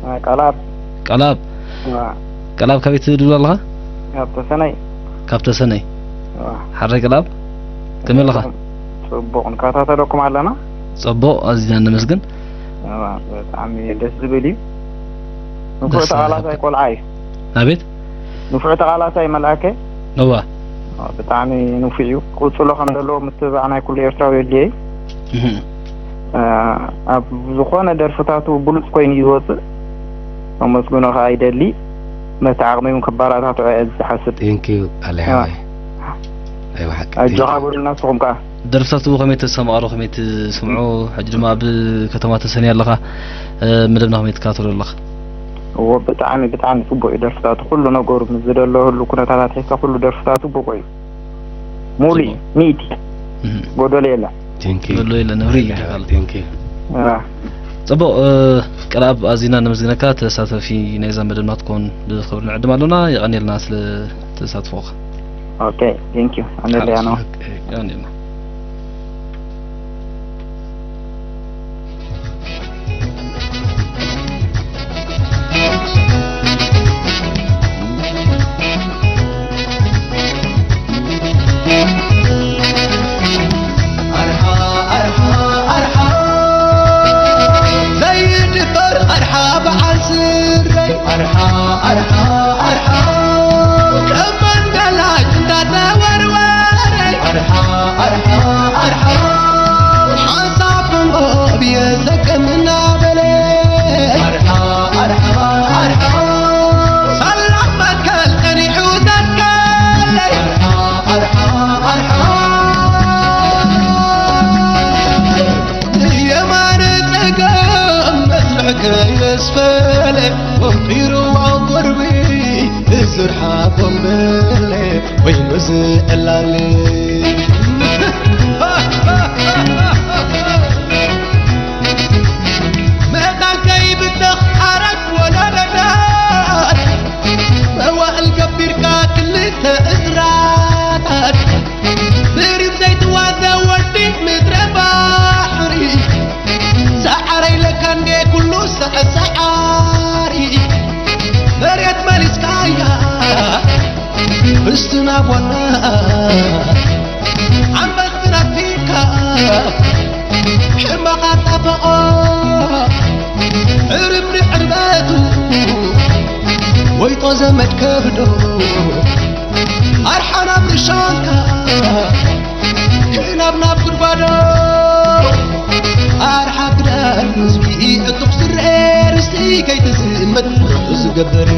እ፣ ቃልኣብ። ቃልኣብ። እዋ። ቃልኣብ፣ ካበይ ትድውል ኣለኻ? ካብ ተሰነይ። ካብ ተሰነይ። እዋ። ሓራይ ቃልኣብ፣ ከመይ ኣለኻ? ጽቡቕ፣ ንከታተለኩም ኣለና። ጽቡቕ፣ ኣዚና ነመስግን። እዋ፣ ብጣዕሚ ደስ ዝብል እዩ። ንፉዕ ደስ ተቓላሳይ ዝብል። ቆልዓ እዩ። ኣቤት። ንፉዕ ተቓላሳይ መልኣከ። እዋ። ብጣዕሚ ንፉዕ እዩ። ክቕጽሎ ከም ዘለዎ ምትብባዕ ናይ ኩሉ ኤርትራዊ የድልዮ እዩ። እህ። እ፣ ኣብ ዝኾነ ደርፍታቱ ብሉጽ ኮይኑ እዩ ዝወጽእ። ከመስግኖ ከኣ ይደሊ። መተዓቕሚ እውን ክበረታትዖ እየ ዝሓስብ። Thank you፣ ቃል እዋ። ሓወይ። ኣይ፣ ብሓቂ፣ ኣጆኻ thank you። በሉና ንስኹም ከኣ። ደርፍታቱ ከመይ ተስተማቕሮ፣ ከመይ ትስምዖ? ሕጂ ድማ ኣብ ከተማ ተሰንያ ኣለኻ፣ እ፣ መደብና ከመይ ትከታተሎ ኣለኻ? እዎ፣ ብጣዕሚ፣ ብጣዕሚ ጽቡቕ እዩ ደርፍታቱ። ኩሉ ነገሩ ምስ ዝደለየሉ ኩነታታት ሒዝካ ኩሉ ደርፍታቱ ብቑዕ እዩ። ሙሉእ እዩ፣ ጽቡቕ። ሚእቲ። እህ። ጎደሎ የለን። Thank you። ጎደሎ የለን፣ ንብሪ እዩ። Thank you። አ። ጽቡቕ፣ እ፣ ቃልኣብ ኣዚና ነመስግነካ፣ ተሳታፊ ናይዛ መደብና ክትከውን ብኽብሪ ንዕድም ኣሎና። የቐንየልና ስለ ተሳትፎኻ። ኦኬ፣ thank you። ኣነ ለያ ነው። ኦኬ፣ የቐንየልና። ኣርሓ፣ ኣርሓ፣ ኣርሓ፣ ዘይድፈር ኣርሓ በዓል ስረይ። ኣርሓ፣ ኣርሓ፣ ኣርሓ፣ ከም መንደላይት እንዳተወርወረ። ኣርሓ፣ ኣርሓ፣ ኣርሓ፣ ሓንሳብ መንጎ ብየ ዘቀም እናበለ። ኣርሓ፣ ኣርሓ፣ ኣርሓ፣ ሳላ መትከል ጸኒሑ ዘትከለይ። ኣርሓ፣ ኣርሓ፣ ኣርሓ፣ የማነ ጸጋም መስርሕ ከየስፈለ ወንቂሩ ኣጎርቢ እዝርሓ ቦምበለ ኮይኑ ዝእላለ። መታን ከይብተኽ ዓራት ወለደታት መዋእል ገቢርካ ክልተ እዝራታት ብሪም ዘይትዋደ ወዲ ምድረ ባሕሪ። ሰዓረ ኢለካ እንዴ ኩሉ ሰ-፣ ሰዓሪ መሬት መሊስካያ ርስትና ጓና ዓንበስ ትነፊካ ሕማቕ ኣጣበቖ ዕርምሪ ዕርበቱ ወይጦ ዘመድ ከብዶ ኣርሓ ናብ ርሻንካ ክናብ ናብ ጉድጓዶ ኣርሓ ክዳን ህዝቢ ዕጡቕ ስርኤ ርስቲ ከይትዝመት ዝገብር።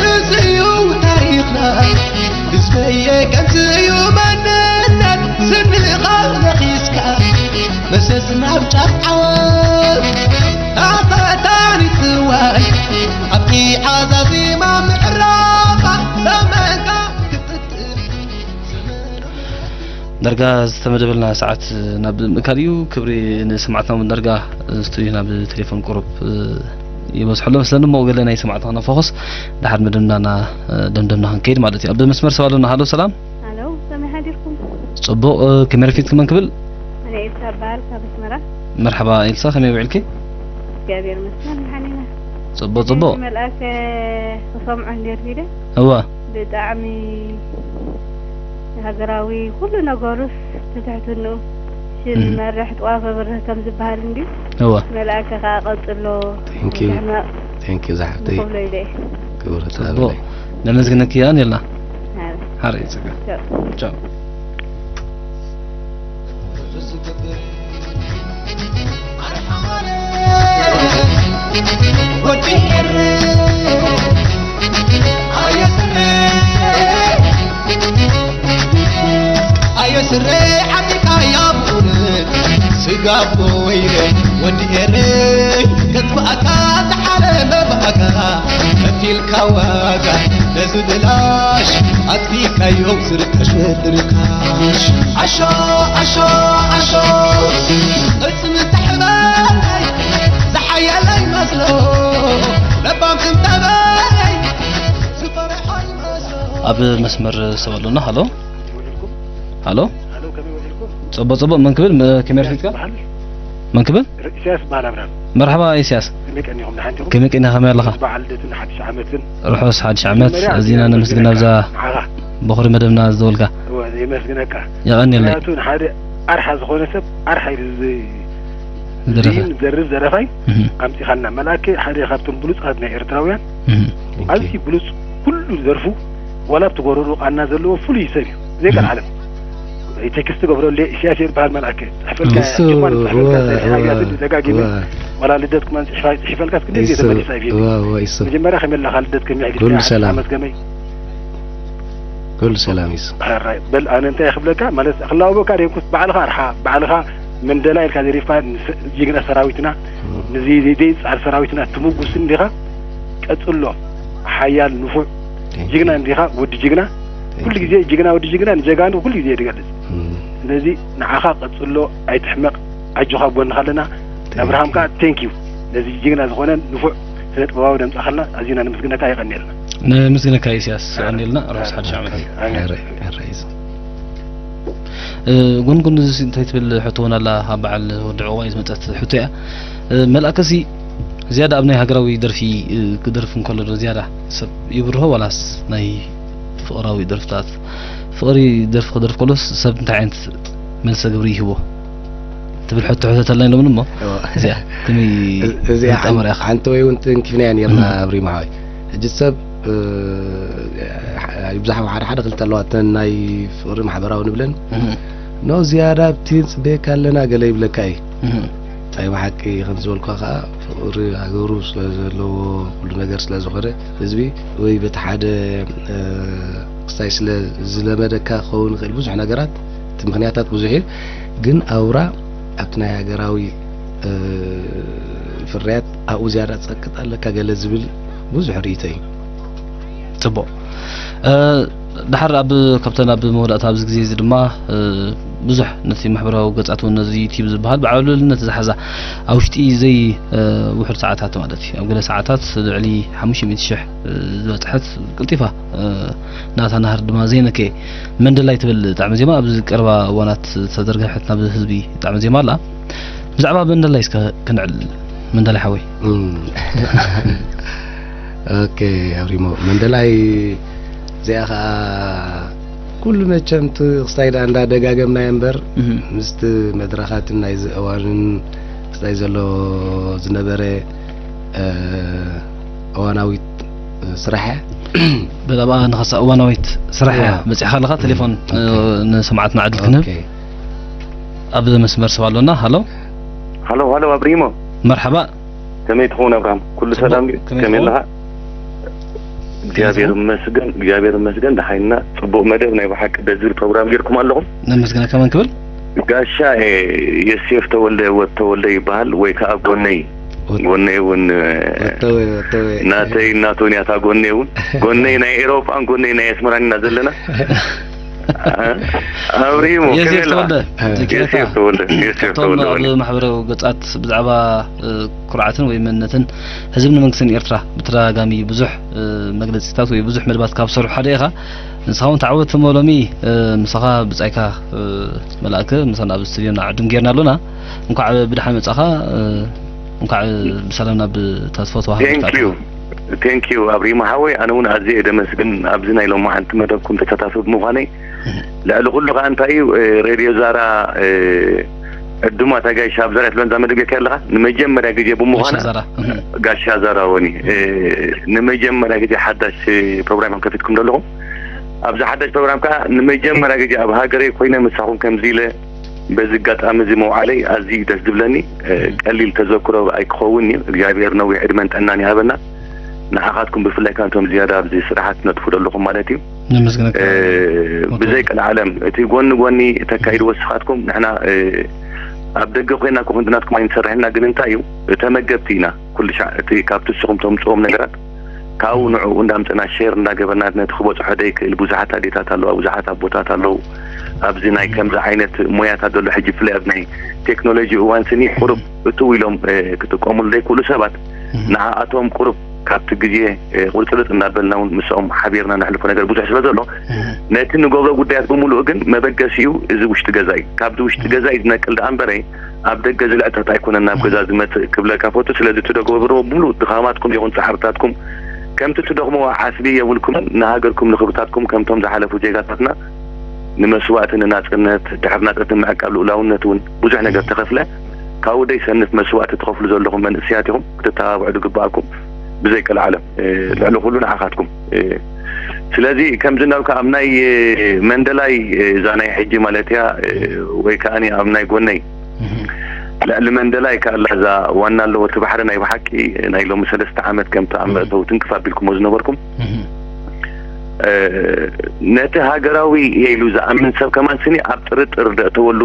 እዚ እዩ ታሪኽና ህዝበየ ከምዚ እዩ መንነት ስንኻ ነኺስካ መሰስ ናብ ጫፍ ዓወት ኣፈታኒ ትዋይ ኣብቲ ዓዛዚማ ምዕራፋ ዘመንካ ክትጥል ዘመንካ ዳርጋ ዝተመደበልና ሰዓት ናብ ምእካል እዩ። ክብሪ ንሰማዕትና እውን ዳርጋ ስቱድዮ ናብ ቴሌፎን ቁሩብ ይበዝሐሎም ስለኒ እሞ ገለ ናይ ሰማዕትና ከነፈኹስ ድሓር መደብና ደምደምና ክንከይድ ማለት እዩ። ኣብ መስመር ሰብ ኣሎና። ሃሎ ሰላም። ሃሎ፣ ከመይ ሓዲርኩም? ጽቡቕ፣ ከመይ ረፊድኪ? መን ክብል? ኣነ ኤልሳ እበሃል ካብ ኣስመራ። መርሓባ ኤልሳ፣ ከመይ ውዒልኪ? እግዚኣብሔር ይመስገን፣ ደሓን ኢና። ጽቡቕ፣ ጽቡቕ። መልኣከ ክሰምዖ እንድየ ኢለ። እወ። ብጣዕሚ ሃገራዊ ኩሉ ነገሩስ ትትሕትንኡ። ሽል እህ። መርሕ ጥዋፍ ኣብርህ ከም ዝበሃል እንድዩ። እወ። መልኣከ ከኣ ቀጽሎ። Thank you። ንሕና Thank you፣ ዝሓፍተይ። ንኽብሎ ኢለ እየ። ክብረት ጽቡቕ። ኣለለይ። ነመስግነኪ እያ፣ ኔልና። ሃረ። ሃረ፣ ይጽጋ። ቻው። ቻው። ኣየ ስረ ዓጢቃ ያቡን ስጋቦ ወይረ ወዲ ኤረይ ከጥፍኣካ ዝሓለመ ብኣጋ ከፊልካ ዋጋ ነዚ ብላሽ ኣጥፊእካዮ ዝርካሽ ወዲ ርካሽ። ኣሾ ኣሾ ኣሾ ቅልጽም ተሕበለይ ዝሓየለይ መስሎ ለባም ክንተበለይ ኣብ መስመር ሰብ ኣሎና። ሃሎ፣ ሃሎ። ሃሎ፣ ከመይ ውዒልኩም? ጽቡቕ፣ ጽቡቕ። መን ክብል? መ-፣ ከመይ ረኺብካ? በዓል? መን ክብል? ር-፣ ኢሳያስ በዓል ኣብርሃም። መርሓባ ኢሳያስ። ከመይ ቀኒኹም? ደሓን ዲኹም? ከመይ ቀኒኻ? ከመይ ኣለኻ? በዓል ልደትን ሓድሽ ዓመትን። ርሑስ ሓድሽ ዓመት። መጀመርያ ኣዚና ኣዚና ነመስግን ነመስግነካ። ኣብዛ በኹሪ መደብና ዝደወልካ። እወ፣ የመስግነካ። የቐንየለይ። ምኽንያቱ ንሓደ ኣርሓ ዝኾነ ሰብ ኣርሓ ኢሉ ዝ-፣ ዝደረፈ። ዝይን ዘርፍ ዘረፋይ እህ። ኣምጺኻልና። መልኣከ ሓደ ካብቶም ብሉጻት ናይ ኤርትራውያን እህ። ኣዝዩ ብሉጽ፣ ኩሉ ደርፉ ዋላ ኣብቲ ጎረሮ ቃና ዘለዎ ፍሉይ ሰብ እዩ። ዘይቀልዓለም። ቴክስት ገብረሉ ኢሳያስ ይበሃል መልኣከ። ጽሕፈልካ እሱ፣ ጽሕፈልካ እወ፣ ጽሕፈልካ እወ፣ ደጋጊመ። እወ። ዋላ ልደት ክማን ጽሒፋ-፣ ጽሒፈልካ እስኪ ነዚ እሱ፣ ተመሊሳ ይብል። እወ፣ እወ፣ እሱ። መጀመርያ ከመይ ኣለኻ ልደት ከመይ ኣሕሊፍካ? ኩሉ ሰላም። ዓመት ከመይ? ኩሉ ሰላም እዩ። ሕራይ በል፣ ኣነ እንታይ ክብለካ ማለት ክላወበካ ደይኩስ ባዕልኻ ኣርሓ፣ ባዕልኻ መንደላ ኢልካ ዘሪፍካ ንስ-፣ ጅግና ሰራዊትና፣ እም። ንዚ ዘይጻር ሰራዊትና ትምጉስ እንዲኻ፣ ቀጽሎ። ሓያል ንፉዕ ቴንክ ዩ። ጅግና እንዲኻ፣ ወዲ ጅግና። ቴንክ ኩሉ ዩ። ግዜ ጅግና፣ ወዲ ጅግና ንጀጋኑ ኩሉ ግዜ ይገልጽ። እም። ስለዚ ንዓኻ ቀጽሎ፣ ኣይትሕመቕ፣ ኣጆኻ ኣብ ጎንኻ ኣለና። ቴንክ ዩ። ኣብርሃም ከኣ ቴንክ ዩ። ነዚ ጅግና ዝኾነ ንፉዕ ስነ ጥበባዊ ደምጻኻልና ኣዚና ነመስግነካ፣ የቐንየልና። ነመስግነካ ኢሳያስ፣ የቐንየልና። ርሑስ ሓድሽ ዓመት። ኣሜን። ኣረ፣ ኣረ፣ ኢሱ። እ፣ ጎን ጎን እዚ እንታይ ትብል ሕቶ እውን ኣላ፣ ካብ በዓል ወዲ ዕቑባይ ዝመጸት ሕቶ እያ። እ፣ መልኣከሲ ዝያዳ ኣብ ናይ ሃገራዊ ደርፊ፣ እ፣ ክደርፍ እንከሎ ዶ ዝያዳ ሰብ ይብርሆ ዋላስ ናይ ፍቕራዊ ደርፍታት? ፍቕሪ ደርፊ ክደርፍ ከሎስ ሰብ እንታይ ዓይነት መልሰ ግብሪ ይህቦ? ትብል ሕቶ ሕተተልና ኢሎም እሞ እዎ። እዚኣ ከመይ እዚ ተጣምር ኢኻ? ሓንቲ ወይ እውን ትንኪፍናያ ነርና እህ። ኣብሪማ ሓወይ። ሕጂ ሰብ፣ እ፣ ይብዛሕ ሓደ ሓደ ክልተ ኣለዋ፣ እተን ናይ ፍቕሪ ማሕበራዊ ንብለን። እህ። ኖ ዝያዳ ኣብቲ ንጽበየካ ኣለና ገለ ይብለካ እዩ። እህ። ኣይ ብሓቂ ከም ዝበልኳ ከኣ ፍቕሪ ሃገሩ ስለ ዘለዎ፣ ኩሉ ነገር ስለ ዝኾነ፣ ህዝቢ ወይ በቲ ሓደ፣ እ፣ ክስታይ ስለ ዝለመደካ ክኸውን ይኽእል ብዙሕ ነገራት፣ እቲ ምኽንያታት ብዙሕ እዩ። ግን ኣውራ ኣብቲ ናይ ሃገራዊ፣ እ፣ ፍርያት ኣብኡ ዝያዳ ትጸቅጥ ኣለካ ገለ ዝብል ብዙሕ ርእይቶ እዩ። ጽቡቕ። እ፣ ድሓር ኣብ፣ ካብተን ኣብ መወዳእታ ኣብዚ ግዜ እዚ ድማ፣ እ፣ ብዙሕ ነቲ ማሕበራዊ ገጻት እውን ነዚ ዩቲዩብ ዝበሃል ብዓብላልነት ዝሓዛ ኣብ ውሽጢ ዘይ፣ እ፣ ውሑድ ሰዓታት ማለት እዩ። ኣብ ገለ ሰዓታት ልዕሊ ሓሙሽተ ሚእቲ ሽሕ፣ እ፣ ዝበጽሐት ቅልጢፋ፣ እ፣ ናታ ናህር ድማ ዘይነከየ መንደላይ ትብል ጣዕመ ዜማ ኣብዚ ቀረባ እዋናት ዝተዘርግሐት ናብ ህዝቢ ጣዕመ ዜማ ኣላ። ብዛዕባ መንደላይ እስከ ክንዕል፣ መንደላይ ሓወይ። እም። ኦኬ፣ ኣብሪሞ። መንደላይ እዚኣ ኸኣ ኩሉ መቸም እቲ ክስታይ ደኣ እንዳደጋገምናዮ እምበር፣ እህ። ምስቲ መድረኻትን ናይዚ እዋንን ክስታይ ዘሎ ዝነበረ፣ እ፣ እዋናዊት ስራሕ እያ። በል ኣብኣ ንኸሳ እዋናዊት ስራሕ እያ እዋ። መጺእኻ ኣለኻ። እም፣ ቴሌፎን፣ ኦኬ። እ፣ ንሰማዕትና ዕድል ክንህብ። ኦኬ። ኣብ መስመር ሰብ ኣሎና። ሃሎ። ሃሎ፣ ሃሎ፣ ኣብሪሞ። መርሓባ። ከመይ ትኸውን ኣብርሃም? ኩሉ ጽቡቕ። ሰላም ድዩ? ከመይ ከመይ ትኸውን? ኣለኻ? እግዚኣብሔር ጽቡቕ። ይመስገን፣ እግዚኣብሔር ይመስገን። ደሓይና ጽቡቕ መደብ ናይ ብሓቂ ደስ ዝብል ፕሮግራም ጌርኩም ኣለኹም። ነመስግነካ። መን ክብል? ጋሻ፣ እ፣ የሴፍ ተወልደ፣ ወድ ተወልደ ይበሃል ወይ ከኣ ጎነይ። ወድ-፣ ጎነይ እውን፣ እ፣ ወተወ፣ ወተወ። ናተይ እናቶን እያ እታ ጎነይ እውን። ጎነይ ናይ ኤሮጳን ጎነይ ናይ ኣስመራን ኢና ዘለና። ኣብሪሞ፣ የሴፍ ከመይ ኣለኻ? ተወልደ፣ እ። ኪነካ የሴፍ ተወልደ፣ የሴፍ ካብቶም ተወልደ ኣብ ወኒ። ማሕበራዊ ገጻት ብዛዕባ፣ እ፣ ኩርዓትን ወይ መንነትን ህዝብን መንግስትን ኤርትራ ብተደጋጋሚ ብዙሕ፣ እ፣ መግለጺታት ወይ ብዙሕ መደባት ካብ ዝሰርሑ ሓደ ኢኻ። ንስኻ እውን ተዓወት እሞ ሎሚ፣ እ፣ ምሳኻ ብጻይካ፣ እ፣ መልኣከ ምሳና ኣብ ስቱድዮና ዕዱም ጌርና ኣሎና። እንኳዕ ብደሓን መጻኻ፣ እ፣ እንኳዕ ብሰላም ናብ እታ ትፈትዋ ሃገር ቴንክ ዩ። ኣቲኻ። ቴንክ ዩ ኣብሪማ ሓወይ፣ ኣነ እውን ኣዝየ እየ ደመስግን ኣብዚ ናይ ሎማዓንቲ መደብኩም ተሳታፊ ብምዃነይ። እህ። ልዕሊ ኩሉ ከኣ እንታይ እዩ፣ እ፣ ሬድዮ ዛራ፣ እ፣ ዕዱማት ኣጋይሽ ኣብ ዛራ ትብለን እዛ መደብ ጌርካ ኣለኻ። ንመጀመርያ ግዜ ብምዃና፣ ጋሻ ዛራ። እህ። ጋሻ ዛራ ወኒ፣ እ፣ ንመጀመርያ ግዜ ሓዳሽ፣ እ፣ ፕሮግራም ከፊትኩም ዘለኹም። ኣብዚ ሓዳሽ ፕሮግራም ከኣ ንመጀመርያ ግዜ ኣብ ሃገረይ ኮይነ ምሳኹም ከምዚ ኢለ በዚ ኣጋጣሚ እዚ ምውዓለይ ኣዝዩ እዩ ደስ ዝብለኒ። እ፣ እም። ቀሊል ተዘክሮ ኣይክኸውን እዩ። እግዚኣብሔር ነዊሕ ዕድመን ጥዕናን ይሃበና። ንዓኻትኩም ብፍላይ ከኣ ነቶም ዝያዳ ኣብዚ ስራሓት ትነጥፉ ዘለኹም ማለት እዩ። ነመስግነካ። እ፣ ወትሩ። ብዘይ ቀልዓለም እቲ ጎኒ ጎኒ ተካይድዎ ንስኻትኩም፣ ንሕና፣ እ፣ ኣብ ደገ ኮይና እኮ ክንዲ ናትኩም ኣይንሰርሕን ኢና፣ ግን እንታይ እዩ፣ ተመገብቲ ኢና። ኩሉ ሻዕ እቲ ካብቲ ንስኹም ተምጽኦም ነገራት ካብኡ ንዕኡ እንዳምጽና ሼር እንዳገበርና ነቲ ክበጽሖ ደይክእል ብዙሓት ኣዴታት ኣለዋ፣ ብዙሓት ኣቦታት ኣለዉ። ኣብዚ ናይ ከምዚ ዓይነት ሞያታት ዘሎ ሕጂ ብፍላይ ኣብ ናይ ቴክኖሎጂ እዋን ስኒ ቁሩብ እትው ኢሎም፣ እ፣ ክጥቀሙሉ ዘይክእሉ ሰባት እህ። ንዓኣቶም ቁሩብ ካብቲ ግዜ ቁርፅርፅ እናበልና እውን ምስኦም ሓቢርና ነሕልፎ ነገር ብዙሕ ስለ ዘሎ፣ ነቲ ንገብሮ ጉዳያት ብምሉእ ግን መበገሲኡ እዚ ውሽጢ ገዛ እዩ። ካብዚ ውሽጢ ገዛ እዩ ዝነቅል ደኣ እምበረ፣ ኣብ ደገ ዝልዕጠጥ ኣይኮነን ናብ ገዛ ዝመፅእ ክብለካ ፈቱ። ስለዚ ትገብርዎ ብምሉእ ድኻማትኩም ይኹን ፃዕርታትኩም ከምቲ ትደኽምዎ ዓስቢ የብልኩምን። ንሃገርኩም ንክብርታትኩም ከምቶም ዝሓለፉ ዜጋታትና ንመስዋእቲ ንናፅነት፣ ድሕሪ ናፅነት ንምዕቃብ ልኡላውነት እውን ብዙሕ ነገር ተኸፍለ። ካብኡ ደይሰንፍ መስዋእቲ ትኸፍሉ ዘለኹም መንእሰያት ኢኹም፣ ክትተባብዑ ዝግበኣኩም ብዘይ ቀልዓለም። ልዕሊ ኩሉ ንዓኻትኩም። ስለዚ ከምዚ እንዳልካ ኣብ ናይ መንደላይ እዛ ናይ ሕጂ ማለት እያ፣ ወይ ከዓኒ ኣብ ናይ ጎነይ ልዕሊ መንደላይ ከኣላ እዛ ዋና ኣለዎ እቲ ባሕሪ ናይ ብሓቂ ናይ ሎሚ ሰለስተ ዓመት ከምቲ ኣብ መእተዊ ትንክፍ ኣቢልኩሞ ዝነበርኩም ነቲ ሃገራዊ እየ ኢሉ ዝኣምን ሰብ ከማን ስኒ ኣብ ጥርጥር ደእተወሉ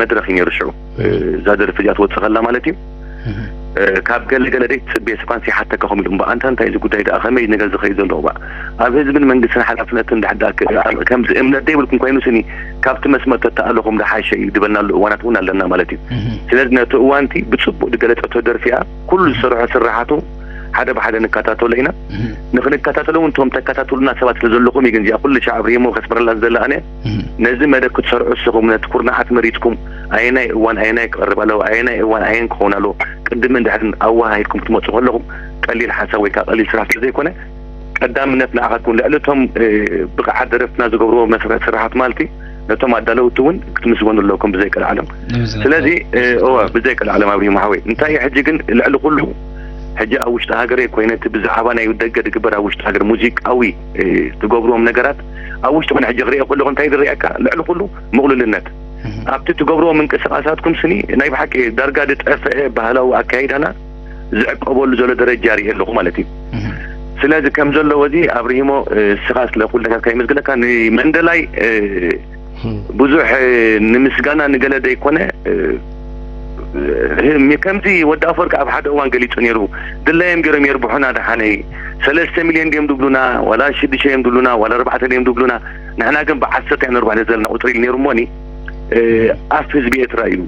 መድረኽ እዩ ነይሩ። ሽዑ እዛ ደርፊ እዚኣ ትወፅእ ከላ ማለት እዩ። ካብ ገለ ገለ ደይ ትፅብየ ሰብ ካንሲ ሓተካ ከም ኢሉ እምበ ኣንታ እንታይ እዚ ጉዳይ ደኣ ከመይ ነገር ዝኸይድ ዘሎ እባ ኣብ ህዝብን መንግስትን ሓላፍነትን ዳሕዳ ከምዚ እምነት ደይብልኩም ኮይኑ ስኒ ካብቲ መስመር ተተኣለኹም ዳሓሸ እዩ ዝበልናሉ እዋናት እውን ኣለና ማለት እዩ። ስለዚ ነቲ እዋንቲ ብፅቡቅ ዝገለፀቶ ደርፊ እያ። ኩሉ ዝሰርሖ ስራሓቱ ሓደ ብሓደ ንከታተሎ ኢና። ንክንከታተሎ እውን እቶም ተከታተሉና ሰባት ስለ ዘለኹም እዩ። ግን እዚኣ ኩሉ ሻዕ ኣብሪሞ ከስምረላ ዝደሊ ኣነ ነዚ መደብ ክትሰርዑ እስኹም ነቲ ኩርናዓት መሪፅኩም ኣየናይ እዋን ኣየናይ ክቐርብ ኣለዎ ኣየናይ እዋን ኣየን ክኸውን ኣለዎ ቅድምን ድሕርን ኣወሃሂድኩም ክትመፁ ከለኹም ቀሊል ሓሳብ ወይ ከዓ ቀሊል ስራሕ ስለ ዘይኮነ ቀዳምነት ንዓኻትኩም ልዕሊ እቶም ብቕዓት ደረፍትና ዝገብርዎ መስርሕ ስራሓት ማለት እዩ። ነቶም ኣዳለውቲ እውን ክትምስገኑ ኣለኩም ብዘይ ቀልዓለም። ስለዚ እወ ብዘይ ቀልዓለም ኣብሪሂም ሓወይ እንታይ እዩ ሕጂ ግን ልዕሊ ኩሉ ሕጂ ኣብ ውሽጢ ሃገረይ ኮይነ እቲ ብዛዕባ ናይ ደገ ዝግበር ኣብ ውሽጢ ሃገር ሙዚቃዊ ትገብርዎም ነገራት ኣብ ውሽጢ ኮነ ሕጂ ክሪኦ ከለኹ እንታይ ዝረኣየካ ልዕሊ ኩሉ ምቕሉልነት ኣብቲ ትገብርዎ ምንቅስቃሳትኩም ስኒ ናይ ብሓቂ ዳርጋ ዝጠፍአ ባህላዊ ኣካይዳና ዝዕቀበሉ ዘሎ ደረጃ ርኢ ኣለኹ ማለት እዩ። ስለዚ ከም ዘለዎ እዚ ኣብርሂሞ ስኻ ስለ ኩሉ ነገር ከይመስግነካ ንመንደላይ ብዙሕ ንምስጋና ንገለ ዘይኮነ ከምዚ ወዲ ኣፈወርቂ ኣብ ሓደ እዋን ገሊፁ ነይሩ። ድላዮም ገይሮም የርብሑና ደሓነይ ሰለስተ ሚልዮን ድዮም ድብሉና ዋላ ሽዱሽተ እዮም ድብሉና ዋላ ኣርባዕተ ድዮም ድብሉና ንሕና ግን ብዓሰርተ ኢና ነርብሖ ዘለና ቁፅሪ ኢሉ ነይሩ እሞኒ ኣፍ ህዝቢ ኤርትራ እዩ።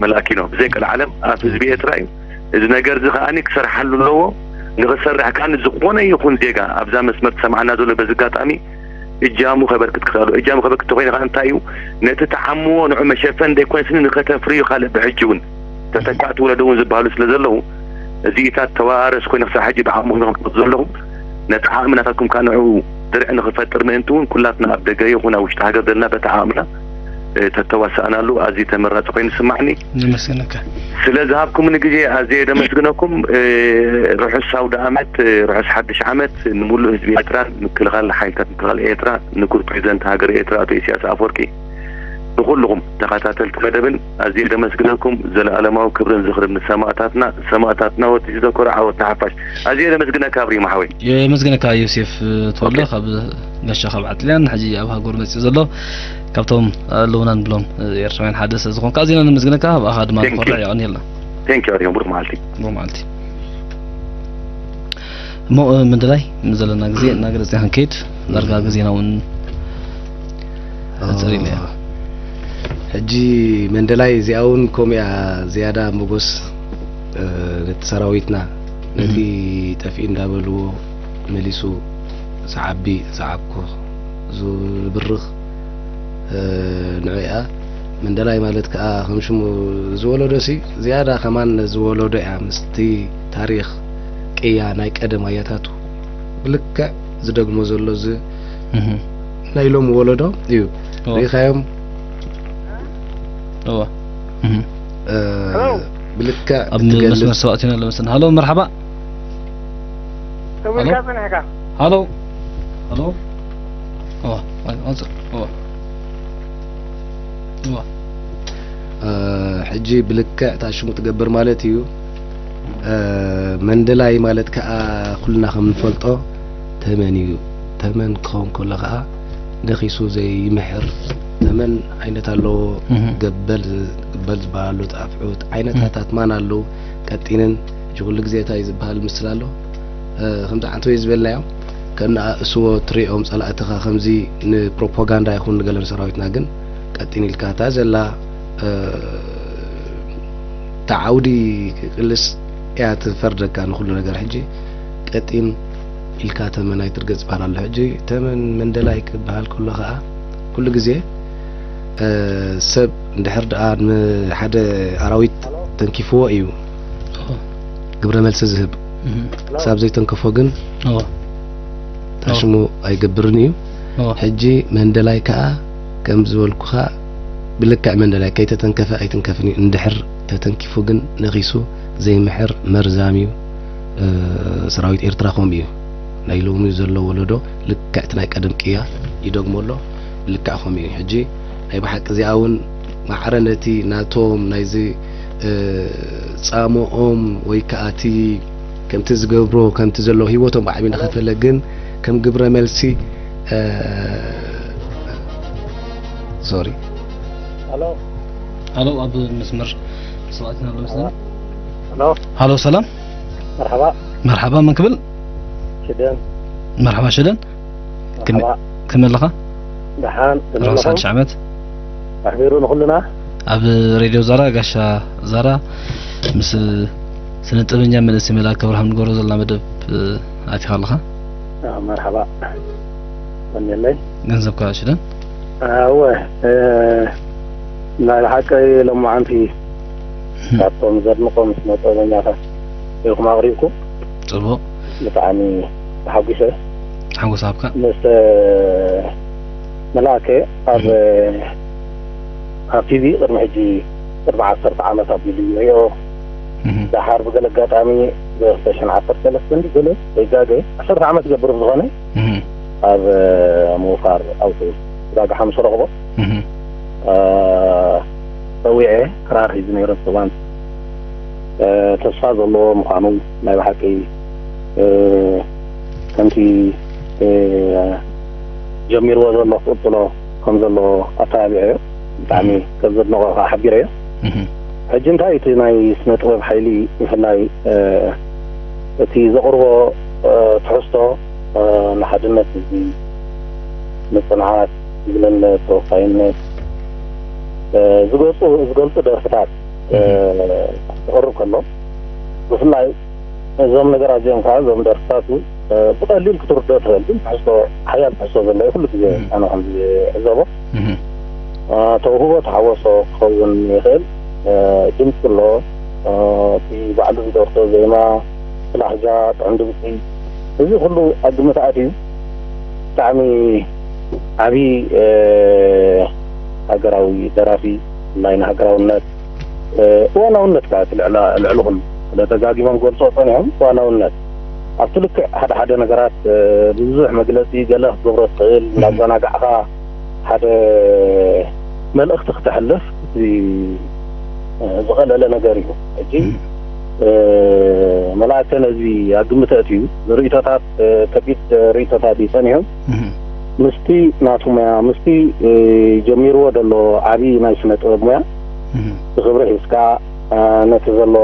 መልኣኪኖ ብዘይ ቀልዓለም ኣፍ ህዝቢ ኤርትራ እዩ። እዚ ነገር እዚ ከኣ ክሰርሓሉ ኣለዎ። ንኽሰርሕ ከኣ ዝኾነ ይኹን ዜጋ ኣብዛ መስመር ትሰምዓና ዘሎ በዚ ኣጋጣሚ እጃሙ ከበርክት ክኽእል እጃሙ ከበርክት ተኮይኑ ከኣ እንታይ እዩ ነቲ ተዓምዎ ንዑ መሸፈን ዘይኮነስኒ ንኸተፍርዩ ካልእ ብሕጂ እውን ተተካእቲ ወለዶ እውን ዝበሃሉ ስለ ዘለዉ እዚኢታት ተዋራረስ ኮይኑ ክሳብ ሕጂ ብዓቕምኹም ኢኹም ትመፁ ዘለኹም ነቲ ዓቕሚ ናታትኩም ከኣ ንዕኡ ድርዒ ንኽፈጥር ምእንቲ እውን ኩላትና ኣብ ደገ ይኹን ኣብ ውሽጢ ሃገር ዘለና በቲ ዓቕምና ተተዋሳእናሉ ኣዝዩ ተመራፂ ኮይኑ ዝስማዕኒ። ነመስግነካ። ስለ ዝሃብኩምኒ ግዜ ኣዝየ ደመስግነኩም። ርሑስ ኣውደ ኣመት፣ ርሑስ ሓድሽ ዓመት ንምሉእ ህዝቢ ኤርትራን ምክልኻል ሓይልታት ምክልኻል ኤርትራ ንኩር ፕሬዚደንት ሃገር ኤርትራ ኣቶ ኢሳያስ ኣፈወርቂ ንኹልኹም ተኸታተልቲ መደብን ኣዝየ ደመስግነኩም። ዘለኣለማዊ ክብርን ዝኽርን ንሰማእታትና። ሰማእታትና ወትሲ ዘኮረ ዓወት ንሓፋሽ። ኣዝየ ደመስግነካ ኣብሪሂም ሓወይ። የመስግነካ ዮሴፍ ተወልደ ካብ ጋሻ ካብ ዓጥልያን ሕጂ ኣብ ሃገሩ መጺኡ ዘሎ ካብቶም ኣለውና ንብሎም ኤርትራውያን ሓደ ስለ ዝኾንካ ኣዝና ነመስግነካ። ብኣኻ ድማ ንኾርዕ የቐንየልና። Thank you ኣብሪሂም ብሩኽ መዓልቲ። ብሩኽ መዓልቲ። እሞ ምንድላይ ዘለና ግዜ እናገለጽና ክንከይድ ዳርጋ ግዜና እውን ኣሕጽር ኢለ እያ። ሕጂ መንደላይ እዚኣ እውን ከምኡ እያ ዝያዳ መጎስ ነቲ ሰራዊትና ነቲ ጠፊኡ እንዳበልዎ መሊሱ ዝዓቢ ዝዓብኩ ዝብርኽ ንዑ እያ። መንደላይ ማለት ከዓ ከም ሽሙ ዝወለዶ ሲ ዝያዳ ከማን ዝወለዶ እያ ምስቲ ታሪኽ ቅያ ናይ ቀደም ኣያታቱ ብልክዕ ዝደግሞ ዘሎ እዚ ናይ ሎም ወለዶ እዩ። ሪኢኻዮም ብልክዕ ኣብ መስመር ሰባት ኢና ለመስና ሃሎ መርሓባ ሃሎ ሃሎ ሃሎ ሕጂ ብልክዕ ታሽሙ ትገብር ማለት እዩ። መንደላይ ማለት ከዓ ኩልና ከም ንፈልጦ ተመን እዩ። ተመን ክኸውን ከሎ ከዓ ነኺሱ ዘይምሕር ተመን ዓይነት ኣለዎ። ገበል ገበል ዝበሃሉ ጣፍዑት ዓይነታታት ማን ኣለዉ። ቀጢንን ሕጂ ኩሉ ግዜ እንታይ ዝበሃል ምስል ኣሎ ከምዚ ዓንተወይ ዝበልናዮ ከነኣእስዎ ትሪኦም ጸላእትኻ ከምዚ ንፕሮፓጋንዳ ይኹን ንገለ ንሰራዊትና ግን ቀጢን ኢልካ እታ ዘላ እታ ዓውዲ ቅልስ እያ ትፈርደካ ንኹሉ ነገር። ሕጂ ቀጢን ኢልካ ተመን ኣይትርገጽ ይበሃል ኣሎ። ሕጂ ተመን መንደላይ ክበሃል ከሎ ከኣ ኩሉ ግዜ፣ እ፣ ሰብ እንድሕር ደኣ ንሓደ ኣራዊት ተንኪፍዎ እዩ ግብረ መልሲ ዝህብ። እህ። ክሳብ ዘይተንከፎ ግን እዎ። ታሽሙ ኣይገብርን እዩ። እዎ። ሕጂ መንደላይ ከኣ ከም ዝበልኩኻ ብልክዕ መንደላይ ከይተተንከፈ ኣይትንከፍን እዩ። እንድሕር ተተንኪፉ ግን ነኺሱ ዘይምሕር መርዛም እዩ። እ፣ ሰራዊት ኤርትራ ከምኡ እዩ። ናይ ሎሚ ዘሎ ወለዶ ልክዕ እቲ ናይ ቀደም ቅያ ይደግሞ ኣሎ። ልክዕ ከምኡ እዩ። ሕጂ ናይ ብሓቂ እዚኣ እውን ማዕረ ነቲ ናቶም ናይዚ፣ እ፣ ጻምኦም ወይ ከኣ እቲ ከምቲ ዝገብሮ ከምቲ ዘሎ ህይወቶም ብዓቢ እንዳኸፈለ ግን ከም ግብረ መልሲ፣ እ፣ ሶሪ። ሃሎ። ሃሎ፣ ኣብ መስመር ሰማዕትና ኣሎ መስለኒ። ሃሎ። ሃሎ፣ ሰላም። መርሓባ። መርሓባ፣ መን ክብል? ሽደን። መርሓባ ሽደን። ከመ-፣ መርሓባ። ከመይ ኣለኻ? ደሓን፣ ከመይ ኣለኹም? ሓድሽ ዓመት። ኣሕቢሩ ንኹልና። ኣብ ሬድዮ ዛራ፣ ጋሻ ዛራ፣ ምስ ስነ ጥበበኛ መንእሰይ መልኣከ ብርሃኑ ንገብሮ ዘለና መደብ፣ እ፣ ኣቲኻ ኣለኻ። አ፣ መርሓባ። ቀንየለይ። ገንዘብካ ሽደን። ኣወ፣ እ፣ ናይ ብሓቂ ሎማዓንቲ እም። ካብቶም ዘድንቖም ስነ ጥበበኛታት ኢኹም ኣቕሪብኩም። ጽቡቕ። ብጣዕሚ ተሓጒሰ። ሓጎስ ሃብካ። ምስ፣ እ፣ መልኣከ ኣብ፣ እም። ኣብ ቲቪ ቅድሚ ሕጂ ቅድሚ ዓሰርተ ዓመት ኣቢሉ እዩ ሪኦ። እም። ደሓር ብገለ ኣጋጣሚ ብ ክልተ ሽሕን ዓሰርተ ሰለስተን ድዩ ገለ፣ ዘይጋገ፣ ዓሰርተ ዓመት ይገብር ብዝኾነ እህ። ኣብ፣ እ፣ ምውፋር ኣውቶቡስ ዕዳጋ ሓሙስ ረኽቦ። እህ። እ፣ ጸዊዐ ክራር ሒዙ ነይሩ። እዋን፣ እ፣ ተስፋ ዘለዎ ምዃኑ ናይ ብሓቂ፣ እ፣ ከምቲ፣ እ፣ ጀሚርዎ ዘሎ ክቕጽሎ ከም ዘለዎ ኣተባቢዐዮ። ብጣዕሚ እህ። ከም ዘድንቖ ከኣ ሓቢረዮ። እህ። ሕጂ እንታይ እቲ ናይ ስነ ጥበብ ሓይሊ ብፍላይ፣ እ፣ እቲ ዘቕርቦ፣ እ፣ ትሕዝቶ፣ እ፣ ንሓድነት ህዝቢ፣ ንጽንዓት፣ ድልነት፣ ተወፋይነት፣ እ፣ ዝገልጹ፣ ዝገልጹ ደርፍታት፣ እ፣ እህ። ክቕርብ ከሎ ብፍላይ እዞም ነገራት እዚኦም ከኣ፣ እዞም ደርፍታቱ፣ እ፣ ብቐሊል ክትርድኦ ትኽእል፣ ግን ትሕዝቶ፣ ሓያል ትሕዝቶ ዘለዎ እዩ። ኩሉ ግዜ እህ። ኣነ ከም ዝዕዘቦ፣ እህ። እ፣ ተውህቦ ተሓወሶ ክኸውን ይኽእል። እ፣ ድምፂ ኣሎ። እ፣ እቲ ባዕሉ ዝደርፎ ዜማ፣ እቲ ላህጃ፣ ጥዑም ድምፂ፣ እዚ ኩሉ ኣብ ግምት ኣትዩ ብጣዕሚ ዓብዪ፣ እ፣ ሃገራዊ ደራፊ፣ ብፍላይ ንሃገራውነት፣ እ፣ እዋናውነት ከኣ እቲ ልዕላ-፣ ልዕሊ ኩሉ፣ ስለ ደጋጊሞም ክገልጽዎ ጸኒሖም፣ እዋናውነት ኣብቲ ልክዕ ሓደ ሓደ ነገራት፣ እ፣ ብብዙሕ መግለጺ ገለ ክትገብሮ ትኽእል፣ እህ። እናዘናጋዕካ ሓደ መልእኽቲ ክተሕልፍ እቲ፣ እ፣ ዝቐለለ ነገር እዩ። ሕጂ፣ እህ። እ፣ መልኣከ ነዚ ኣብ ግምት ኣእትዩ ንርእይቶታት፣ እ፣ ከቢድ ርእይቶታት እዩ ጸኒሑ። እህ። ምስቲ ናቱ ሞያ፣ ምስቲ፣ እ፣ ጀሚርዎ ዘሎ ዓቢ ናይ ስነ ጥበብ ሞያ እህ። ብኽብሪ ሒዝካ፣ እ፣ ነቲ ዘሎ፣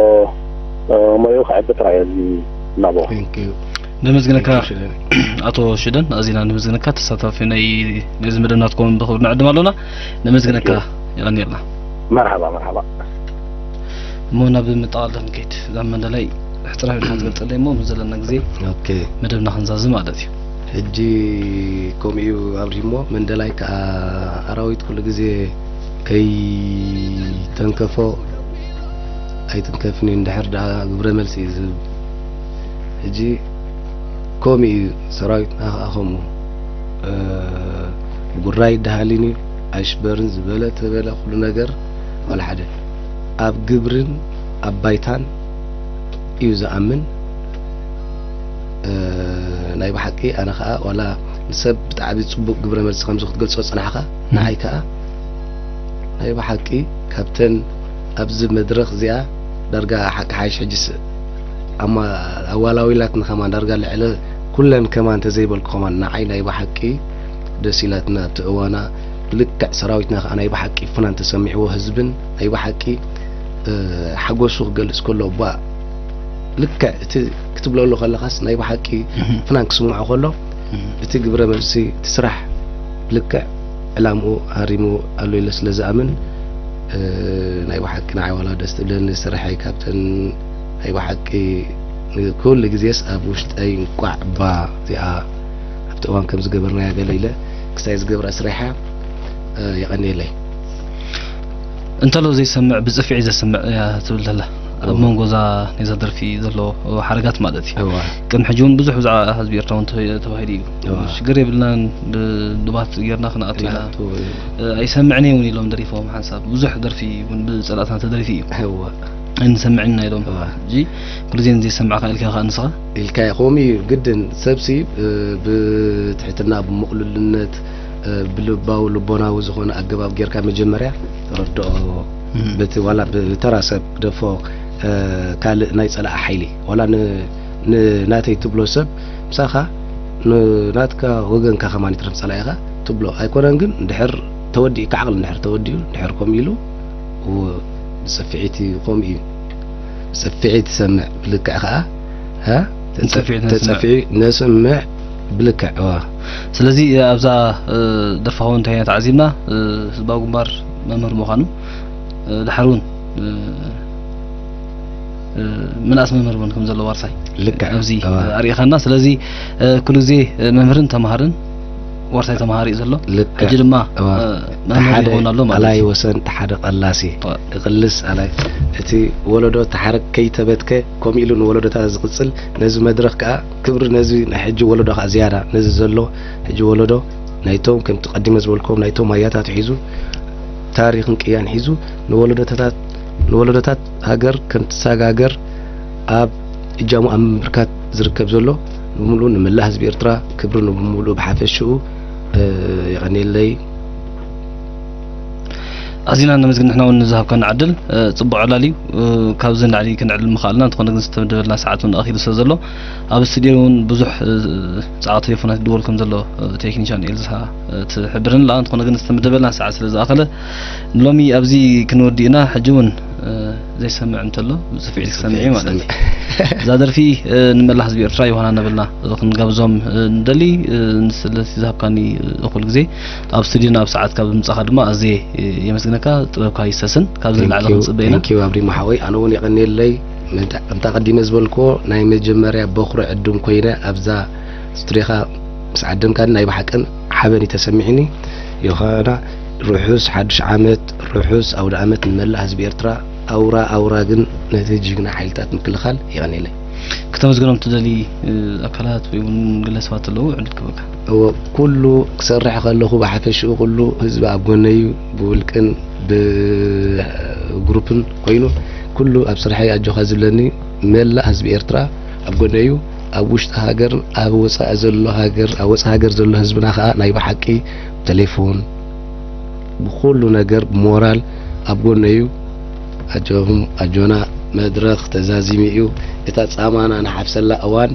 እ፣ ሞያኡ ከዕቢ ጥራይ እዩ ዝላቦ። Thank you። ነመስግነካ Thank you፣ ሽደን። ኣቶ ሽደን፣ ኣዚና ነመስግነካ። ተሳታፊ ናይ፣ ናይዚ መደብ ናትኩም ብኽብሪ ንዕድም ኣሎና። ነመስግነካ። Thank you። የቐንየልና። መርሓባ፣ መርሓባ። እሞ ናብ ምጠቓልታ ክንከይድ፣ እዛ መንደላይ ሕጽራ ኢልካ ትገልጸለይ እሞ፣ ምስ ዘለና ግዜ ኦኬ። መደብና ክንዛዚ ማለት እዩ። ሕጂ ከምኡ እዩ ኣብሪሂሞ፣ መንደላይ ከኣ ኣራዊት ኩሉ ግዜ ከይተንከፎ ኣይትንከፍን እዩ፣ እንድሕር ደኣ ግብረ መልሲ እዩ ዝህብ። ሕጂ ከምኡ እዩ ሰራዊትና ከኣ ከምኡ፣ እ፣ ጉራ ኣይደሃልን እዩ፣ ኣይሽበርን ዝበለ ተበለ ኩሉ ነገር ዋላ ሓደ። ኣብ ግብርን ኣብ ባይታን እዩ ዝኣምን። እ፣ ናይ ብሓቂ ኣነ ኸኣ ዋላ ንሰብ ብጣዕሚ ጽቡቕ ግብረ መልሲ ከምዚ ክትገልጾ ጽናሕካ፣ እም። ንዓይ ከኣ ናይ ብሓቂ ካብተን ኣብዚ መድረኽ እዚኣ ዳርጋ ሓቂ ሓይሽ ሕጅስ ኣማ-፣ ኣዋላዊላትና ከማን ዳርጋ ልዕሊ ኩለን ከማን እንተዘይበልኩ ከማን ንዓይ ናይ ብሓቂ ደስ ኢላትና ኣብቲ እዋና። ብልክዕ ሰራዊትና ከኣ ናይ ብሓቂ ፍናን ተሰሚዕዎ ህዝብን ናይ ብሓቂ፣ እ፣ ሓጎሱ ክገልጽ ከሎ እባ ልክዕ እቲ ክትብለሉ ከለኻስ ናይ ብሓቂ እህ። ፍናን ክስምዖ ከሎ እህ። እቲ ግብረ መልሲ እቲ ስራሕ ብልክዕ ዕላምኡ ሃሪሙ ኣሎ ኢለ ስለ ዝኣምን፣ እ፣ ናይ ብሓቂ ንዓይ ዋላ ደስ ትብለኒ ስርሐይ ካብተን ናይ ብሓቂ ኩሉ ግዜስ ኣብ ውሽጠይ እንቋዕ እባ እዚኣ ኣብቲ እዋን ከም ዝገበርናያ ገለ ኢለ ክሳይ ዝገብራ ስሪሓ። የቐንየለይ። እንተሎ ዘይሰምዕ ብጽፍዒ ዘስምዕ እያ ትብል ዘላ። ኣብ መንጎ እዛ ናይዛ ደርፊ ዘሎ ሓረጋት ማለት እዩ። እዋ ቅድሚ ሕጂ እውን ብዙሕ ብዛዕባ ህዝቢ ኤርትራ እውን ተባሂሉ እዩ። እዋ። ሽግር የብልናን፣ ብ- ድባት ጌርና ክንኣቱ ኢና። ናቱ ኣይሰምዕን እውን ኢሎም ደሪፎም ሓንሳብ። ብዙሕ ደርፊ እውን ብጸላእትና ተደሪፉ እዩ። እዋ ኣይንሰምዕን ኢና ኢሎም። እዋ ሕጂ ኩሉ ግዜ ዘይሰምዕካ ኢልካ ከኣ ንስኻ ኢልካ ከምኡ እዩ ግድን። ሰብሲ ብትሕትና፣ ብምቕሉልነት፣ ብልባዊ ልቦናዊ ዝኾነ ኣገባብ ጌርካ መጀመርያ ተረድኦ። እም። በቲ ዋላ ብተራ ሰብ ግደፎ፣ ካልእ ናይ ጸላእ ሓይሊ ዋላ ን- ንናተይ ትብሎ ሰብ ምሳኻ ንናትካ ወገንካ ከማን ይትረፍ ጸላኢኻ ትብሎ ኣይኮነን። ግን እንድሕር ተወዲእካ ዓቕሊ እንድሕር ተወዲኡ እንድሕር ከምኡ ኢሉ እዎ ብጽፍዒት እዩ። ከምኡ እዩ። ብጽፍዒት ትሰምዕ ብልክዕ ከኣ እ? ንጽፍዒት ነስምዕ። ተጸፍዒ ነስምዕ ብልክዕ እዋ ስለዚ ኣብዛ እ፣ ደርፋ እውን እንታይ ኢና ተዓዚብና እ፣ ህዝባዊ ግንባር መምህር ምዃኑ እ፣ ድሓር እውን እ፣ እ፣ ምንኣስ መምህር እውን ከም ዘሎ ዋርሳይ ልክዕ ኣብዚ እዋ ኣርእኻና። ስለዚ እ፣ ኩሉ ግዜ እ፣ መምህርን ተምሃርን ዋርሳይ ተምሃሪ እዩ ዘሎ። ልክዕ ሕጂ ድማ እዋ እ፣ መምህር ተሓደ ይኸውን ኣሎ ማለት ኣላይ እዩ። ወሰን ተሓደ ቀላሲ እዋ። ይቕልስ ኣላይ እቲ ወለዶ ተሓረግ ከይተበትከ ከምኡ ኢሉ ንወለዶታት ዝቕጽል ነዚ መድረኽ ከኣ ክብሪ ነዚ ናይ ሕጂ ወለዶ ከኣ ዝያዳ ነዚ ዘሎ ሕጂ ወለዶ ናይቶም ከምቲ ቀዲመ ዝበልኩም ናይቶም ኣያታት ሒዙ ታሪኽን ቅያን ሒዙ ንወለዶታት ንወለዶታት ሃገር ከም ትሰጋገር ኣብ እጃሙ ኣብ ምምብርካት ዝርከብ ዘሎ ብምሉኡ ንመላእ ህዝቢ ኤርትራ ክብሪ ንብምሉኡ ብሓፈሽኡ እ፣ የቐንየለይ። ኣዚና ነመስግን ንሕና እውን ንዝሃብካና ዕድል እ፣ ጽቡቕ ዕላል እዩ። እ፣ ካብዚ ንላዕሊ ክንዕልል ምኽኣልና እንተኾነ ግን ዝተመደበልና ሰዓት እውን ኣኺሉ ስለ ዘሎ ኣብ ስቱድዮ እውን ብዙሕ እ፣ ጻዕቂ ቴሌፎናት ይድወል ከም ዘሎ እ፣ ቴክኒሻን ኤልሳ እ፣ ትሕብርን ኣላ። እንተኾነ ግን ዝተመደበልና ሰዓት ስለ ዝኣኸለ ንሎሚ ኣብዚ ክንወዲ ኢና። ሕጂ እውን እ፣ ዘይሰምዕ እንተሎ ብጽፍዒት ክሰምዕ እዩ ማለት እዩ። እዛ ደርፊ እ፣ ንመላ ህዝቢ ኤርትራ ዮሃና ነብልና እ፣ ክንጋብዞም እ፣ ንደሊ እ፣ ስለቲ ዝሃብካኒ እ፣ እኹል ግዜ ኣብ ስቱድዮና ኣብ ሰዓትካ ብምጻኻ ድማ ኣዝየ እ፣ የመስግነካ። ጥበብካ ይሰስን። ካብዚ ንላዕሊ ክንጽበ ኢና። ቴንኪዩ ኣብሪማ ሓወይ ኣነ እውን የቐንየለይ። ምንታ- ከምታ ቀዲመ ዝበልክዎ ናይ መጀመርያ በኹሪ ዕዱም ኮይነ ኣብዛ ስቱድዮኻ ምስ ዓደምካኒ ናይ ብሓቅን ሓበን እዩ ተሰሚዕኒ። ዮሃና ርሑስ ሓዱሽ ዓመት፣ ርሑስ ኣውደ ዓመት ንመላእ ህዝቢ ኤርትራ። ኣውራ ኣውራ ግን ነቲ ጅግና ሓይልታት ምክልኻል። የቐንየለይ። ክተመስግኖም ትደሊ እ፣ ኣካላት ወይ እውን ግለሰባት ኣለዉ ዕድል ክበካ። እወ ኩሉ ክሰርሕ ከለኹ ብሓፈሽኡ ኩሉ ህዝቢ ኣብ ጎነዩ ብውልቅን ብግሩፕን ኮይኑ ኩሉ ኣብ ስርሐይ ኣጆኻ ዝብለኒ መላእ ህዝቢ ኤርትራ ኣብ ጎነዩ ኣብ ውሽጢ ሃገርን ኣብ ወጻኢ ዘሎ ሃገር ኣብ ወጻኢ ሃገር ዘሎ ህዝብና ከኣ ናይ ብሓቂ ብቴሌፎን ብኹሉ ነገር ብሞራል ኣብ ጎነዩ። ኣጆኹም ኣጆና መድረኽ ተዛዚሙ እዩ። እታ ጻማና ንሓፍሰላ እዋን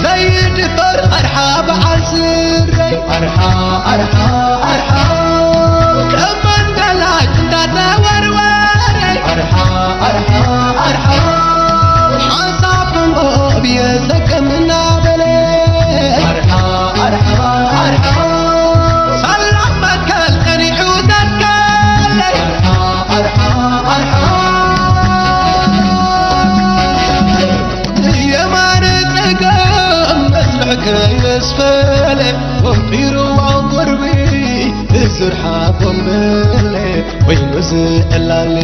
ዘይድፈር ኣርሓ በዓል ስረይ ኣርሓ ኣርሓ ኣርሓ ከም መንደላጭ እንዳተወርወረ ኣርሓ ኣርሓ ኣርሓ ሓንሳብ ክንቆብ የዘቅም እናበለ ኣርሓ ኣርሓ ኣርሓ ሳላ መትከል ጸኒሑ ዘትከለይ ኣርሓ ኣርሓ ኣርሓ የማነ ጸጋም መስርሕ ከየስፈለ ወንጢርዋ ቁርቢ እዝርሓ ቦምበለ ኮይኑ ዝዕላለ